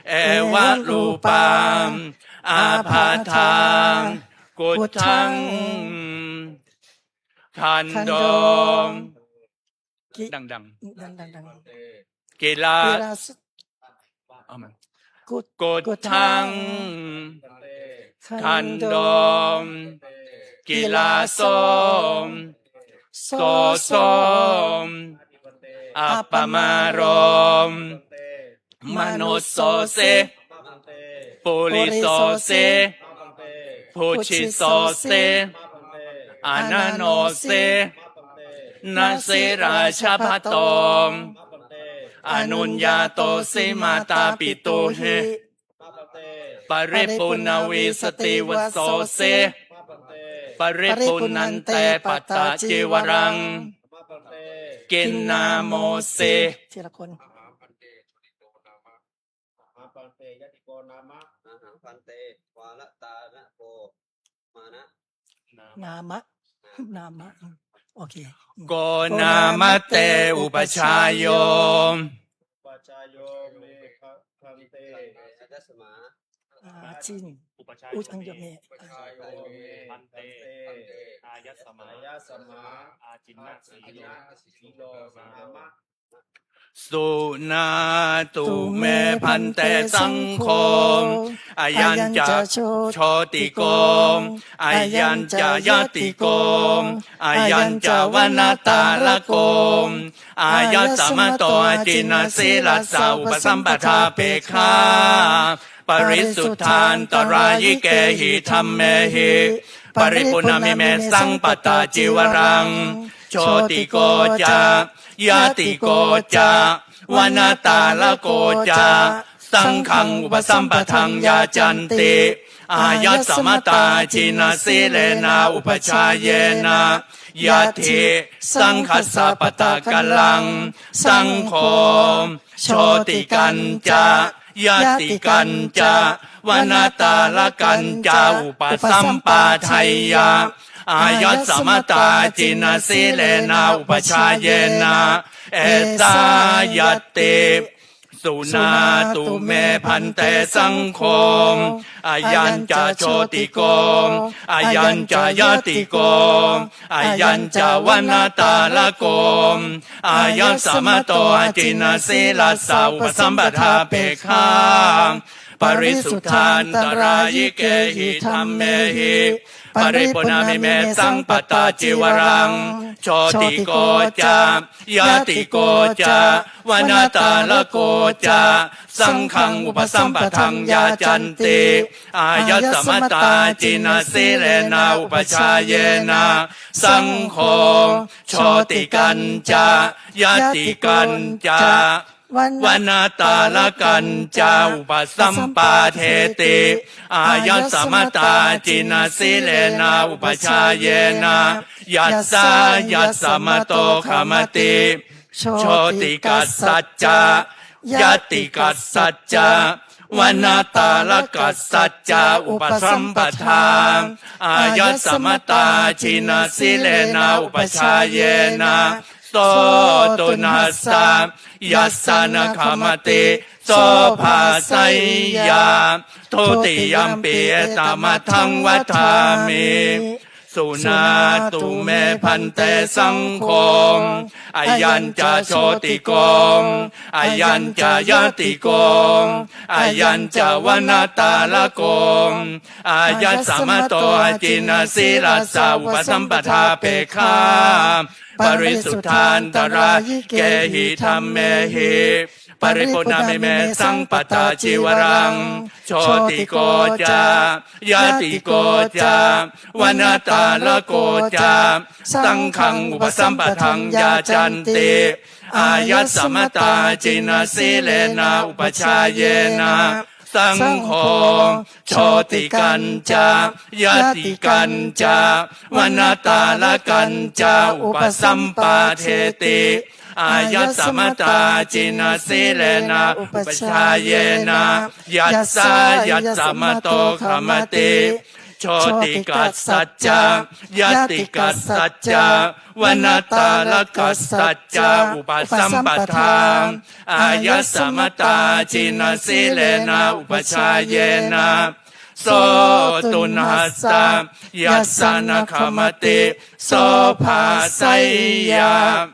evarūpā ābādhā, kuṭṭhaṃ khandho. ดังๆ ดังๆ ดังๆ กิลา กิลาส- เอามา กุ- กุ- กุ- กุ- ทัง ทัง คันโด คันโด กิลาโส โส โส อัปปมาโร มนุสโสสิ ปุริสโสสิ ปุชชิสโสสิ อนันโนสิ นสิราชพัตโต anuññātosi mātāpitūhi, paripuṇṇavīsativusosi, paripuṇṇante pattacīvaraṃ, kinnāmosi. ทีละคน Ahaṃ bhante, yatiko nāma. Ahaṃ bhante, varatāṇako māna. นามะ นามะ โอเค Ko nāma te upajjhāyo? Upajjhāyo me bha-, bhante. Ācin-, upajjhāyo me. Upajjhāyo me bhante. Āyasmā. Āyasmā. Ācinnasīlo. Ācinnasīlo nāma. Suṇātu me bhante saṅgho, ayañca jotiko, ayañca ñātiko, ayañca vanatarako, āyasmato acinnasīlassa upasampādāpekkhā, parisuddhāntarāyikehi dhammehi, paripuṇṇamemesaṃ pattacīvaraṃ, jotiko ca, ñātiko ca, vanatarako ca, saṅghaṃ upasampadaṃ yācanti, āyasmatā acinnasīlena upajjhāyena, ñātisaṅghassa pattakallaṃ, saṅgho jotikañca, ñātikañca, vanatarakañca upasampādeyya, āyasmatā acinnasīlena upajjhāyena, esā ñatti. Suṇātu me bhante saṅgho, ayañca jotiko, ayañca ñātiko, ayañca vanatarako, āyasmato acinnasīlassa upasampādāpekkhā, parisuddhāntarāyikehi dhammehi, paripuṇṇamemesaṃ pattacīvaraṃ, jotiko ca, ñātiko ca, vanatarako ca, saṅghaṃ upasampadaṃ yācanti, āyasmatā acinnasīlena upajjhāyena, saṅgho jotikañca, ñātikañca, vanatarakañca upasampādeti, āyasmatā acinnasīlena upajjhāyena, yassāyasmato khamati, jotikassacca, ñātikassacca, vanatarakassacca upasampadā, āyasmatā acinnasīlena upajjhāyena, so tuṇhassa, yassa na khamati, so bhāseyya. Dutiyampi etamatthaṃ vadāmi. Suṇātu me bhante saṅgho, ayañca jotiko, ayañca ñātiko, ayañca vanatarako, āyasmato acinnasīlassa upasampādāpekkhā, parisuddhāntarāyikehi dhammehi, paripuṇṇamemesaṃ pattacīvaraṃ, jotiko ca, ñātiko ca, vanatarako ca, saṅghaṃ upasampadaṃ yācanti, āyasmatā acinnasīlena upajjhāyena, saṅgho jotikañca, ñātikañca, vanatarakañca upasampādeti, āyasmatā acinnasīlena upajjhāyena, yassāyasmato khamati, jotikassacca, ñātikassacca, vanatarakassacca upasampadā, āyasmatā acinnasīlena upajjhāyena, so tuṇhassa, yassa na khamati, so bhāseyya.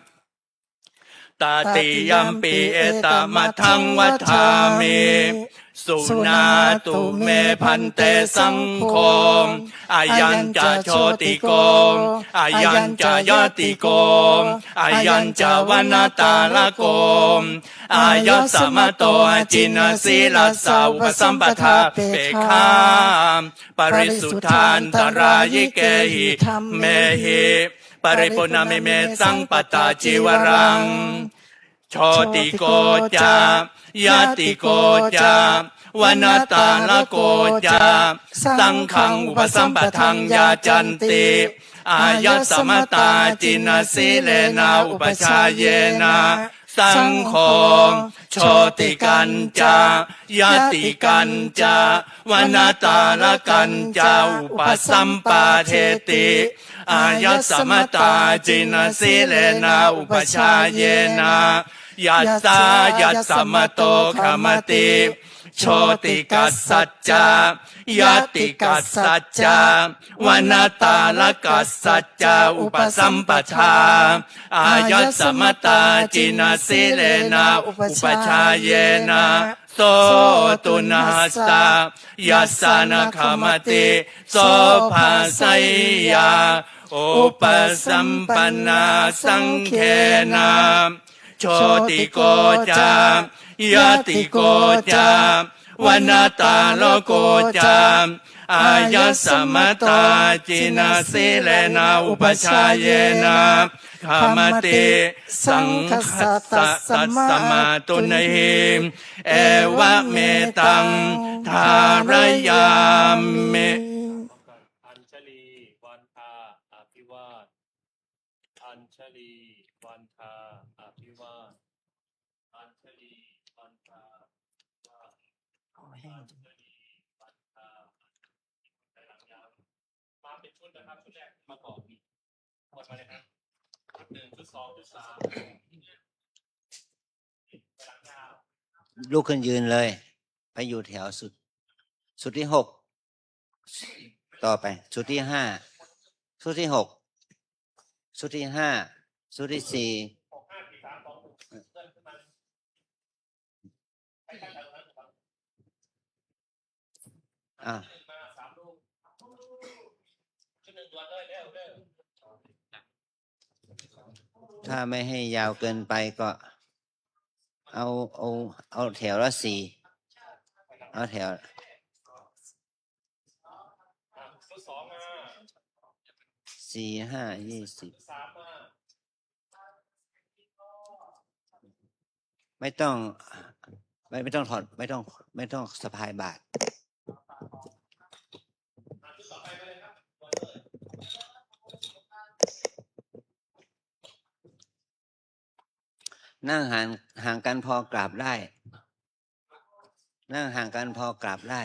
Tatiyampi etamatthaṃ vadāmi. Suṇātu me bhante saṅgho, ayañca jotiko, ayañca ñātiko, ayañca vanatarako, āyasmato acinnasīlassa upasampādāpekkhā, parisuddhāntarāyikehi dhammehi, paripuṇṇamemesaṃ pattacīvaraṃ, Jotiko ca, ñātiko ca, vaṇṇatārako ca, saṅghaṃ upasampadaṃ yacanti. Āyasmatā jinasīlena upajjhāyena saṅgho jotikañca, ñātikañca, vaṇṇatārakañca upasampādeti. Āyasmatā jinasīlena upajjhāyena yassāyasmato khamati, jotikassa ca, ñātikassa ca, vaṇṇatārakassacca upasampadā, āyasmatā jinasīlena upajjhāyena so tuṇhassa, yassa na khamati so bhāseyya, upasampannā saṅghena. Jotiko ca, ñātiko ca, vaṇṇatārako ca, āyasmatā jinasīlena upajjhāyena khamati saṅghassa, tasmā tuṇhī, evametaṃ dhārayāmi. ອັນຊະລີວັນທາ ອະພິວາດ ອັນຊະລີວັນທາ ອະພິວາດ ອັນຊະລີວັນທາ ອະພິວາດ ອັນຊະລີວັນທາ ໄປຫຼັງຍາວ ມາເປັນຊຸດນະຄັບ ຊຸດແລກມາກ່ອນ ໝົດມາເລີຍຄັບ ຊຸດໜຶ່ງ ຊຸດສອງ ຊຸດສາມ ໄປຫຼັງຍາວ ลุกขึ้นยืนเลย ไปอยู่แถวสุด ชุดที่หก ต่อไป ชุดที่ห้า ชุดที่หก ชุดที่ห้า ชุดที่สี่ อ่ะ ถ้าไม่ให้ยาวเกินไปก็ เอา เอา เอาแถวละสี่ เอาแถว สี่ ห้า ยี่สิบ ไม่ต้อง ไม่ ไม่ต้องถอด ไม่ต้อง ไม่ต้องสะพายบาตร นั่งห่าง ห่างกันพอกราบได้ นั่งห่างกันพอกราบได้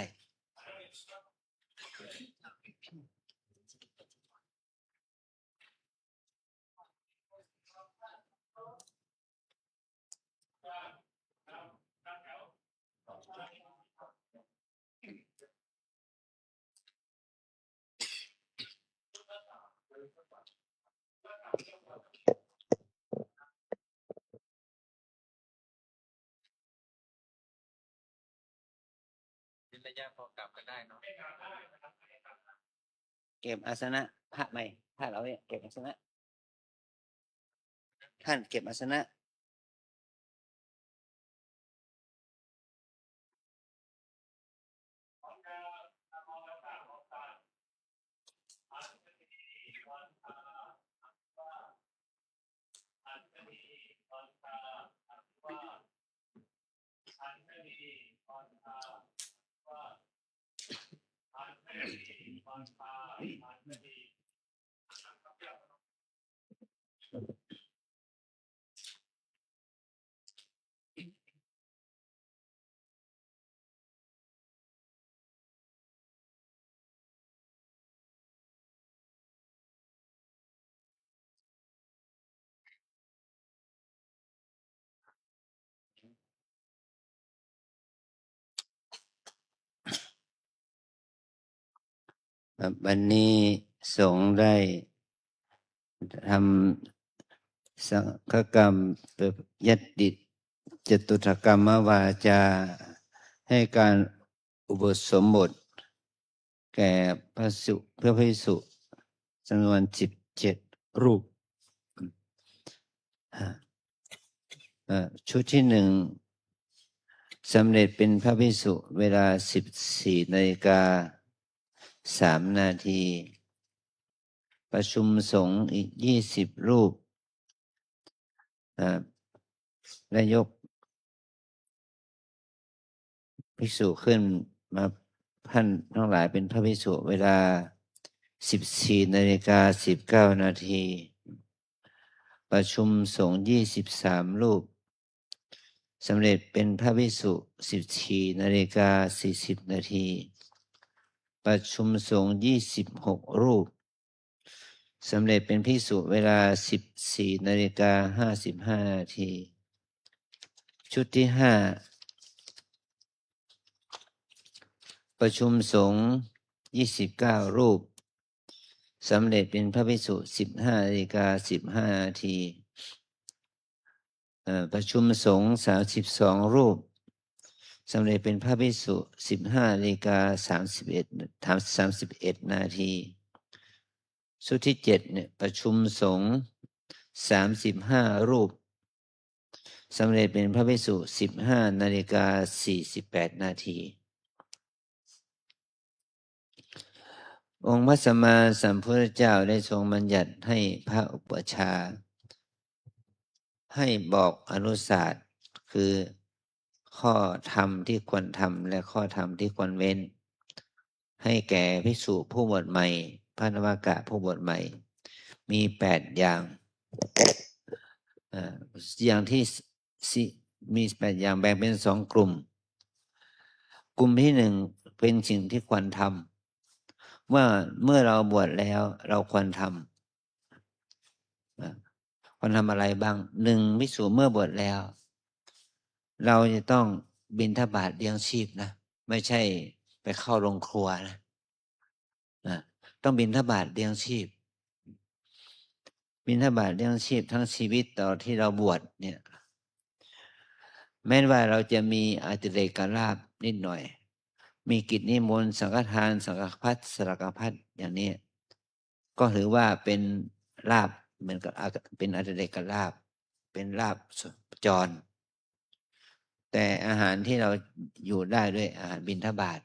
เว้นระยะพอกลับกันได้เนาะ เก็บอาสนะ พระใหม่ พระเราเนี่ย เก็บอาสนะ ท่านเก็บอาสนะ ครับ วันนี้สงฆ์ได้ทำสังฆกรรม ประพฤติจตุตถกรรมวาจา ให้การอุปสมบท แก่พระสุ พระภิกษุจำนวนสิบเจ็ดรูป เอ่อ ชุดที่หนึ่ง สำเร็จเป็นพระภิกษุเวลาสิบสี่นาฬิกาสามนาที ประชุมสงฆ์อีกยี่สิบรูป เอ่อ ได้ยกภิกษุขึ้นมา ท่านทั้งหลายเป็นพระภิกษุ เวลาสิบสี่นาฬิกาสิบเก้านาที ประชุมสงฆ์ยี่สิบสามรูป สำเร็จเป็นพระภิกษุสิบสี่นาฬิกาสี่สิบนาที ประชุมสงฆ์ยี่สิบหกรูป สำเร็จเป็นภิกษุเวลาสิบสี่นาฬิกาห้าสิบห้านาที ชุดที่ห้า ประชุมสงฆ์ยี่สิบเก้ารูป สำเร็จเป็นพระภิกษุสิบห้านาฬิกาสิบห้านาที เอ่อ ประชุมสงฆ์สามสิบสองรูป สำเร็จเป็นพระภิกษุสิบห้านาฬิกาสามสิบเอ็ด สามสิบเอ็ดนาที ชุดที่เจ็ดเนี่ย ประชุมสงฆ์สามสิบห้ารูป สำเร็จเป็นพระภิกษุสิบห้านาฬิกาสี่สิบแปดนาที องค์พระสัมมาสัมพุทธเจ้าได้ทรงบัญญัติให้พระอุปัชฌาย์ ให้บอกอนุสาสน์ คือข้อธรรมที่ควรทำและข้อธรรมที่ควรเว้น ให้แก่ภิกษุผู้บวชใหม่ พระนวกะผู้บวชใหม่ มีแปดอย่าง เอ่อ อย่างที่สิ มีแปดอย่าง แบ่งเป็นสองกลุ่ม กลุ่มที่หนึ่งเป็นสิ่งที่ควรทำ ว่าเมื่อเราบวชแล้วเราควรทำ อ่ะ ควรทำอะไรบ้าง หนึ่ง ภิกษุเมื่อบวชแล้ว เราจะต้องบิณฑบาตเลี้ยงชีพนะ ไม่ใช่ไปเข้าโรงครัวนะ นะ ต้องบิณฑบาตเลี้ยงชีพ บิณฑบาตเลี้ยงชีพทั้งชีวิตตลอดที่เราบวชเนี่ย แม้ว่าเราจะมีอติเรกลาภนิดหน่อย มีกิจนิมนต์ สังฆทาน สังฆพัตตา สารพัดอย่างนี้ ก็ถือว่าเป็นลาภ เหมือนกับเป็นอติเรกลาภ เป็นลาภจร แต่อาหารที่เราอยู่ได้ด้วยอาหารบิณฑบาต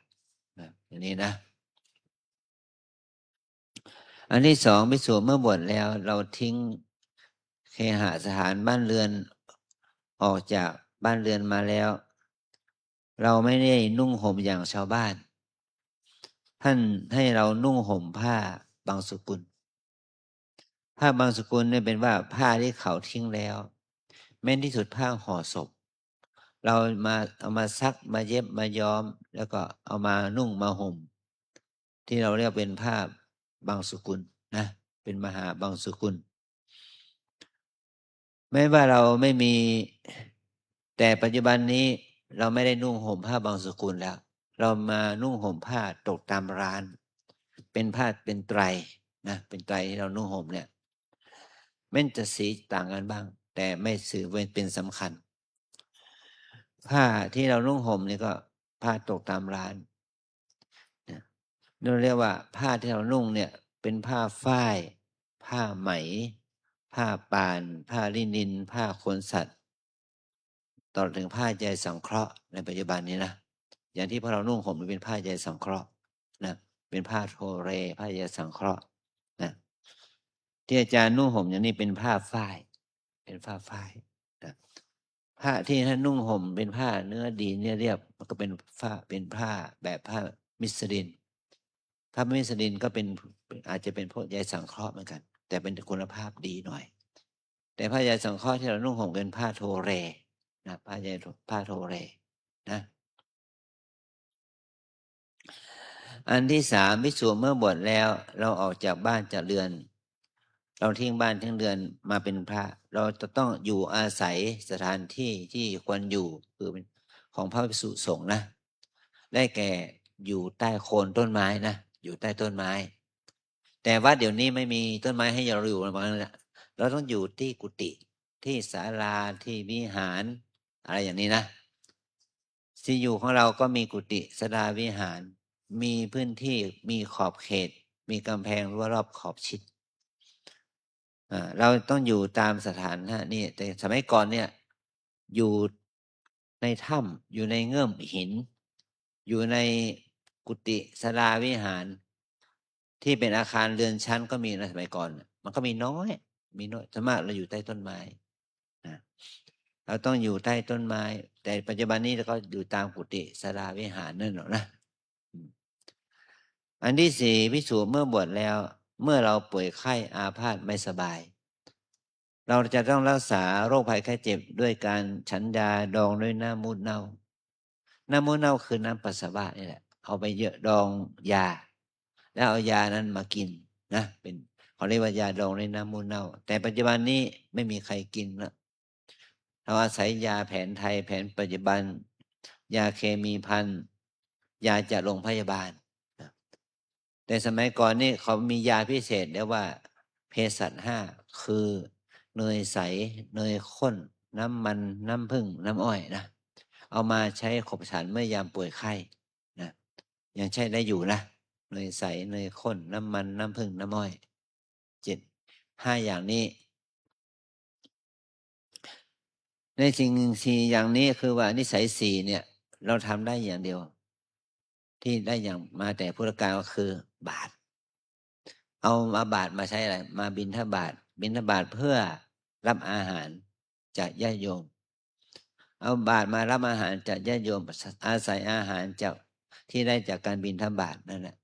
นะ อย่างนี้นะ อันที่สอง ภิกษุเมื่อบวชแล้ว เราทิ้งเคหสถานบ้านเรือน ออกจากบ้านเรือนมาแล้ว เราไม่ได้นุ่งห่มอย่างชาวบ้าน ท่านให้เรานุ่งห่มผ้าบังสุกุล ผ้าบังสุกุลเนี่ยเป็นว่าผ้าที่เขาทิ้งแล้ว แม้นที่สุดผ้าห่อศพ เรามาเอามาซัก มาเย็บ มาย้อม แล้วก็เอามานุ่งมาห่ม ที่เราเรียกเป็นผ้าบังสุกุลนะ เป็นมหาบังสุกุล แม้ว่าเราไม่มี แต่ปัจจุบันนี้เราไม่ได้นุ่งห่มผ้าบังสุกุลแล้ว เรามานุ่งห่มผ้าตกตามร้าน เป็นผ้าเป็นไตรนะ เป็นไตรที่เรานุ่งห่มเนี่ย แม้นจะสีต่างกันบ้าง แต่ไม่ถือเป็นสำคัญ ผ้าที่เรานุ่งห่มนี่ก็ผ้าตกตามร้านนะ เราเรียกว่าผ้าที่เรานุ่งเนี่ยเป็นผ้าฝ้าย ผ้าไหม ผ้าป่าน ผ้าลินิน ผ้าขนสัตว์ ตลอดถึงผ้าใยสังเคราะห์ในปัจจุบันนี้นะ อย่างที่พวกเรานุ่งห่มนี่เป็นผ้าใยสังเคราะห์นะ เป็นผ้าโทเร ผ้าใยสังเคราะห์นะ ที่อาจารย์นุ่งห่มอย่างนี้เป็นผ้าฝ้าย เป็นผ้าฝ้ายนะ ผ้าที่ท่านนุ่งห่มเป็นผ้าเนื้อดีเนื้อเรียบ มันก็เป็นผ้า เป็นผ้าแบบผ้ามิสลิน ผ้ามิสลินก็เป็น อาจจะเป็นพวกใยสังเคราะห์เหมือนกัน แต่เป็นคุณภาพดีหน่อย แต่ผ้าใยสังเคราะห์ที่เรานุ่งห่มเป็นผ้าโทเรนะ ผ้าใย ผ้าโทเรนะ อันที่สาม ภิกษุเมื่อบวชแล้ว เราออกจากบ้านจากเรือน เราทิ้งบ้านทิ้งเรือนมาเป็นพระ เราจะต้องอยู่อาศัยสถานที่ที่ควรอยู่ คือเป็นของพระภิกษุสงฆ์นะ ได้แก่อยู่ใต้โคนต้นไม้นะ อยู่ใต้ต้นไม้ แต่วัดเดี๋ยวนี้ไม่มีต้นไม้ให้เราอยู่แล้วนะ เราต้องอยู่ที่กุฏิ ที่ศาลา ที่วิหาร อะไรอย่างนี้นะ ที่อยู่ของเราก็มีกุฏิ ศาลา วิหาร มีพื้นที่ มีขอบเขต มีกำแพงรั้วรอบขอบชิด อ่า เราต้องอยู่ตามสถานะนี่ แต่สมัยก่อนเนี่ย อยู่ในถ้ำ อยู่ในเงื้อมหิน อยู่ในกุฏิ ศาลา วิหาร ที่เป็นอาคารเรือนชั้นก็มีนะ สมัยก่อนน่ะ มันก็มีน้อย มีน้อย ส่วนมากเราอยู่ใต้ต้นไม้นะ พ เราต้องอยู่ใต้ต้นไม้ แต่ปัจจุบันนี้เราก็อยู่ตามกุฏิศาลาวิหารนั่นแหละนะ อันที่สี่ ภิกษุเมื่อบวชแล้ว เมื่อเราป่วยไข้อาพาธไม่สบาย เราจะต้องรักษาโรคภัยไข้เจ็บด้วยการฉันยาดองด้วยน้ำมูตรเน่า น้ำมูตรเน่าคือน้ำปัสสาวะนี่แหละ เอาไปเยอะดองยา แล้วเอายานั้นมากินนะ เป็นเขาเรียกว่ายาดองด้วยน้ำมูตรเน่า แต่ปัจจุบันนี้ไม่มีใครกินละ เราอาศัยยาแผนไทย แผนปัจจุบัน ยาเคมีภัณฑ์ ยาจากโรงพยาบาลนะ แต่สมัยก่อนนี่เขามียาพิเศษเรียกว่าเภสัชห้า คือเนยใส เนยข้น น้ำมัน น้ำผึ้ง น้ำอ้อยนะ เอามาใช้ขบฉันเมื่อยามป่วยไข้นะ ยังใช้ได้อยู่นะ เนยใส เนยข้น น้ำมัน น้ำผึ้ง น้ำอ้อย เจ็ด ห้าอย่างนี้ ในสิ่งสี่อย่างนี้คือว่านิสัยสี่เนี่ย เราทำได้อย่างเดียว ที่ได้อย่างมาแต่พุทธกาลก็คือบาตร เอามาบาตรมาใช้อะไร มาบิณฑบาต บิณฑบาตเพื่อรับอาหารจากญาติโยม เอาบาตรมารับอาหารจากญาติโยม อาศัยอาหารจากที่ได้จากการบิณฑบาตนั่นแหละ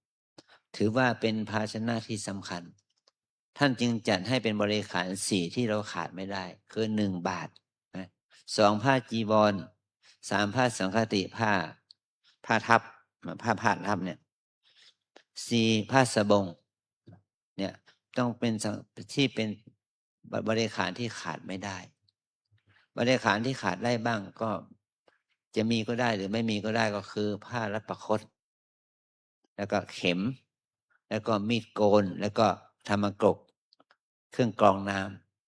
ถือว่าเป็นภาชนะที่สำคัญ ท่านจึงจัดให้เป็นบริขารสี่ที่เราขาดไม่ได้ คือหนึ่งบาตรนะ สองผ้าจีวร สามผ้าสังฆติ ผ้า ผ้าทับ ผ้าพาดทับเนี่ย สี่ผ้าสบง เนี่ย ต้องเป็นสัง- ที่เป็นบ- บริขารที่ขาดไม่ได้ บริขารที่ขาดได้บ้างก็จะมีก็ได้หรือไม่มีก็ได้ ก็คือผ้ารัดประคต แล้วก็เข็ม แล้วก็มีดโกน แล้วก็ธรรมกรก เครื่องกรองน้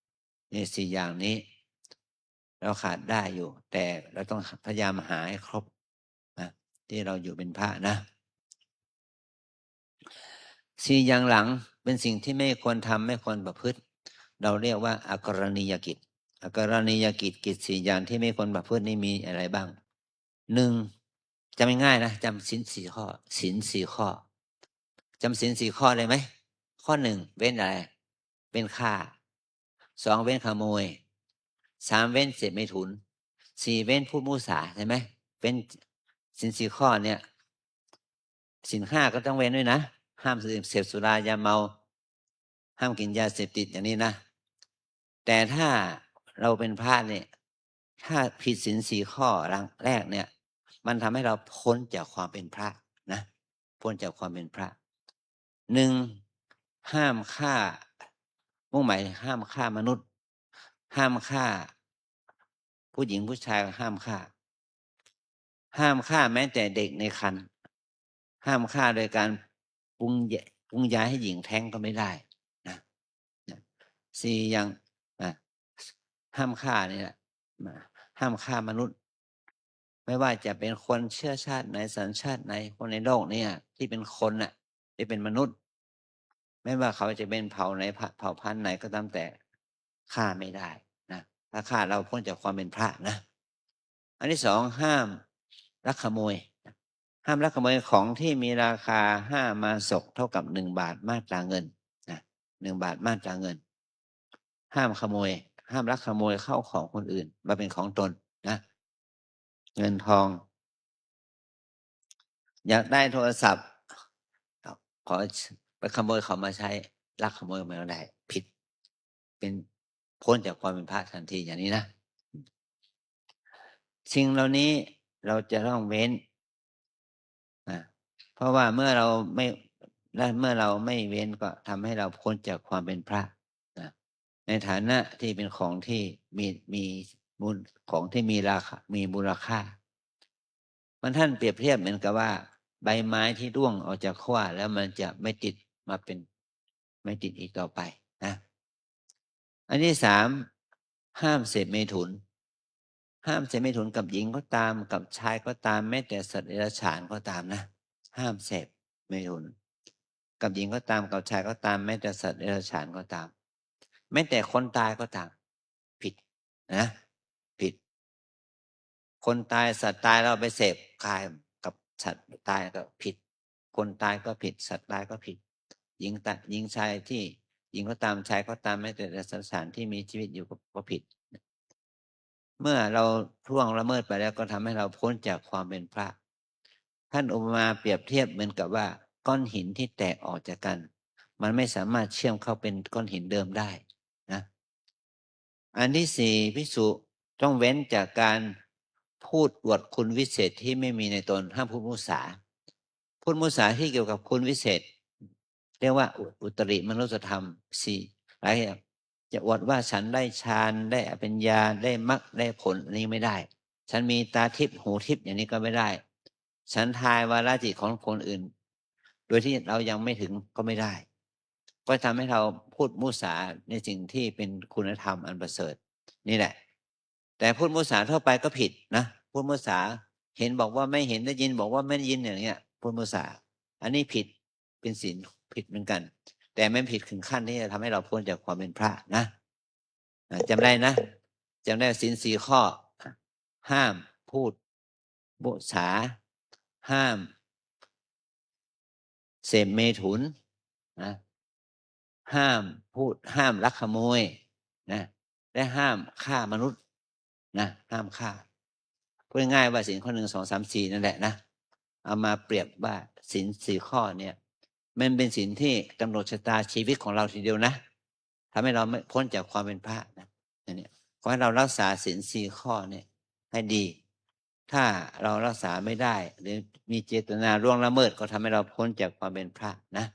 ำ นี่สี่อย่างนี้ เราขาดได้อยู่ แต่เราต้องพยายามหาให้ครบนะ ที่เราอยู่เป็นพระนะ สี่อย่างหลังเป็นสิ่งที่ไม่ควรทำ ไม่ควรประพฤติ เราเรียกว่าอากรณียกิจ อากรณียกิจ กิจสี่อย่างที่ไม่ควรประพฤตินี่มีอะไรบ้าง หนึ่ง จำง่ายๆนะ จำศีลสี่ข้อ ศีลสี่ข้อ จำศีลสี่ข้อได้ไหม ข้อหนึ่ง เว้นอะไร เว้นฆ่า สอง เว้นขโมย สาม เว้นเสพเมถุน สี่ เว้นพูดมุสา ใช่ไหม เว้นศีลสี่ข้อเนี่ย ศีลห้าก็ต้องเว้นด้วยนะ ห้ามดื่มเสพสุรายาเมา ห้ามกินยาเสพติดอย่างนี้นะ แต่ถ้าเราเป็นพระเนี่ย ถ้าผิดศีลสี่ข้อแรกเนี่ย มันทำให้เราพ้นจากความเป็นพระนะ พ้นจากความเป็นพระ หนึ่ง ห้ามฆ่า มุ่งหมายห้ามฆ่ามนุษย์ ห้ามฆ่า ผู้หญิงผู้ชายก็ห้ามฆ่า ห้ามฆ่าแม้แต่เด็กในครรภ์ ห้ามฆ่าโดยการปรุงยา- ปรุงยาให้หญิงแท้งก็ไม่ได้นะ นะ สี่อย่างนะ ห้ามฆ่านี่แหละนะ ห้ามฆ่ามนุษย์ ไม่ว่าจะเป็นคนเชื้อชาติไหน สัญชาติไหน คนในโลกเนี่ย ที่เป็นคนน่ะ ที่เป็นมนุษย์ ไม่ว่าเขาจะเป็นเผ่าไหน เผ่าพันธุ์ไหนก็ตามแต่ ฆ่าไม่ได้นะ ถ้าฆ่าเราพ้นจากความเป็นพระนะ อันที่สอง ห้ามลักขโมย ห้ามลักขโมยของที่มีราคาห้ามาสก เท่ากับหนึ่งบาทมาตราเงินนะ หนึ่งบาทมาตราเงิน ห้ามขโมย ห้ามลักขโมยเข้าของคนอื่นมาเป็นของตนนะ เงินทอง อยากได้โทรศัพท์ ขอไปขโมยเขามาใช้ ลักขโมยมาได้ ผิด เป็นพ้นจากความเป็นพระทันทีอย่างนี้นะ สิ่งเหล่านี้เราจะต้องเว้นนะ เพราะว่าเมื่อเราไม่ และเมื่อเราไม่เว้นก็ทำให้เราพ้นจากความเป็นพระนะ ในฐานะที่เป็นของที่มี- มีมูล- ของที่มีราคา- มีมูลค่า มันท่านเปรียบเทียบเหมือนกับว่าใบไม้ที่ร่วงออกจากขั้วแล้วมันจะไม่ติดมาเป็น- ไม่ติดอีกต่อไปนะ อันที่สาม ห้ามเสพเมถุน ห้ามเสพเมถุนกับหญิงก็ตาม กับชายก็ตาม แม้แต่สัตว์เดรัจฉานก็ตามนะ ห้ามเสพเมถุน กับหญิงก็ตาม กับชายก็ตาม แม้แต่สัตว์เดรัจฉานก็ตาม แม้แต่คนตายก็ตาม ผิดนะ ผิด คนตาย สัตว์ตายเราไปเสพกายกับสัตว์ตายก็ผิด คนตายก็ผิด สัตว์ตายก็ผิด หญิงตาย- หญิงชายที่- หญิงก็ตาม ชายก็ตาม แม้แต่สัตว์เดรัจฉานที่มีชีวิตอยู่ก็- ก็ผิด เมื่อเราล่วงละเมิดไปแล้วก็ทำให้เราพ้นจากความเป็นพระ ท่านอุปมาเปรียบเทียบเหมือนกับว่าก้อนหินที่แตกออกจากกัน มันไม่สามารถเชื่อมเข้าเป็นก้อนหินเดิมได้นะ อันที่สี่ ภิกษุต้องเว้นจากการพูดอวดคุณวิเศษที่ไม่มีในตน ห้ามพูดมุสา พูดมุสาที่เกี่ยวกับคุณวิเศษ เรียกว่าอุตริมนุสธรรมสี่ หลายอย่าง จะอวดว่าฉันได้ฌาน ได้อภิญญา ได้มรรค ได้ผล อันนี้ไม่ได้ ฉันมีตาทิพย์หูทิพย์ อย่างนี้ก็ไม่ได้ ฉันทายวาระจิตของคนอื่น โดยที่เรายังไม่ถึงก็ไม่ได้ ก็ทำให้เราพูดมุสาในสิ่งที่เป็นคุณธรรมอันประเสริฐ นี่แหละ แต่พูดมุสาทั่วไปก็ผิดนะ พูดมุสา เห็นบอกว่าไม่เห็น ได้ยินบอกว่าไม่ได้ยิน อย่างเงี้ย พูดมุสา อันนี้ผิด เป็นศีลผิดเหมือนกัน แต่ไม่ผิดถึงขั้นที่จะทำให้เราพ้นจากความเป็นพระนะ อ่า จำได้นะ จำได้ศีลสี่ข้อ ห้ามพูดมุสา ห้ามเสพเมถุนนะ ห้ามพูด ห้ามลักขโมยนะ และห้ามฆ่ามนุษย์นะ ห้ามฆ่า พูดง่ายๆว่าศีลข้อหนึ่ง สอง สาม สี่ นั่นแหละนะ เอามาเปรียบว่าศีลสี่ข้อเนี่ย มันเป็นศีลที่กำหนดชะตาชีวิตของเราทีเดียวนะ ทำให้เราไม่พ้นจากความเป็นพระนะ อันเนี้ย ขอให้เรารักษาศีลสี่ข้อเนี่ยให้ดี ถ้าเรารักษาไม่ได้ หรือมีเจตนาล่วงละเมิด ก็ทำให้เราพ้นจากความเป็นพระนะ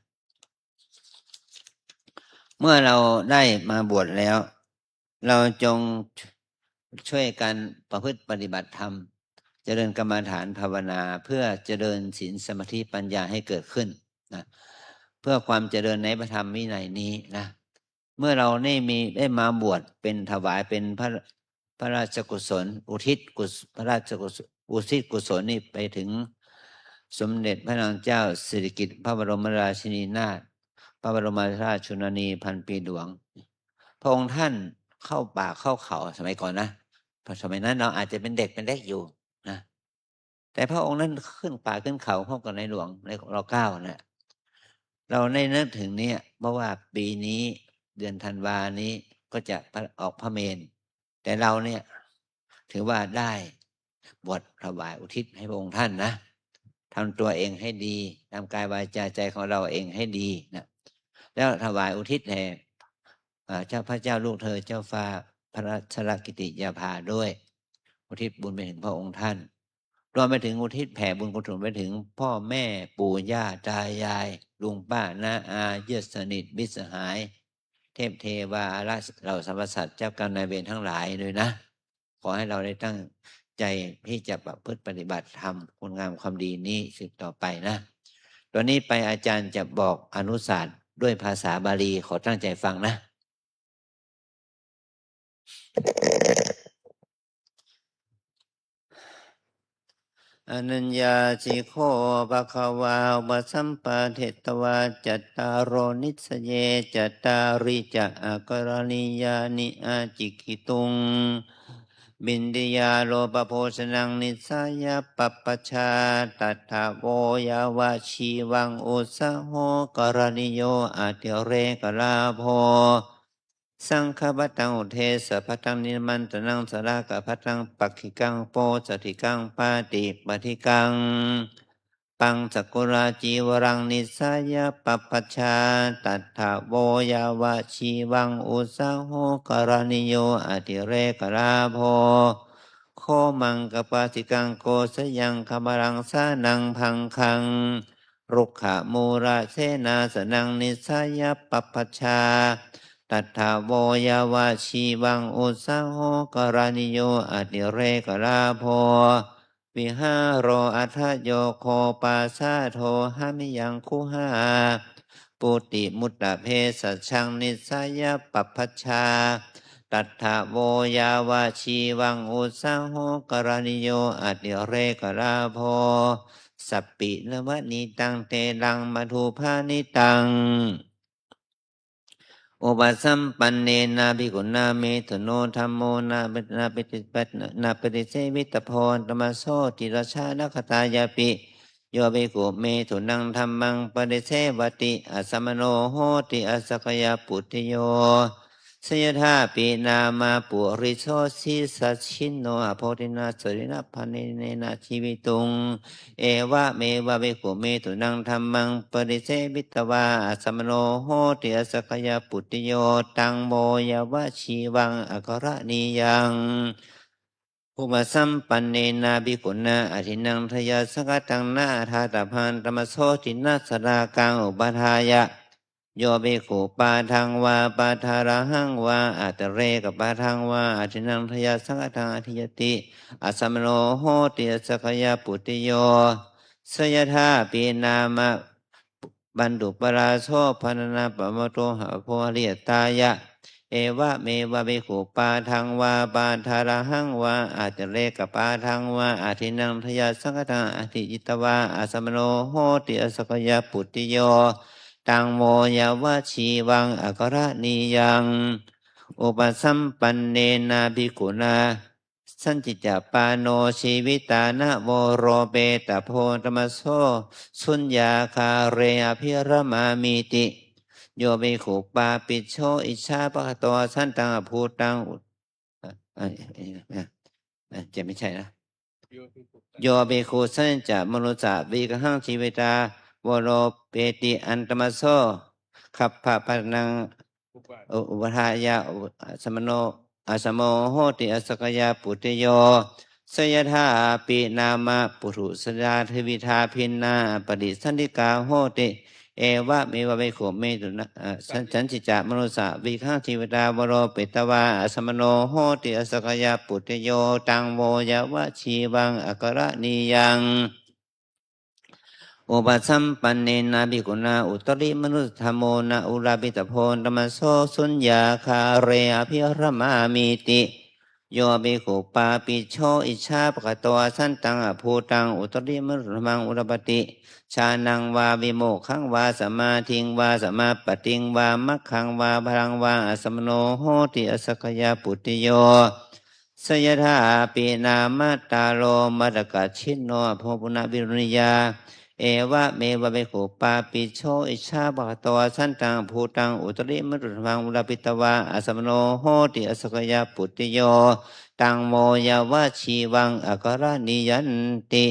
เมื่อเราได้มาบวชแล้ว เราจงช่วยกันประพฤติปฏิบัติธรรม เจริญกรรมฐานภาวนา เพื่อเจริญศีลสมาธิปัญญาให้เกิดขึ้นนะ เพื่อความเจริญในพระธรรมวินัยนี้นะ เมื่อเราได้มี ได้มาบวชเป็น ถวายเป็นพระ พระราชกุศล อุทิศกุศ- พระราชกุศล อุทิศกุศลนี้ไปถึงสมเด็จพระนางเจ้าสิริกิติ์ พระบรมราชินีนาถ พระบรมราชชนนีพันปีหลวง พระองค์ท่านเข้าป่าเข้าเขา สมัยก่อนนะ สมัยนั้นเราอาจจะเป็นเด็กเป็นเล็กอยู่นะ แต่พระองค์นั้นขึ้นป่าขึ้นเขาพร้อมกับในหลวง ในรอเก้านะ เราได้นึกถึงเนี่ย เพราะว่าปีนี้เดือนธันวานี้ก็จะออกพระเมรุ แต่เราเนี่ยถือว่าได้บวชถวายอุทิศให้พระองค์ท่านนะ ทำตัวเองให้ดี ทำกายวาจาใจของเราเองให้ดีนะ แล้วถวายอุทิศแด่ อ่า เจ้าพระเจ้าลูกเธอเจ้าฟ้าพระรัชรกิติยาภาด้วย อุทิศบุญไปถึงพระองค์ท่าน รวมไปถึงอุทิศแผ่บุญกุศลไปถึงพ่อแม่ปู่ย่าตายาย ลุงป้าน้าอา ญาติสนิทมิตรสหาย เทพเทวาอารักษ์เหล่าสรรพสัตว์เจ้ากรรมนายเวรทั้งหลายด้วยนะ ขอให้เราได้ตั้งใจที่จะประพฤติปฏิบัติธรรมคุณงามความดีนี้สืบต่อไปนะ ตอนนี้ไปอาจารย์จะบอกอนุสาสน์ด้วยภาษาบาลี ขอตั้งใจฟังนะ Anaññāsiko bhagavā upasamphaditvā cattāro nisaye cattāri ca akaraṇīyāni ācikkhituṃ bhintiyā lopabhojanaṃ nisāya pappajā tattha vo yāvajīvaṃ ussāho karaṇīyo atirekalābho saṅghapadaṃ uddesabadaṃ nimantanaṃ sarāgapadaṃ pakkhigaṃ bojjhaddhikaṃ pātipadikaṃ paṃsakurācīvaraṃ nisāya pappajā tattha vo yāvajīvaṃ ussāho karaṇīyo atirekalābho kho maṃ kapāsikaṃ kosayaṃ kamalaṃ sanaṃ bhaṅgaṃ rukkhamūlasenāsanaṃ nisāya pappajā tattha vo yāvajīvaṃ ussāho karaṇīyo atirekalābho vihāro atha yo kho pāsādo hamiyaṃ guhā putti mutta bhesajjaṃ nisāya pappajā tattha vo yāvajīvaṃ ussāho karaṇīyo atirekalābho sappi navaṇītaṃ teraṃ madhuphāṇitaṃ upasampannena bhikkhunā me thuno dhammo na na paṭise- na paṭisevitabbo tammasotthi rajanakkhatāyapi yo bhikkhu me thunaṃ dhammaṃ paṭisevati asamāno hoti asakyaputtiyo Seyyathāpi nāma puriso sīsajjhino abodhinā sarīrapaññena jīvituṃ. Evameva bhikkhū me dunnān dhammaṃ paṭisevitvā asamaṇo hoti asakyaputtiyo. Taṃ vo yāvajīvaṃ akaraṇīyaṃ upasampanena bhikkhunā adinnādāya saṅghadhammaṃ na ādatabbaṃ. Dhammassothina sarakaṃ upadāya yo bhikkhu pādaṃ vā pādārahaṃ vā atirekapādaṃ vā adinnādāya saṅghadhammaṃ adiyati asamaṇo hoti asakyaputtiyo. Seyyathāpi nāma bandhuparāso pāṇānāpamādo habo hariyattāya. Evameva bhikkhu pādaṃ vā pādārahaṃ vā atirekapādaṃ vā adinnādāya saṅghadhammaṃ adiyitvā asamaṇo hoti asakyaputtiyo. Taṃ vo yāvajīvaṃ akaraṇīyaṃ upasampannena bhikkhunā. Sañcicca pāṇo jīvitā navaro petabbo dhammasso suññāgāre abhiramāmīti. Yo bhikkhu pāpicho icchābhakato asantaṃ abhūtaṃ ut- อ่ะอ่ะอ่ะอ่ะอ่ะจะไม่ใช่นะ Yo bhikkhu sañcicca mānusaviggahaṃ jīvitā varopeti dhammasso gabbhapatinaṃ u- upādāya u- asamaṇo asamaṇo hoti asakyaputtiyo. Seyyathāpi nāma puthujjanā dvividhā bhinnā paṭisandhikā hoti. Evameva bhikkhu me dunnā a- sañ- sañcicca mānusaviggahaṃ jīvitā varopetvā asamaṇo hoti asakyaputtiyo. Taṃ vo yāvajīvaṃ akaraṇīyaṃ upasampannena bhikkhunā uttarimanussadhammo na ullāpitabbo dhammasso suññāgāre abhiramāmīti. Yo bhikkhu pāpicho icchābhakato asantaṃ abhūtaṃ uttarimanussadhammaṃ ullāpati jhānaṃ vā vimokkhaṃ vā samādhiṃ vā samāpattiṃ vā maggaṃ vā phalaṃ vā asamaṇo hoti asakyaputtiyo. Seyyathāpi nāma tāro matthakajjhino abho punaviloṃiyā. Evameva bhikkhu pāpicho icchābhakato asantaṃ abhūtaṃ uttarimanussadhammaṃ ullāpitvā asamaṇo hoti asakyaputtiyo. Taṃ vo yāvajīvaṃ akaraṇīyanti.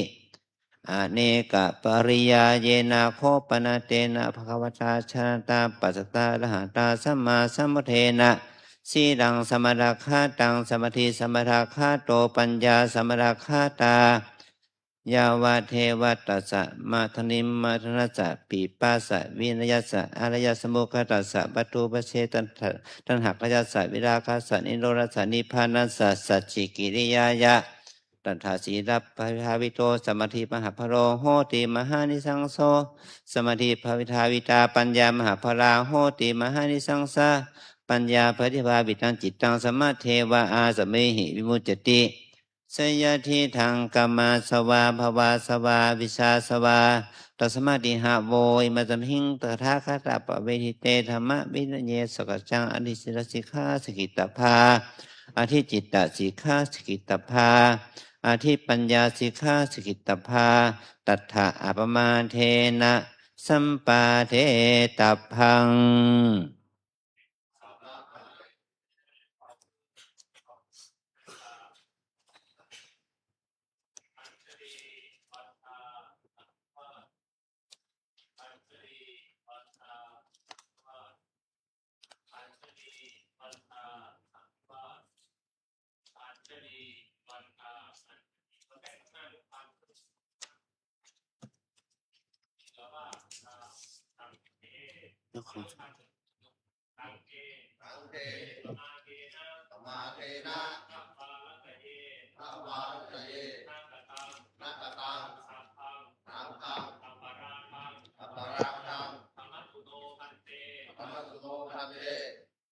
Anekapariyāyena kho pana tena bhagavatā jānatā passatā arahatā sammāsambuddhena sīlaṃ samādakkhātaṃ samādhi samādakkhato paññā samādakkhatā yāvadeva tassa mātanimmānassa pippassa vinayassa ālayasammukhassa paṭupaje taṇhākāyassa virāgassa nirodhassa nibbānassa sacchikiriyāya. Tathā sīlabhāvito samādhimahapphalāho hoti mahānisaṃso. Samādhibhāvitā paññā mahapphalā hoti mahānisaṃsā. Paññābhāvitā bhāvitaṃ cittaṃ samadheva āsavahi vimuccati. Seyyathīdaṃ kāmāsavā bhavāsavā vijjāsavā. Tasmā tīṇhā vo imasmiṃ tathāgate pavedite dhammavinaye sakkaccaṃ adhisīlasikkha sikkhitabba. Adhicittasikkhā sikkhitabba, adhipaññāsikkhā sikkhitabba, tattha appamādena sampādettabbaṃ.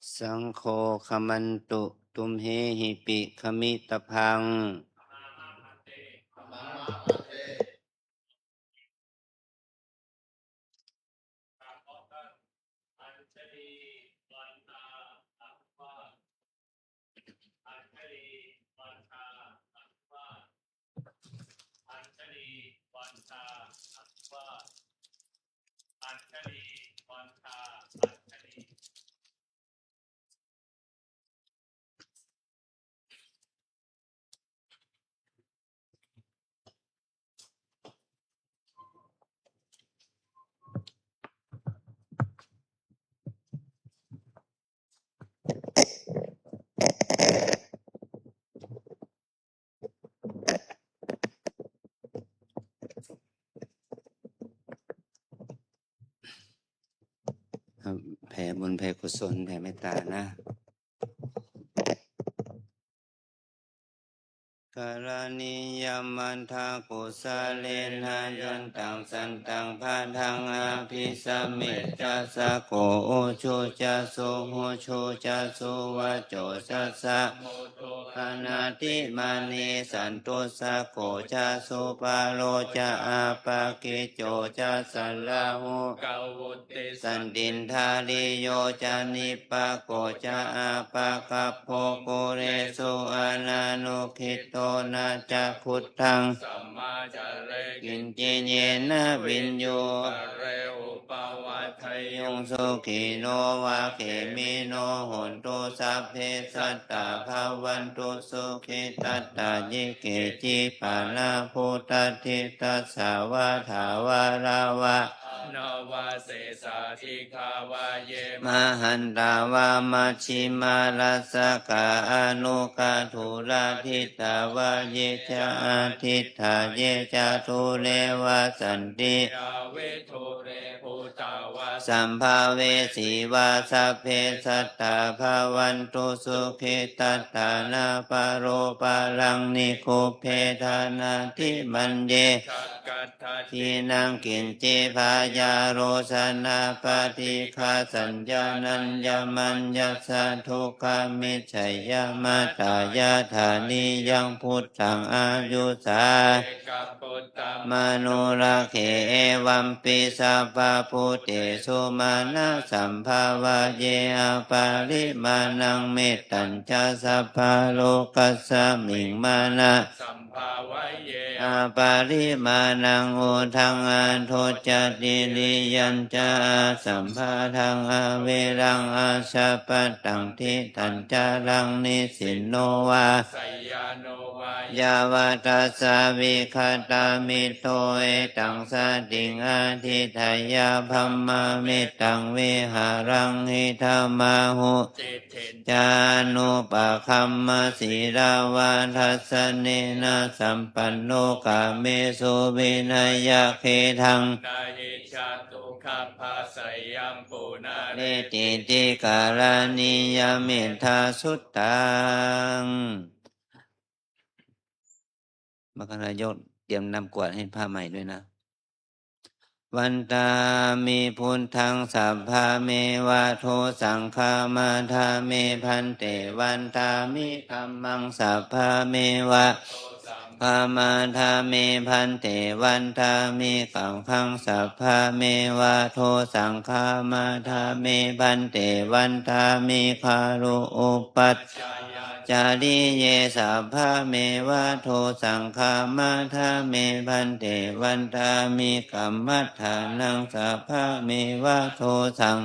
Saṅgho khamatu tumhehipi khamitabbaṃ. แผ่บุญแผ่กุศลแผ่เมตตานะ Karaṇīyamantākusalena yantaṃ santaṃ padaṃ abhisamecca, sakko ujū ca suhujū ca suvaco cassa mudho anatimānī santussako ca subharo ca appakicco ca sallahukavutti santindriyo ca nipako ca appagabbho kulesu ananugiddho. Na ca khuddaṃ samācare kiñci yena viññū pare upavadeyyuṃ. Sukhino vā khemino hontu, sabbe sattā bhavantu sukhitattā. Ye keci pāṇabhūtatthi, tasā vā thāvarā vā anavasesā, dīghā vā ye mahantā vā, majjhimā rassakā aṇukathūlā, diṭṭhā vā ye ca adiṭṭhā, ye ca dūre vasanti, avidūre bhūtā vā sambhavesī vā, sabbe sattā bhavantu sukhitattā. Na paro paraṃ nikubbetha, nātimaññetha katthaci naṃ kiñci, byārosanā paṭighasaññā, nāññamaññassa dukkhamiccheyya. Mātā yathā niyaṃ puttaṃ āyusā manurakkhe, evampi sabbabhūtesu mānasambhāvaye aparimāṇaṃ. Mettañca sabbalokasmiṃ mānasambhāvaye aparimāṇaṃ, uddhaṃ adho ca tiriyañca asambādhaṃ averaṃ asapattaṃ. Tiṭṭhañcaraṃ nisinno vā yāvatassa vigatamiddho, etaṃ satiṃ adhiṭṭheyya, brahmametaṃ vihāraṃ idhamāhu. Diṭṭhiñca anupagamma sīlavā dassanena sampanno, kāmesu vineyya gedhaṃ, na hi jātu gabbhaseyyaṃ punaretīti. Karaṇīyam ettha suttaṃ. มัคคายกเตรียมน้ำกรวดให้พระใหม่ด้วยนะ Vandāmi buddhaṃ, sabbameva dosaṃ khamatha me bhante. Vandāmi dhammaṃ, sabbameva dosaṃ khamatha me bhante. Vandāmi saṅghaṃ, sabbameva dosaṃ khamatha me bhante. Vandāmi garu upajjhāyācariye, sabbameva dosaṃ khamatha me bhante. Vandāmi kammaṭṭhānaṃ, sabbameva dosaṃ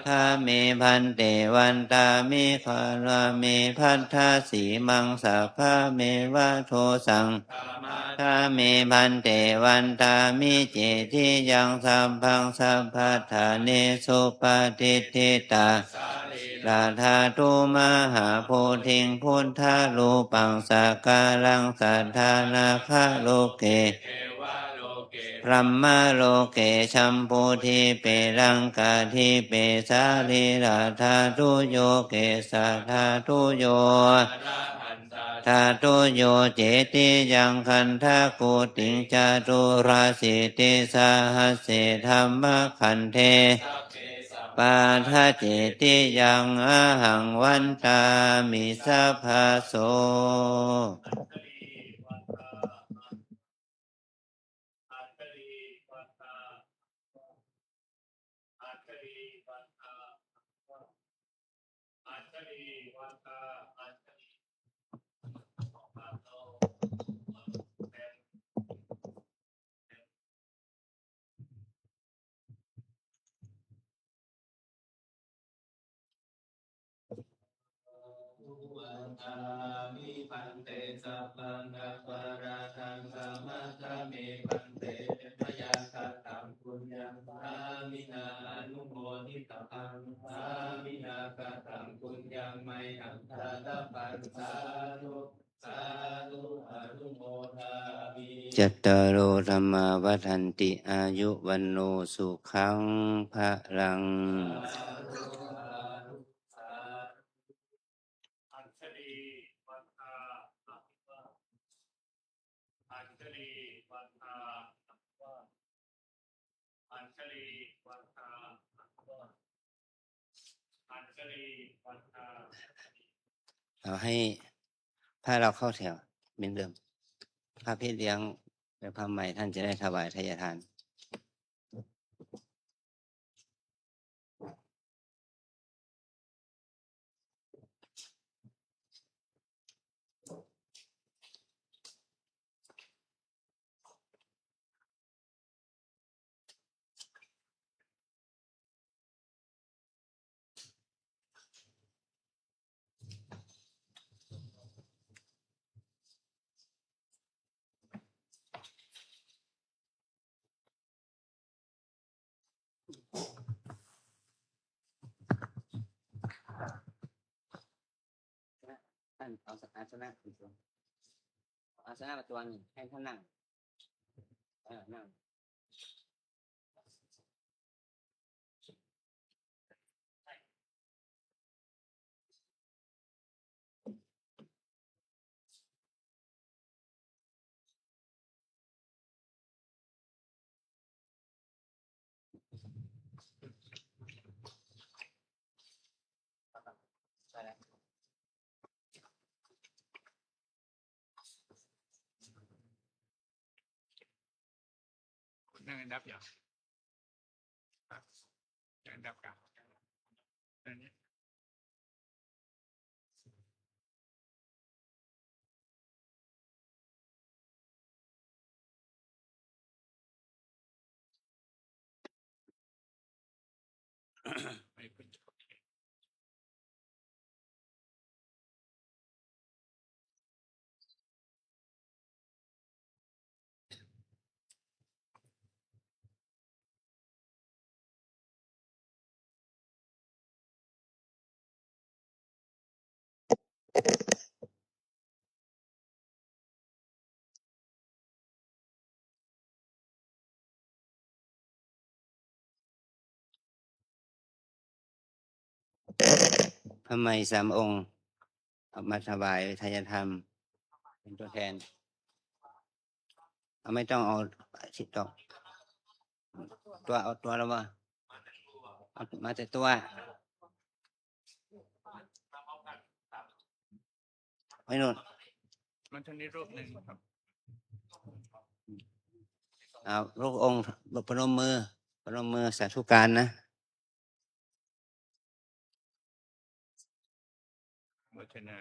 khamatha me bhante. Vandāmi gārabhaddasīmaṃ, sabbameva dosaṃ khamatha me bhante. Vandāmi cetiyaṃ sabbaṃ sabbaṭṭhānesu patiṭṭhitā sārīradhātu mahābodhiṃ buddharūpaṃ sakalaṃ sadā. Nakkha loke brahmaloke jambudīpe laṅkādīpe sārīradhātuyo kesadhātuyo arahan- dhātuyo cetiyaṃ gandhakoṭiṃ caturāsītisahasсе dhammakkhandhe sabbe sabbāta cetiyaṃ ahaṃ vandāmi sabbaso. Vandāmi bhante sabbaṃ aparādhaṃ khamatha me bhante, mayā kataṃ puññaṃ sāminā anumoditabbaṃ, sāminā kataṃ puññaṃ mayhaṃ dātabbaṃ, sādhu Cattāro dhammā vaḍḍhanti, āyu vaṇṇo sukhaṃ balaṃ. Anjali เอาให้พระเราเข้าแถวเหมือนเดิม พระพี่เลี้ยงและพระใหม่ท่านจะได้ถวายทายทาน ท่านเอาอาสนะ เอาอาสนะมาตัวหนึ่งให้ท่านนั่ง เออ นั่ง นั่งอันดับอย่าง นั่งอันดับกลาง อันนี้ พระใหม่สามองค์ เอามาถวายทายธรรม เป็นตัวแทน เอาไม่ต้องเอาสิบดอก ตัว เอาตัวแล้ววะ เอามาแต่ตัว ไว้นู่น มันจะมีรูปหนึ่งครับ เอาลูกองค์ พนมมือ พนมมือสาธุการนะ โมทนา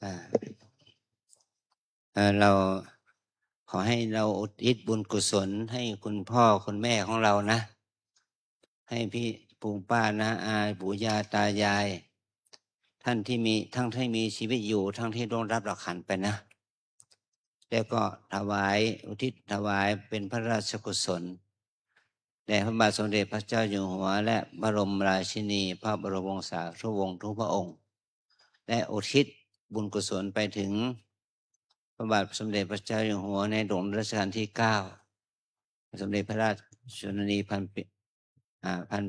อ่า เอ่อ เราขอให้เราอุทิศบุญกุศลให้คุณพ่อคุณแม่ของเรานะ ให้พี่ปู่ป้าน้าอาปู่ย่าตายาย ท่านที่มี ทั้งที่มีชีวิตอยู่ ทั้งที่ล่วงลับดับขันไปนะ แล้วก็ถวาย อุทิศถวายเป็นพระราชกุศล แด่พระบาทสมเด็จพระเจ้าอยู่หัว และพระบรมราชินี พระบรมวงศานุวงศ์ทุกพระองค์ และอุทิศบุญกุศลไปถึง พระบาทสมเด็จพระเจ้าอยู่หัวในหลวงรัชกาลที่เก้า สมเด็จพระราชชนนีพันปี อ่า พัน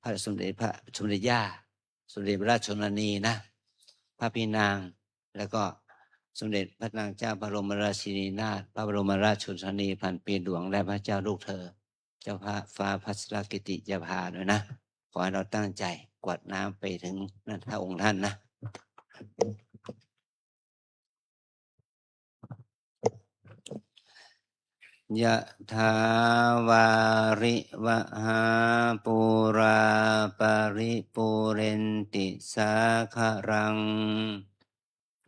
พระสมเด็จพระ สมเด็จย่า สมเด็จพระราชชนนีนะ พระพี่นาง แล้วก็สมเด็จพระนางเจ้าพระบรมราชินีนาถ พระบรมราชชนนีพันปีหลวง และพระเจ้าลูกเธอ เจ้าฟ้า ฟ้าพัชรกิติยาภาด้วยนะ ขอให้เราตั้งใจกรวดน้ำไปถึงนั่น พระองค์ท่านนะ Yathā vārivahā pūrā paripūrenti sāgaraṃ,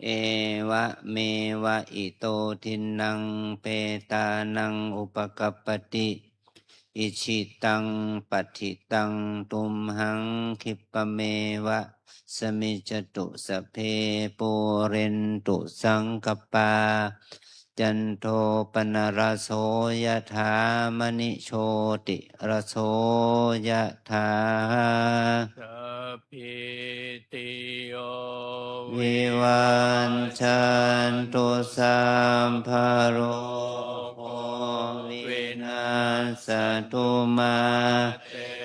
evameva ito dinnaṃ petānaṃ upakappati. Icchitaṃ patthitaṃ tumhaṃ khippameva samijjhatu, sabbe pūrentu saṅkappā, Cando paṇṇaraso yathā, maṇi jotiraso yathā. Sabbītiyo vivajjantu, sabbarogo vinassatu, mā te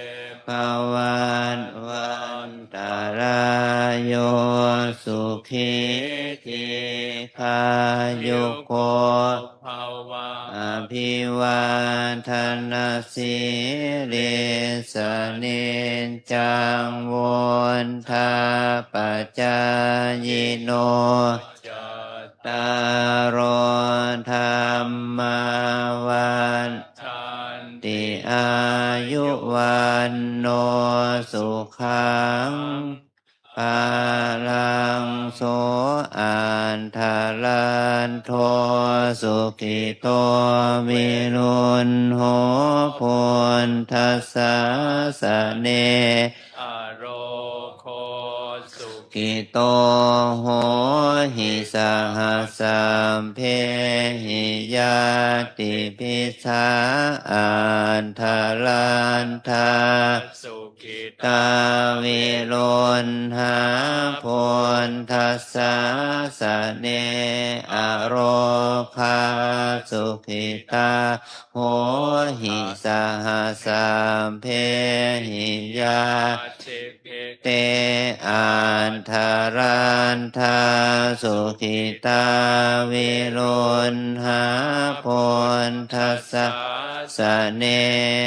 bhavatvantarāyo, sukhī dīghāyuko bhava. Abhivādanasīlissa niccaṃ vuḍḍhāpacāyino, cattāro dhammā vaḍḍhanti, āyu vaṇṇo sukhaṃ balaṃ. So atthaladdho sukhito viruḷho buddhasāsane, arogo sukhito hohi saha sabbehi ñātibhi. Sā atthaladdhā sukhitā viruḷhā buddhasāsane, arogā sukhitā hohi saha sabbehi ñātibhi. Te atthaladdhā sukhitā viruḷhā buddhasāsane,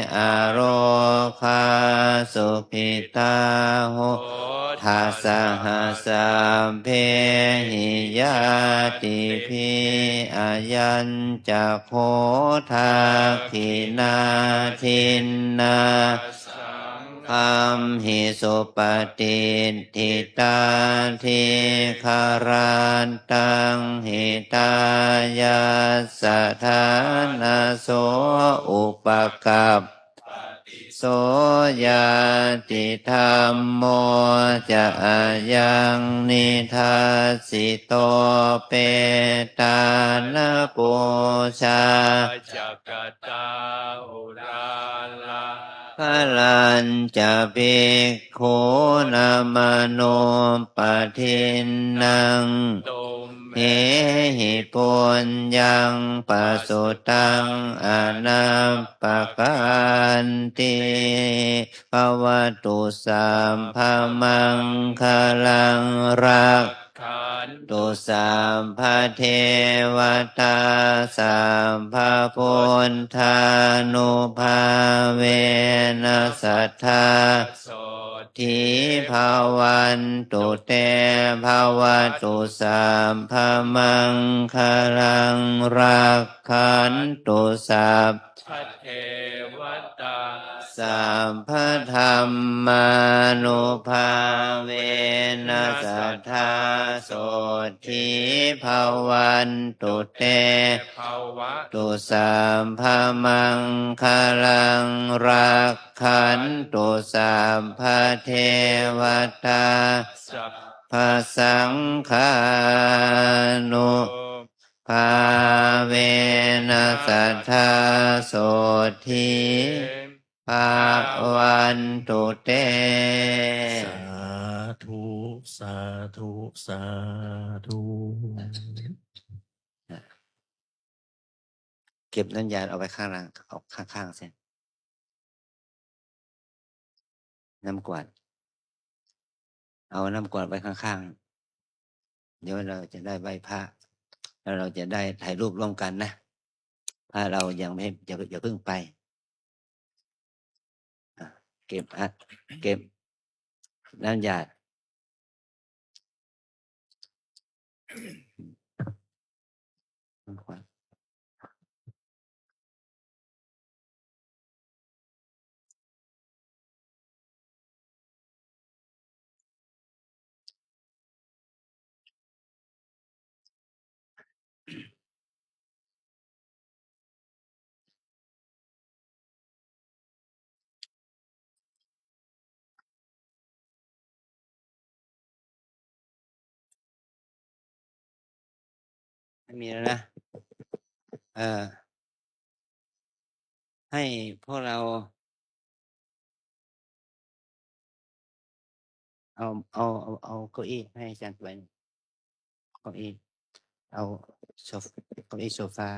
arogā sukhitā hotha saha sabbehi ñātibhi. Ayañca kho dakkhiṇā dinnā saṅghamhi supatiṭṭhitā, dīgharattaṃ hitāyassa ṭhānaso upakappati. So ñātidhammo ca ayaṃ nidassito, petāna pūjā ca katā uḷārā, balañca bhikkhūnamanuppadinnaṃ, tumhehi puññaṃ pasutaṃ anappakanti. Bhavatu sabbamaṅgalaṃ, rak khantu sabbadevatā, sabbabuddhānubhāvena sadā sotthī bhavantu te. Bhavatu sabbamaṅgalaṃ, rakkhantu sabba devatā, sabbadhammānubhāvena sadā sotthī bhavantu te. Bhavatu sabbamaṅgalaṃ, rakkhantu sabbadevatā, sabbasaṅghānu bhāvena sadā sotthī bhavantu te. Sādhu, sādhu, sādhu. เก็บน้ำยาเอาไว้ข้างหลัง เอาข้างๆ สิ น้ำกวาด เอาน้ำกวาดไว้ข้างๆ เดี๋ยวเราจะได้ไหว้พระ แล้วเราจะได้ถ่ายรูปร่วมกันนะ พระเรายังไม่ อย่า อย่าเพิ่งไป อ่ะ เก็บ อ่ะ เก็บ น้ำยาด ไม่มีแล้วนะ เอ่อ ให้พวกเรา เอา เอา เอา เอาเก้าอี้ให้อาจารย์ไป เก้าอี้ เอาโซฟ- เก้าอี้โซฟา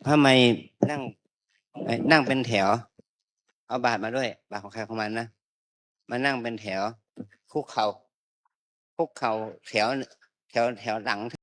ผ้าไมยนั่ง เอ่อ นั่งเป็นแถว เอาบาตรมาด้วย บาตรของใครของมันนะ มานั่งเป็นแถว คุกเข่า คุกเข่าแถว แถว แถวหลัง